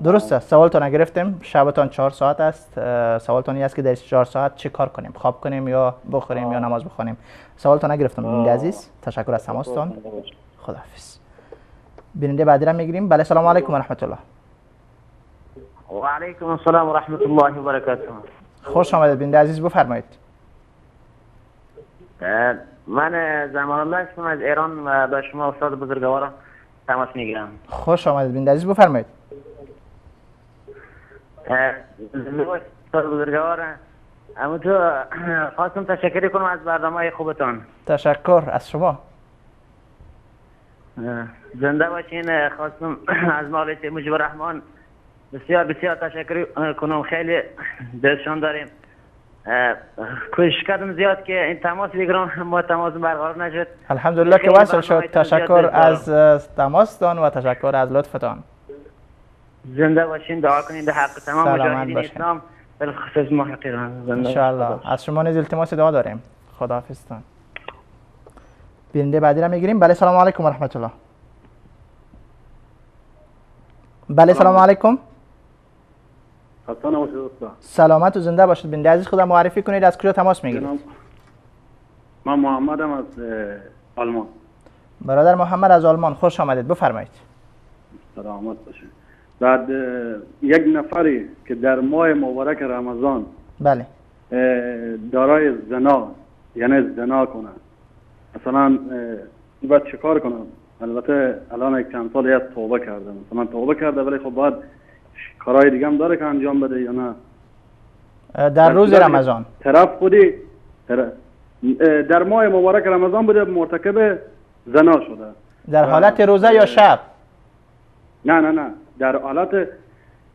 S1: درست است. سوالتان گرفتیم. شبتان 4 ساعت است. سوالتان این است که در 4 ساعت چه کار کنیم؟ خواب کنیم یا بخوریم یا نماز بخوانیم؟ سوالتان نگرفتم بیننده عزیز. تشکر از تماستان. خداحافظ. بیننده بعدی را میگیریم. بله، سلام علیکم و رحمت الله.
S21: و علیکم السلام و رحمت الله و برکاته.
S1: خوش آمدید بیننده عزیز، بفرمایید.
S21: من زمان الله هستم از ایران و با شما استاد بزرگوارم تماس میگیرم.
S1: خوش آمدید بیننده عزیز، بفرمایید.
S21: استاد بزرگوار، اما تو خواستم تشکر کنم از برنامه خوبتان.
S1: تشکر از شما.
S21: زنده باشین. خواستم از مولوی مجیب الرحمن بسیار بسیار تشکر کنم، خیلی دلشان داریم. کوشش کردم زیاد که این تماس بگیرم، ما تماس برقرار نشد.
S1: الحمدلله که وصل شد. تشکر از تماستان و تشکر از لطفتان.
S21: زنده باشین، دعا کنین به حق تمام مجاهدین اسلام بالخصوص محققان.
S1: ان شاء الله. از شما نیز التماس دعا داریم. خداحافظتان. بیننده بعدی را میگیریم. بله، سلام علیکم و رحمت الله. بله، سلام علیکم. سلامت و زنده باشید بیننده عزیز. خدا معرفی کنید، از کجا تماس میگیرید؟
S12: من محمدم از آلمان.
S1: برادر محمد از آلمان، خوش آمدید، بفرمایید.
S12: سلامت باشید. بعد یک نفری که در ماه مبارک رمضان
S1: بله
S12: دارای زنا، یعنی زنا کنه، مثلا باید چیکار کنم؟ البته الان یک چند سال از توبه کرده، مثلا توبه کرده، ولی خب باید کارهای دیگه هم داره که انجام بده یا نه؟
S1: در روز رمضان
S12: طرف خودی در ماه مبارک رمضان بوده، مرتکب زنا شده.
S1: در حالت روزه یا شب؟
S12: نه نه نه، در حالت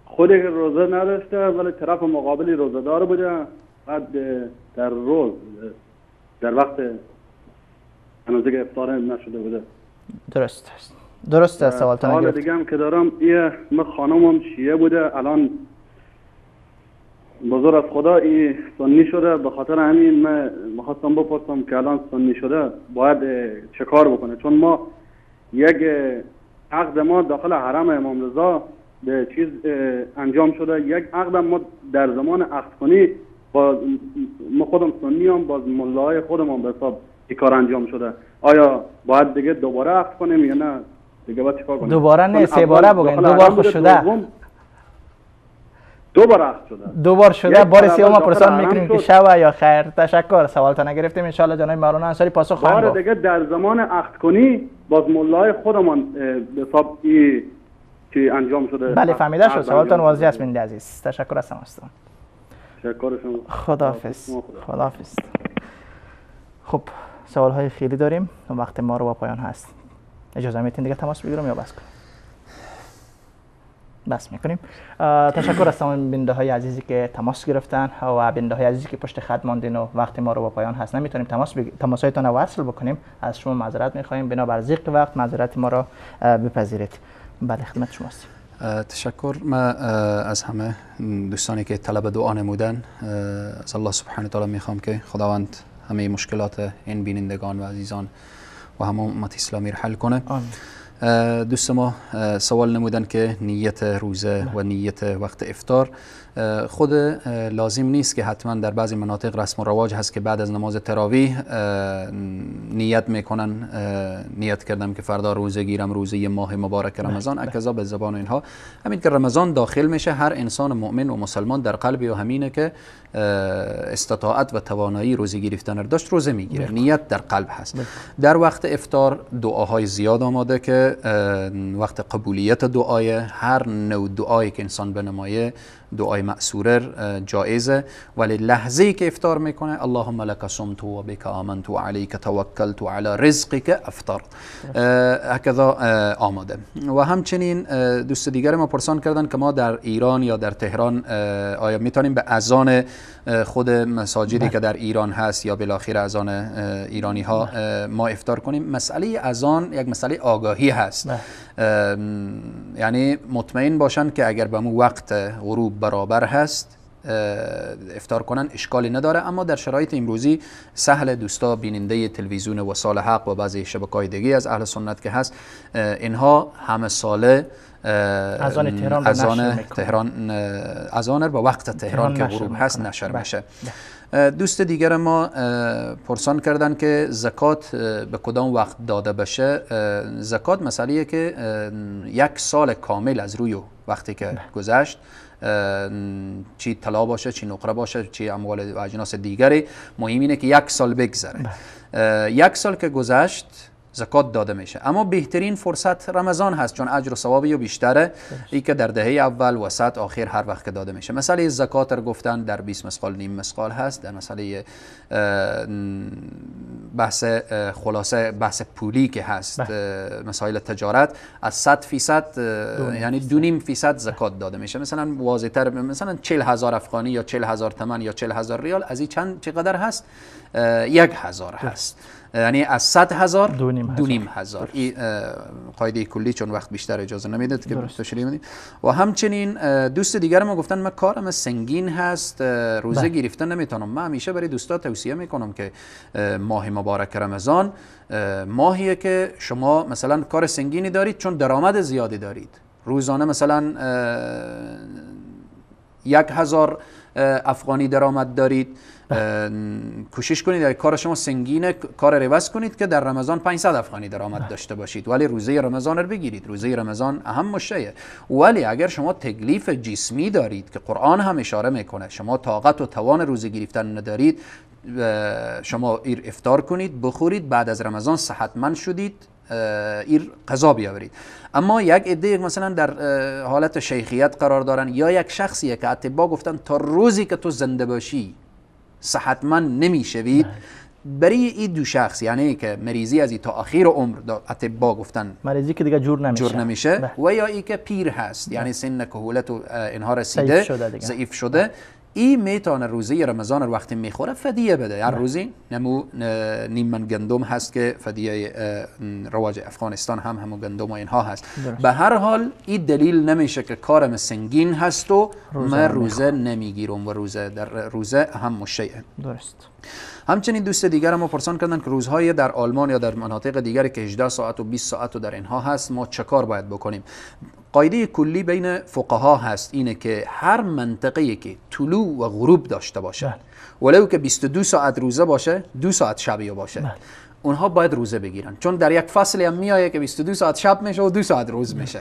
S12: خود روزه نداشته ولی طرف مقابلی روزه دار بوده. بعد در روز در وقت هنوز دیگه افطار نشده بوده.
S1: درست است، درست است. سوالتون گرفت.
S12: سوال دیگه هم که دارم ایه، من خانمم شیعه بوده، الان بزرگ از خدا ای سنی شده، به خاطر همین من میخواستم بپرسم که الان سنی شده باید چه کار بکنه؟ چون ما یک عقد ما داخل حرم امام رضا به چیز انجام شده، یک عقد ما در زمان عقد کنی با ما خودم سنی هم باز ملای خودم به حساب این کار انجام شده. آیا باید دیگه دوباره عقد کنیم یا نه؟ دیگه باید چیکار کنیم؟
S1: دوباره نه، سه باره بگین. دو بار خوش شده،
S12: دو بار عقد شده،
S1: دو بار شده، بار سوم پرسان میکنیم که شوه یا خیر. تشکر، سوالتان نگرفتیم. ان شاء الله جناب مولانا انصاری پاسخ خواهند گفت.
S12: دیگه در زمان عقد کنی باز ملای خودمان به حساب ای که انجام شده.
S1: بله فهمیده شد، سوالتان واضح است بیننده عزیز. تشکر از تماستان.
S12: تشکر شما.
S1: خداحافظ. خداحافظ. خب سوال های خیلی داریم، وقت ما رو با پایان هست. اجازه میتین دیگه تماس بگیرم یا بس کنیم؟ بس میکنیم. تشکر از تمام بیننده های عزیزی که تماس گرفتن و بیننده های عزیزی که پشت خط ماندین و وقت ما رو با پایان هست نمیتونیم تماسهایتان رو وصل بکنیم. از شما معذرت میخواهیم، بنابر ضیق وقت معذرت ما را بپذیرید. بله خدمت شما هستیم.
S2: تشکر. ما از همه دوستانی که طلب دعا نمودن، از الله سبحانه و تعالی میخوام که خداوند همه مشکلات این بینندگان و عزیزان و همه امت اسلامی را حل کنه.
S1: آمین.
S2: دوست ما سوال نمودن که نیت روزه و نیت وقت افطار. خود لازم نیست که حتما در بعضی مناطق رسم و رواج هست که بعد از نماز تراویح نیت میکنن، نیت کردم که فردا روزه گیرم، روزه ماه مبارک رمضان، اکذا به زبان اینها. همین که رمضان داخل میشه، هر انسان مؤمن و مسلمان در قلبی و همینه که استطاعت و توانایی روزه گرفتن رو داشت، روزه میگیره، نیت در قلب هست. در وقت افطار دعاهای زیاد آماده که وقت قبولیت دعای، هر نوع دعایی که انسان بنمایه دعای مأثوره جایزه، ولی لحظه‌ای که افطار میکنه اللهم لك صمت و بك آمنت و علیک توکلت و علی رزقک افطرت، هکذا آماده. و همچنین دوست دیگر ما پرسان کردن که ما در ایران یا در تهران آیا میتونیم به اذان خود مساجدی که در ایران هست یا بالاخره اذان ایرانی ها ما افطار کنیم؟ مسئله اذان یک مسئله آگاهی هست، یعنی مطمئن باشن که اگر به مو وقت غروب برابر هست افطار کنن اشکالی نداره. اما در شرایط امروزی سهل دوستا بیننده تلویزیون وصال حق و بعضی شبکه‌های دیگه از اهل سنت که هست، اینها همه ساله
S1: اذان تهران،
S2: اذان تهران، اذان با وقت تهران که غروب هست نشر میشه. دوست دیگر ما پرسان کردن که زکات به کدام وقت داده بشه. زکات مسئله که یک سال کامل از روی وقتی که گذشت، چی طلا باشه، چی نقره باشه، چی اموال و اجناس دیگری، مهم اینه که یک سال بگذره. یک سال که گذشت زکات داده میشه. اما بهترین فرصت رمضان هست، چون اجر و ثوابی بیشتره، ای که در دهه اول، وسط، آخر هر وقت که داده میشه. مسئله زکات رو گفتن در 20 مثقال نیم مثقال هست. در مسئله بحث خلاصه بحث پولی که هست، مسائل تجارت، از 100% یعنی 2.5% زکات داده میشه. مثلا واضح‌تر مثلا 40,000 افغانی یا 40,000 تومان یا 40,000 ریال، از این چند چقدر هست؟ 1,000 هست. یعنی از 100,000 2,500. این قاعده کلی، چون وقت بیشتر اجازه نمیده که تشریح بدیم. و همچنین دوست دیگر ما گفتن من کارم سنگین هست، روزه گرفتن نمیتونم. من همیشه برای دوستا توصیه میکنم که ماه مبارک رمضان ماهیه که شما مثلا کار سنگینی دارید، چون درآمد زیادی دارید، روزانه مثلا 1,000 افغانی درآمد دارید، کوشش کنید اگر کار شما سنگینه کار عوض کنید که در رمضان 500 افغانی درآمد داشته باشید، ولی روزه رمضان رو بگیرید. روزه رمضان اهم شیء. ولی اگر شما تکلیف جسمی دارید که قرآن هم اشاره میکنه، شما طاقت و توان روزه گرفتن ندارید، شما ایر افطار کنید، بخورید، بعد از رمضان صحتمند شدید ایر قضا بیاورید. اما یک عده مثلا در حالت شیخیت قرار دارن، یا یک شخصیه که اطبا گفتن تا روزی که تو زنده باشی صحتمند نمیشوید، برای این دو شخص، یعنی که مریضی از تا آخر عمر اطبا گفتن
S1: مریضی که دیگه جور
S2: نمیشه، و یا ای که پیر هست، یعنی سن کهولت و اینها رسیده، ضعیف شده، این میتونه روزه رمضان رو وقتی میخوره فدیه بده. هر روزی نمو نیم من گندم هست که فدیه رواج افغانستان هم همو گندم و اینها هست. به هر حال این دلیل نمیشه که کارم سنگین هست و من روزه نمیگیرم و روزه در روزه هم شیء.
S1: درست.
S2: همچنین دوست دیگر ما پرسان کردن که روزهای در آلمان یا در مناطق دیگری که 18 ساعت و 20 ساعت و در اینها هست، ما چه کار باید بکنیم؟ قاعده کلی بین فقها هست اینه که هر منطقه‌ای که طلوع و غروب داشته باشه، ولو که 22 ساعت روزه باشه، 2 ساعت شبیه باشه، اونها باید روزه بگیرن، چون در یک فصلی هم میایه که 22 ساعت شب میشه و 2 ساعت روز میشه.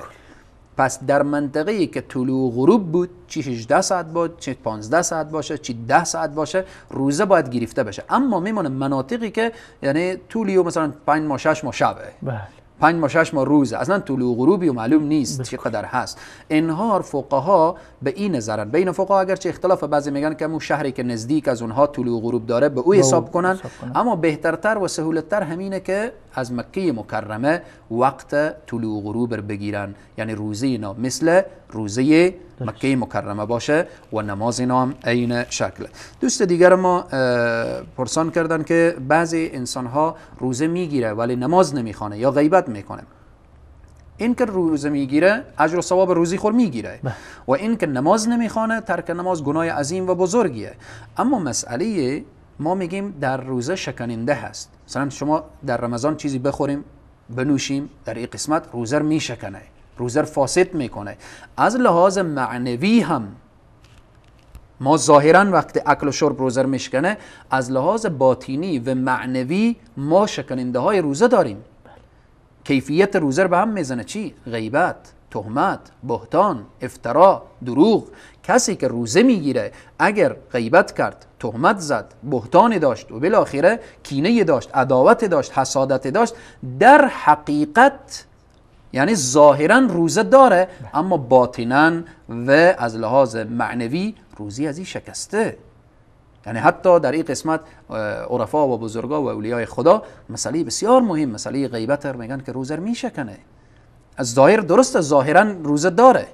S2: پس در منطقه‌ای که طلوع و غروب بود، چی 18 ساعت بود، چی 15 ساعت باشه، چی 10 ساعت باشه، روزه باید گرفته بشه. اما میمونه مناطقی که یعنی طولی و مثلا 5 ماه 6 ماه شبه، 5 ماه 6 ماه روزه، اصلا طلوع و غروبی و معلوم نیست چقدر هست. اینها فقها به این نظرن. بین فقها اگرچه اختلاف، بعضی میگن که همون شهری که نزدیک از اونها طلوع و غروب داره به او حساب کنن، اما بهترتر و سهولتتر همینه که از مکه مکرمه وقت طلوع و غروب رو بگیرن، یعنی روزه اینا مثل روزه مکه مکرمه باشه و نماز اینا هم عین شکل. دوست دیگر ما پرسان کردن که بعضی انسان ها روزه میگیره ولی نماز نمیخوانه یا غیبت میکنه. این که روزه میگیره اجر و ثواب روزی خور میگیره، و این که نماز نمیخوانه ترک نماز گناه عظیم و بزرگیه. اما مسئله ما میگیم در روزه شکننده هست. مثلا شما در رمضان چیزی بخوریم بنوشیم، در این قسمت روزه میشکنه، روزه فاسد میکنه. از لحاظ معنوی هم ما ظاهرا وقت اکل و شرب روزه میشکنه، از لحاظ باطینی و معنوی ما شکننده های روزه داریم. کیفیت روزه رو به هم میزنه. چی؟ غیبت، تهمت، بهتان، افترا، دروغ. کسی که روزه میگیره اگر غیبت کرد، تهمت زد، بهتان داشت و بالاخره کینه داشت، عداوت داشت، حسادت داشت، در حقیقت یعنی ظاهرا روزه داره اما باطنا و از لحاظ معنوی روزی از این شکسته. یعنی حتی در این قسمت عرفا و بزرگا و اولیای خدا مسئله بسیار مهم، مسئله غیبت رو میگن که روزه رو میشکنه. از ظاهر درست ظاهرا روزه داره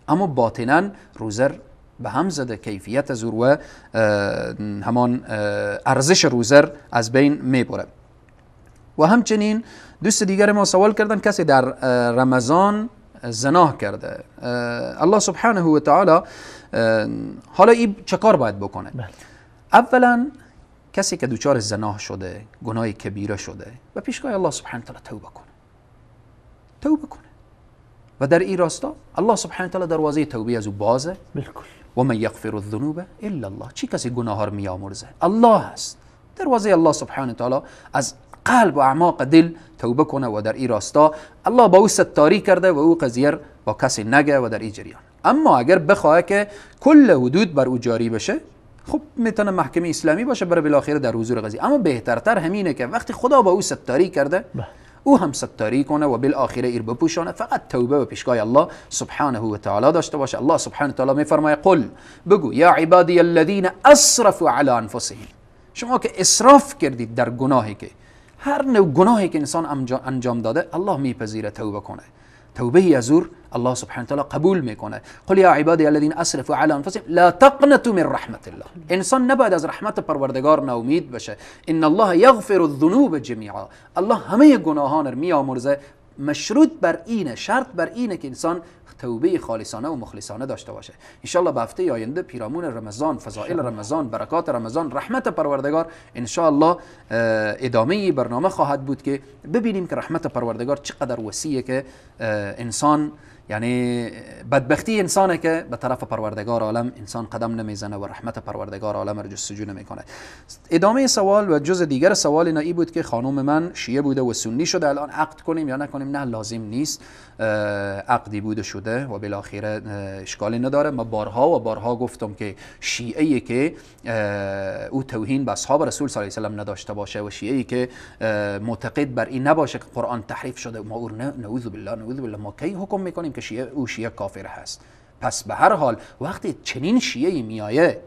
S2: اما باطنا روزه به هم زده، کیفیت زور و همان ارزش روزه از بین میبره. و همچنین دوست دیگر ما سوال کردن کسی در رمضان زنا کرده، الله سبحانه و تعالی حالا این چه کار باید بکنه؟ بله. اولا کسی که دچار زنا شده، گناه کبیره شده، و پیشگاه الله سبحانه و تعالی توبه کنه، توبه کنه و در این راستا الله سبحانه و تعالی دروازه توبه از او بازه. بالکل. و من یغفر الذنوب الا الله. چی کسی گناه رو میامرزه؟ الله هست. دروازه الله سبحانه و تعالی از قلب و اعماق دل توبه کنه و در این راستا الله با او ستاری کرده و او قضیه با کسی نگه و در این جریان. اما اگر بخواه که کل حدود بر او جاری بشه، خب میتونه محکمه اسلامی باشه برای بالاخره در حضور قضیه. اما بهترتر همینه که وقتی خدا با او ستاری کرده او هم ستاری کنه و بالاخره ایر بپوشانه، فقط توبه و پیشگاه الله سبحانه و تعالی داشته باشه. الله سبحانه و تعالی میفرمایه قل، بگو یا عبادی الذین اسرفوا علی انفسهم، شما که اسراف کردید در گناهی که هر نوع گناهی که انسان انجام داده الله میپذیره توبه کنه، توبه از او الله سبحانه و تعالی قبول میکنه. قل یا عبادی الذین اسرفوا علی انفسهم لا تقنطوا من رحمت الله. انسان نباید از رحمت پروردگار ناامید بشه. ان الله یغفر الذنوب جمیعا، الله همه گناهان رو میامرزه، مشروط بر اینه، شرط بر اینه که انسان توبه خالصانه و مخلصانه داشته باشه. ان به هفته آینده پیرامون رمضان، فضائل رمضان، برکات رمضان، رحمت پروردگار ان شاء ادامه برنامه خواهد بود که ببینیم که رحمت پروردگار چقدر وسیعه که انسان، یعنی بدبختی انسانه که به طرف پروردگار عالم انسان قدم نمیزنه و رحمت پروردگار عالم رو جستجو نمیکنه. ادامه سوال و جز دیگر سوال اینا ای بود که خانم من شیعه بوده و سنی شده، الان عقد کنیم یا نکنیم؟ نه، لازم نیست، عقدی بوده شده و بالاخره اشکالی نداره. ما بارها و بارها گفتم که شیعه که او توهین به اصحاب رسول صلی الله علیه و سلم نداشته باشه و شیعه که معتقد بر این نباشه که قرآن تحریف شده، ما او نعوذ بالله نعوذ بالله ما کی حکم میکنیم که شیعه او شیعه کافر هست؟ پس به هر حال وقتی چنین شیعه میایه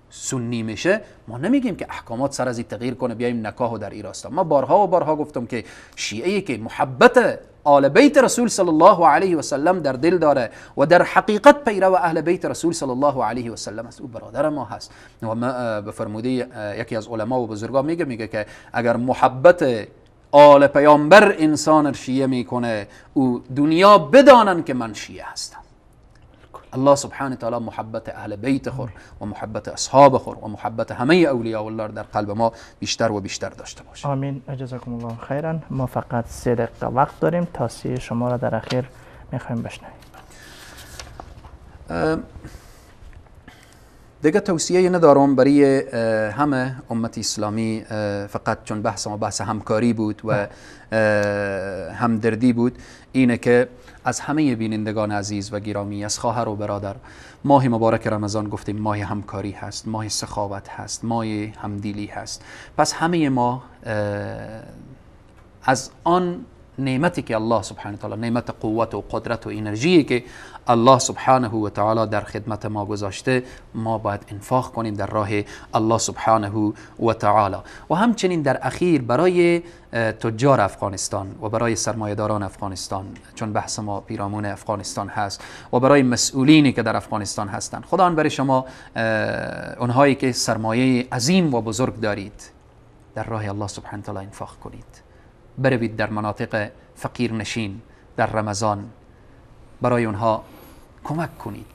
S2: سنی میشه، ما نمیگیم که احکامات سر از این تغییر کنه بیایم نکاح در این راستا. ما بارها و بارها گفتم که شیعه که محبت آل بیت رسول صلی الله علیه و سلم در دل داره و در حقیقت پیرو اهل بیت رسول صلی الله علیه و سلم است، او برادر ما هست. و ما به فرموده یکی از علما و بزرگا میگه که اگر محبت آل پیامبر انسان شیعه میکنه، او دنیا بدانن که من شیعه هستم. الله سبحانه تعالی محبت اهل بیت خور و محبت اصحاب خور و محبت همه اولیاء الله در قلب ما بیشتر و بیشتر داشته باشه.
S1: آمین. جزاکم الله خیرا. ما فقط 3 دقیقه وقت داریم، توصیه شما را در اخیر میخوایم بشنویم.
S2: دیگه توصیه ندارم برای همه امت اسلامی، فقط چون بحث ما بحث همکاری بود و همدردی بود، اینه که از همه بینندگان عزیز و گرامی، از خواهر و برادر، ماه مبارک رمضان گفتیم ماه همکاری هست، ماه سخاوت هست، ماه همدلی هست. پس همه ما از آن نعمتی که الله سبحانه و تعالی، نعمت قوت و قدرت و انرژی که الله سبحانه و تعالی در خدمت ما گذاشته، ما باید انفاق کنیم در راه الله سبحانه و تعالی. و همچنین در اخیر برای تجار افغانستان و برای سرمایه‌داران افغانستان، چون بحث ما پیرامون افغانستان هست، و برای مسئولینی که در افغانستان هستند، خداوند برای شما اونهایی که سرمایه عظیم و بزرگ دارید، در راه الله سبحانه و تعالی انفاق کنید. بروید در مناطق فقیر نشین در رمضان، برای اونها کمک کنید،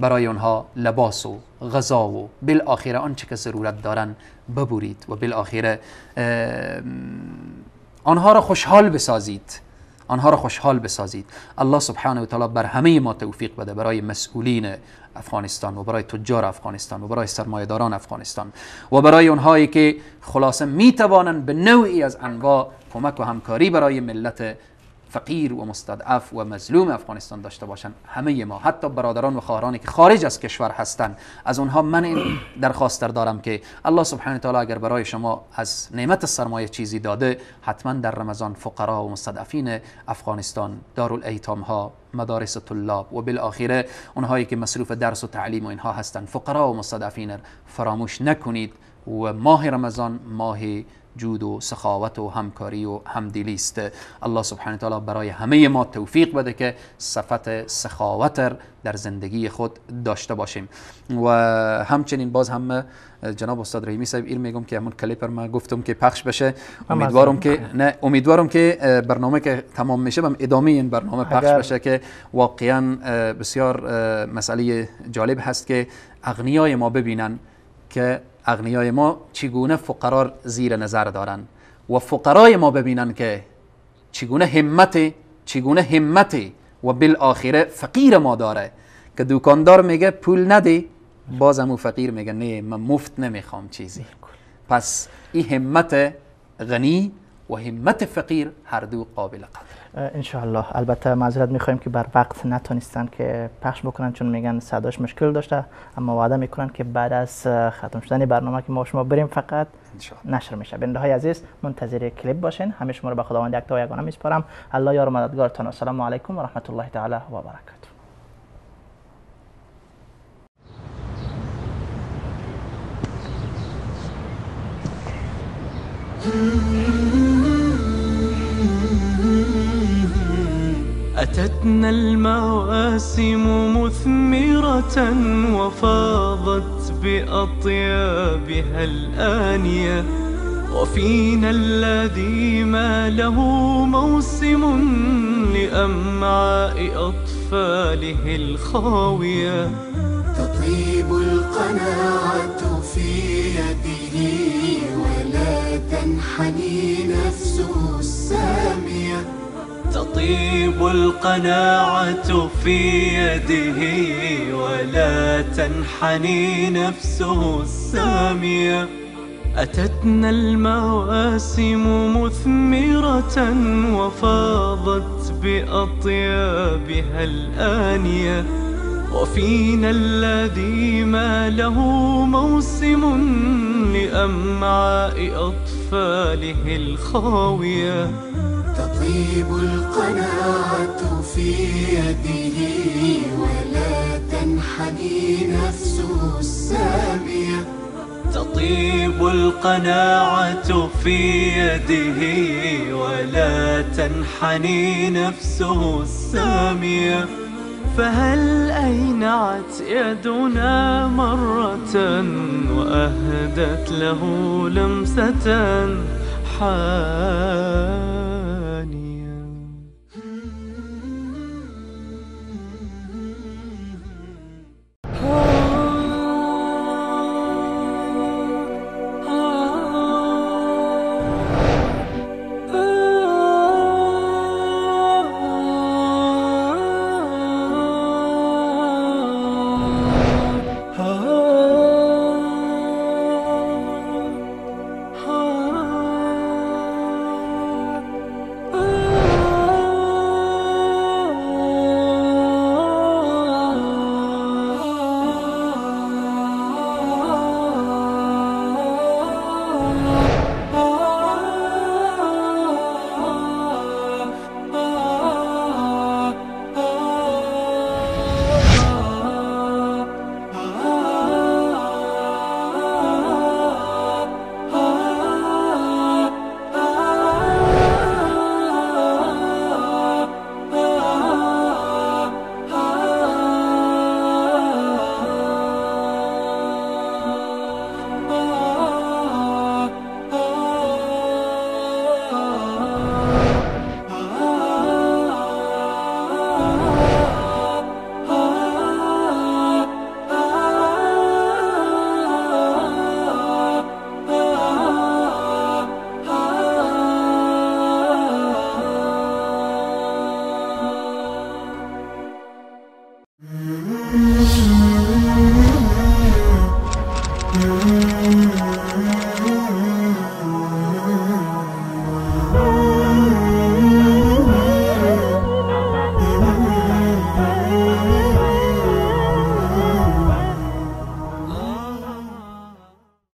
S2: برای اونها لباس و غذا و بالآخره آنچه که ضرورت دارن ببرید و بالآخره آنها را خوشحال بسازید، آنها را خوشحال بسازید. الله سبحانه و تعالی بر همه ما توفیق بده، برای مسئولین افغانستان و برای تجار افغانستان و برای سرمایه‌داران افغانستان و برای اونهایی که خلاصه میتوانند به نوعی از انواع کمک و همکاری برای ملت فقیر و مستضعف و مظلوم افغانستان داشته باشند، همه ما، حتی برادران و خواهرانی که خارج از کشور هستند، از اونها من این درخواست دارم که الله سبحانه تعالی اگر برای شما از نعمت سرمایه چیزی داده، حتما در رمضان فقرا و مستضعفین افغانستان، دارالایتام ها، مدارس طلاب و بالآخره اونهایی که مصروف درس و تعلیم و اینها هستند، فقرا و مستضعفین فراموش نکنید. و ماه رمضان ماه جود و سخاوت و همکاری و همدلی است. الله سبحانه تعالی برای همه ما توفیق بده که صفت سخاوت در زندگی خود داشته باشیم. و همچنین باز هم جناب استاد رحیمی صاحب ایر میگم که همون کلیپر ما گفتم که پخش بشه، امیدوارم که نه، امیدوارم که برنامه که تمام میشه بم ادامه این برنامه پخش بشه که واقعا بسیار مسئله جالب هست که اغنیای ما ببینن که اغنیای ما چگونه فقرا زیر نظر دارن و فقرای ما ببینن که چگونه همت و بالآخره فقیر ما داره که دکاندار میگه پول ندی، باز همون فقیر میگه نه من مفت نمیخوام چیزی. پس این همت غنی و همت فقیر هر دو قابل قدر.
S1: انشاءالله. البته معذرت میخوایم که بر وقت نتونستن که پخش بکنن چون میگن صداش مشکل داشته، اما وعده میکنن که بعد از ختم شدن برنامه که ما شما بریم فقط نشر میشه. بنده های عزیز منتظر کلیپ باشین. همه شما رو به خداوند یکتا و یگانه میسپارم. الله یار و مددگارتان. السلام علیکم و رحمت الله تعالی و برکاته.
S8: أتتنا المواسم مثمرة وفاضت بأطيابها الآنية، وفينا الذي ما له موسم لأمعاء أطفاله الخاوية.
S10: تطيب القناعة في يده ولا تنحني نفسه السامية.
S8: تطيب القناعة في يده ولا تنحني نفسه السامية. أتتنا المواسم مثمرة وفاضت بأطيابها الآنية، وفينا الذي ما له موسم لأمعاء أطفاله الخاوية.
S10: تطيب القناعة في يده ولا تنحني نفسه السامية.
S8: تطيب القناعة في يده ولا تنحني نفسه السامية. فهل أينعت يدنا مرة وأهدت له لمسة حامية؟